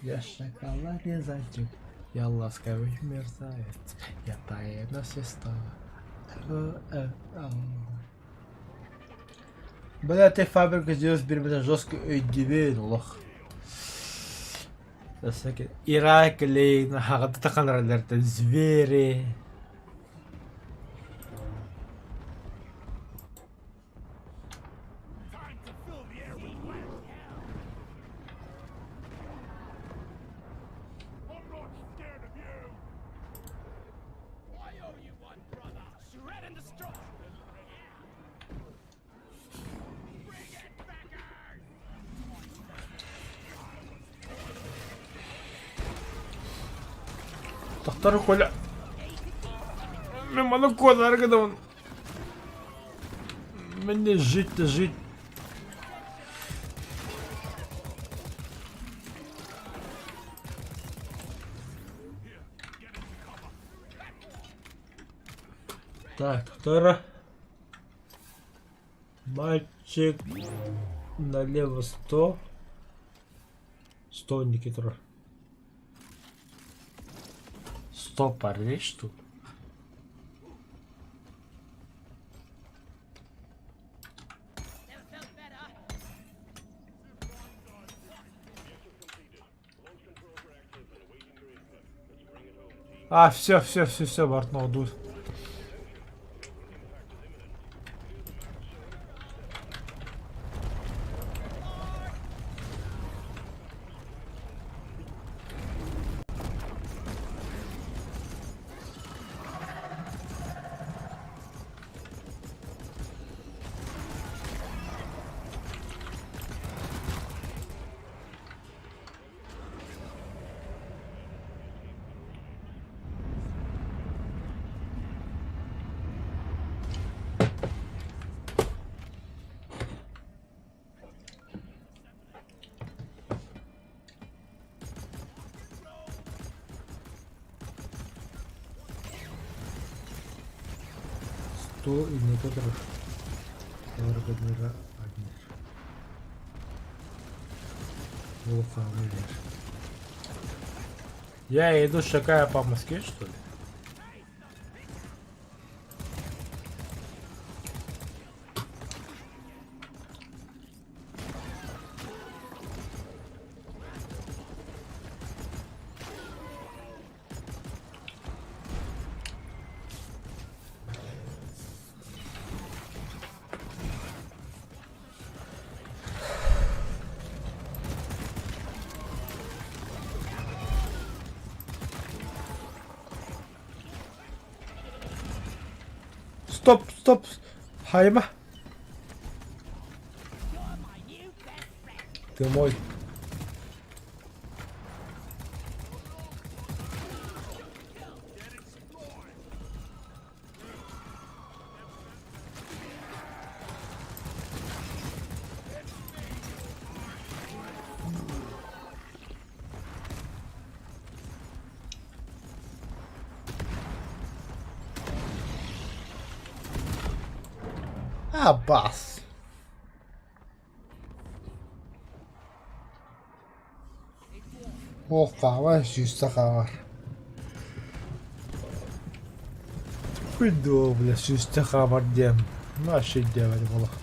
Я шоколадный зайчик, я ласковый мерзавец, я тайна сестра. Бля, ты фабрика звезд бир жестко өйдүбүн олох. Ираклий, хаҕата звери. I owe you one, brother. Shred and destroy. Bring it, backers! Тохтор Коля. Мен маны куотарга да Мне жить-то жить. Так, второ. Мальчик налево 100. 100 Никитор. 100 парней, что ли? А, все, все, все, все, Бартнов дует. 100 индикаторов Я иду шагая по Москве, что ли? Стоп, стоп, хайма. Ты мой. Аббас. Ол хаамар, сүүстэ хаамар. Хуйдуо, бля, сүүстэ хаамар диэн. Вообще диэбэт буолуох.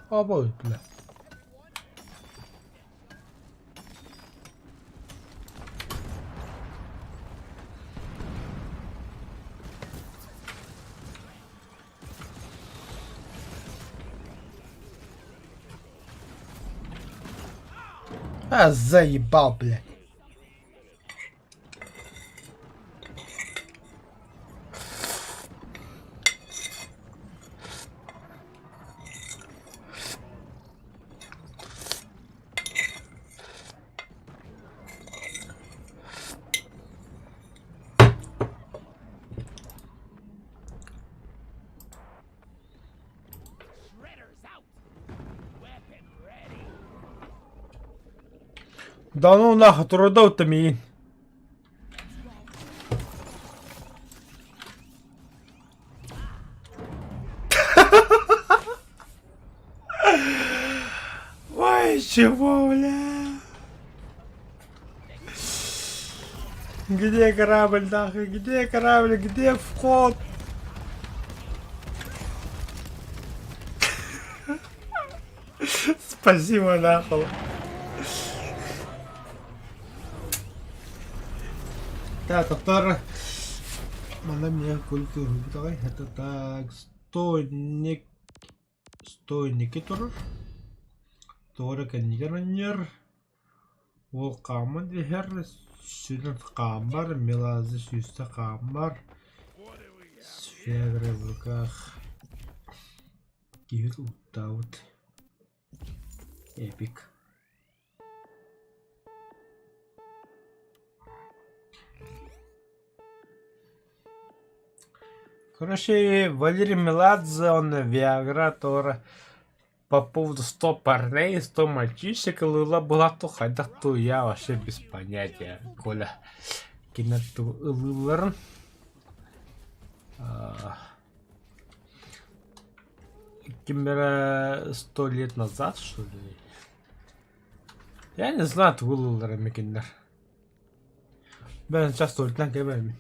Обой, бля. А, заебал, блядь. Да ну нахуй, трудов-то миин. Ой, чего, бля? Где корабль, нахуй? Где корабль? Где вход? Спасибо, нахуй. Так, автор. Манна мне культуру давай. Это так, стойник. Стойники турар. Туора кэннигэр анньар. Уол хааман иһэр, сүрүн хаамар, Меладзе сүүстэ хаамар, Сфера в руках киһи уттаабыт эпик. Короче, Валерий Меладзе, он Виагра Тора. По поводу 100 парней, 100 мальчишек ылыыла буолаатту хайдах ту я вообще без понятия. Коля кинилэр тугу ылыылларын ким эрэ 100 лет назад что ли? Я не знаю тугу ылыыллар эми кинилэр. Бэйэм сейчас туолтан кэбээмин.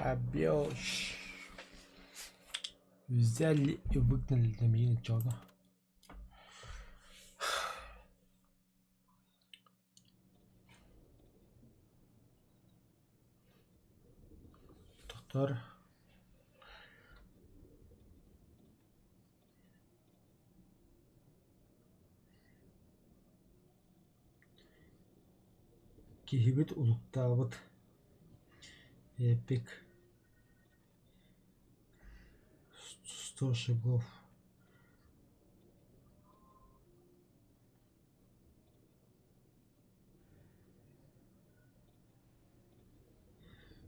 Обел взяли и выгнали для меня чего Тохтор. Киһибит улуктаабыт эпик 100 шагов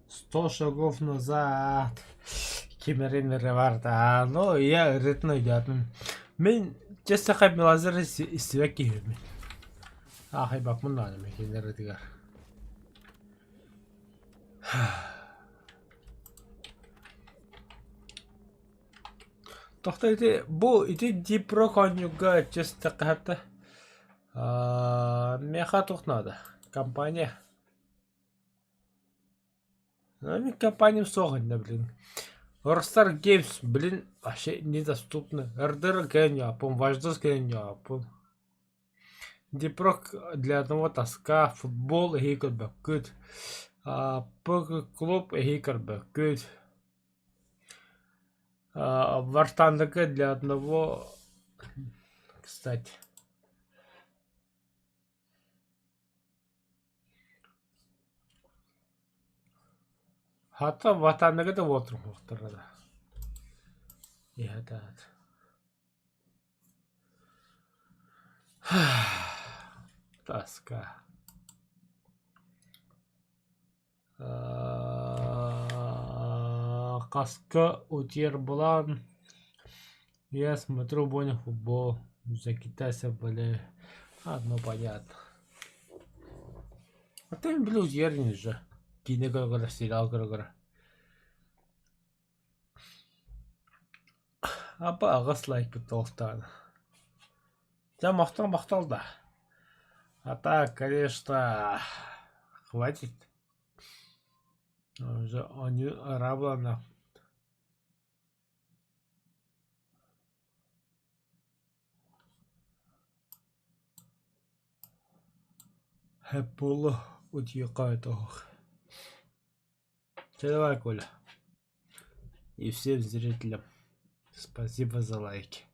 100 шагов назад кимэрин эрэ барда ну я ырытын өйдөөтүм мин честно Мелазер истибэт киһибин аахайбаппын даҕаны мин кинилэр ырытыгар Тохто ити бу ити Deep Rock оонньууга честно хаһатта миэхэ туох наада компания Ну, мин компаниям суох иннэ билигин. Rockstar Games, блин, вообще недоступны. RDR кэлэн Watch Dogs кэлэн Днепрок для одного тоска, футбол эһиги көрбөккүт, ПК-клуб эһиги көрбөккүт, Вартандыкы для одного, кстати. Хата Ватаныгы да уотурмуохтара да. Иһэтаат. Тоска. Хаска утуйар булан Я смотрю Боня футбол. Закитайся, бля. А, ну понятно. А ты, блин, утуйар же. Киинэ көрө-көрө, сериал көрө-көрө. Апа аҕыс лайкпыт туохтаан. Дьэ махтал махтал да. А так, конечно, хватит. Уже они араблана. Хэппулу утьюкаайтоох. Чэ давай, Коля. И всем зрителям спасибо за лайки.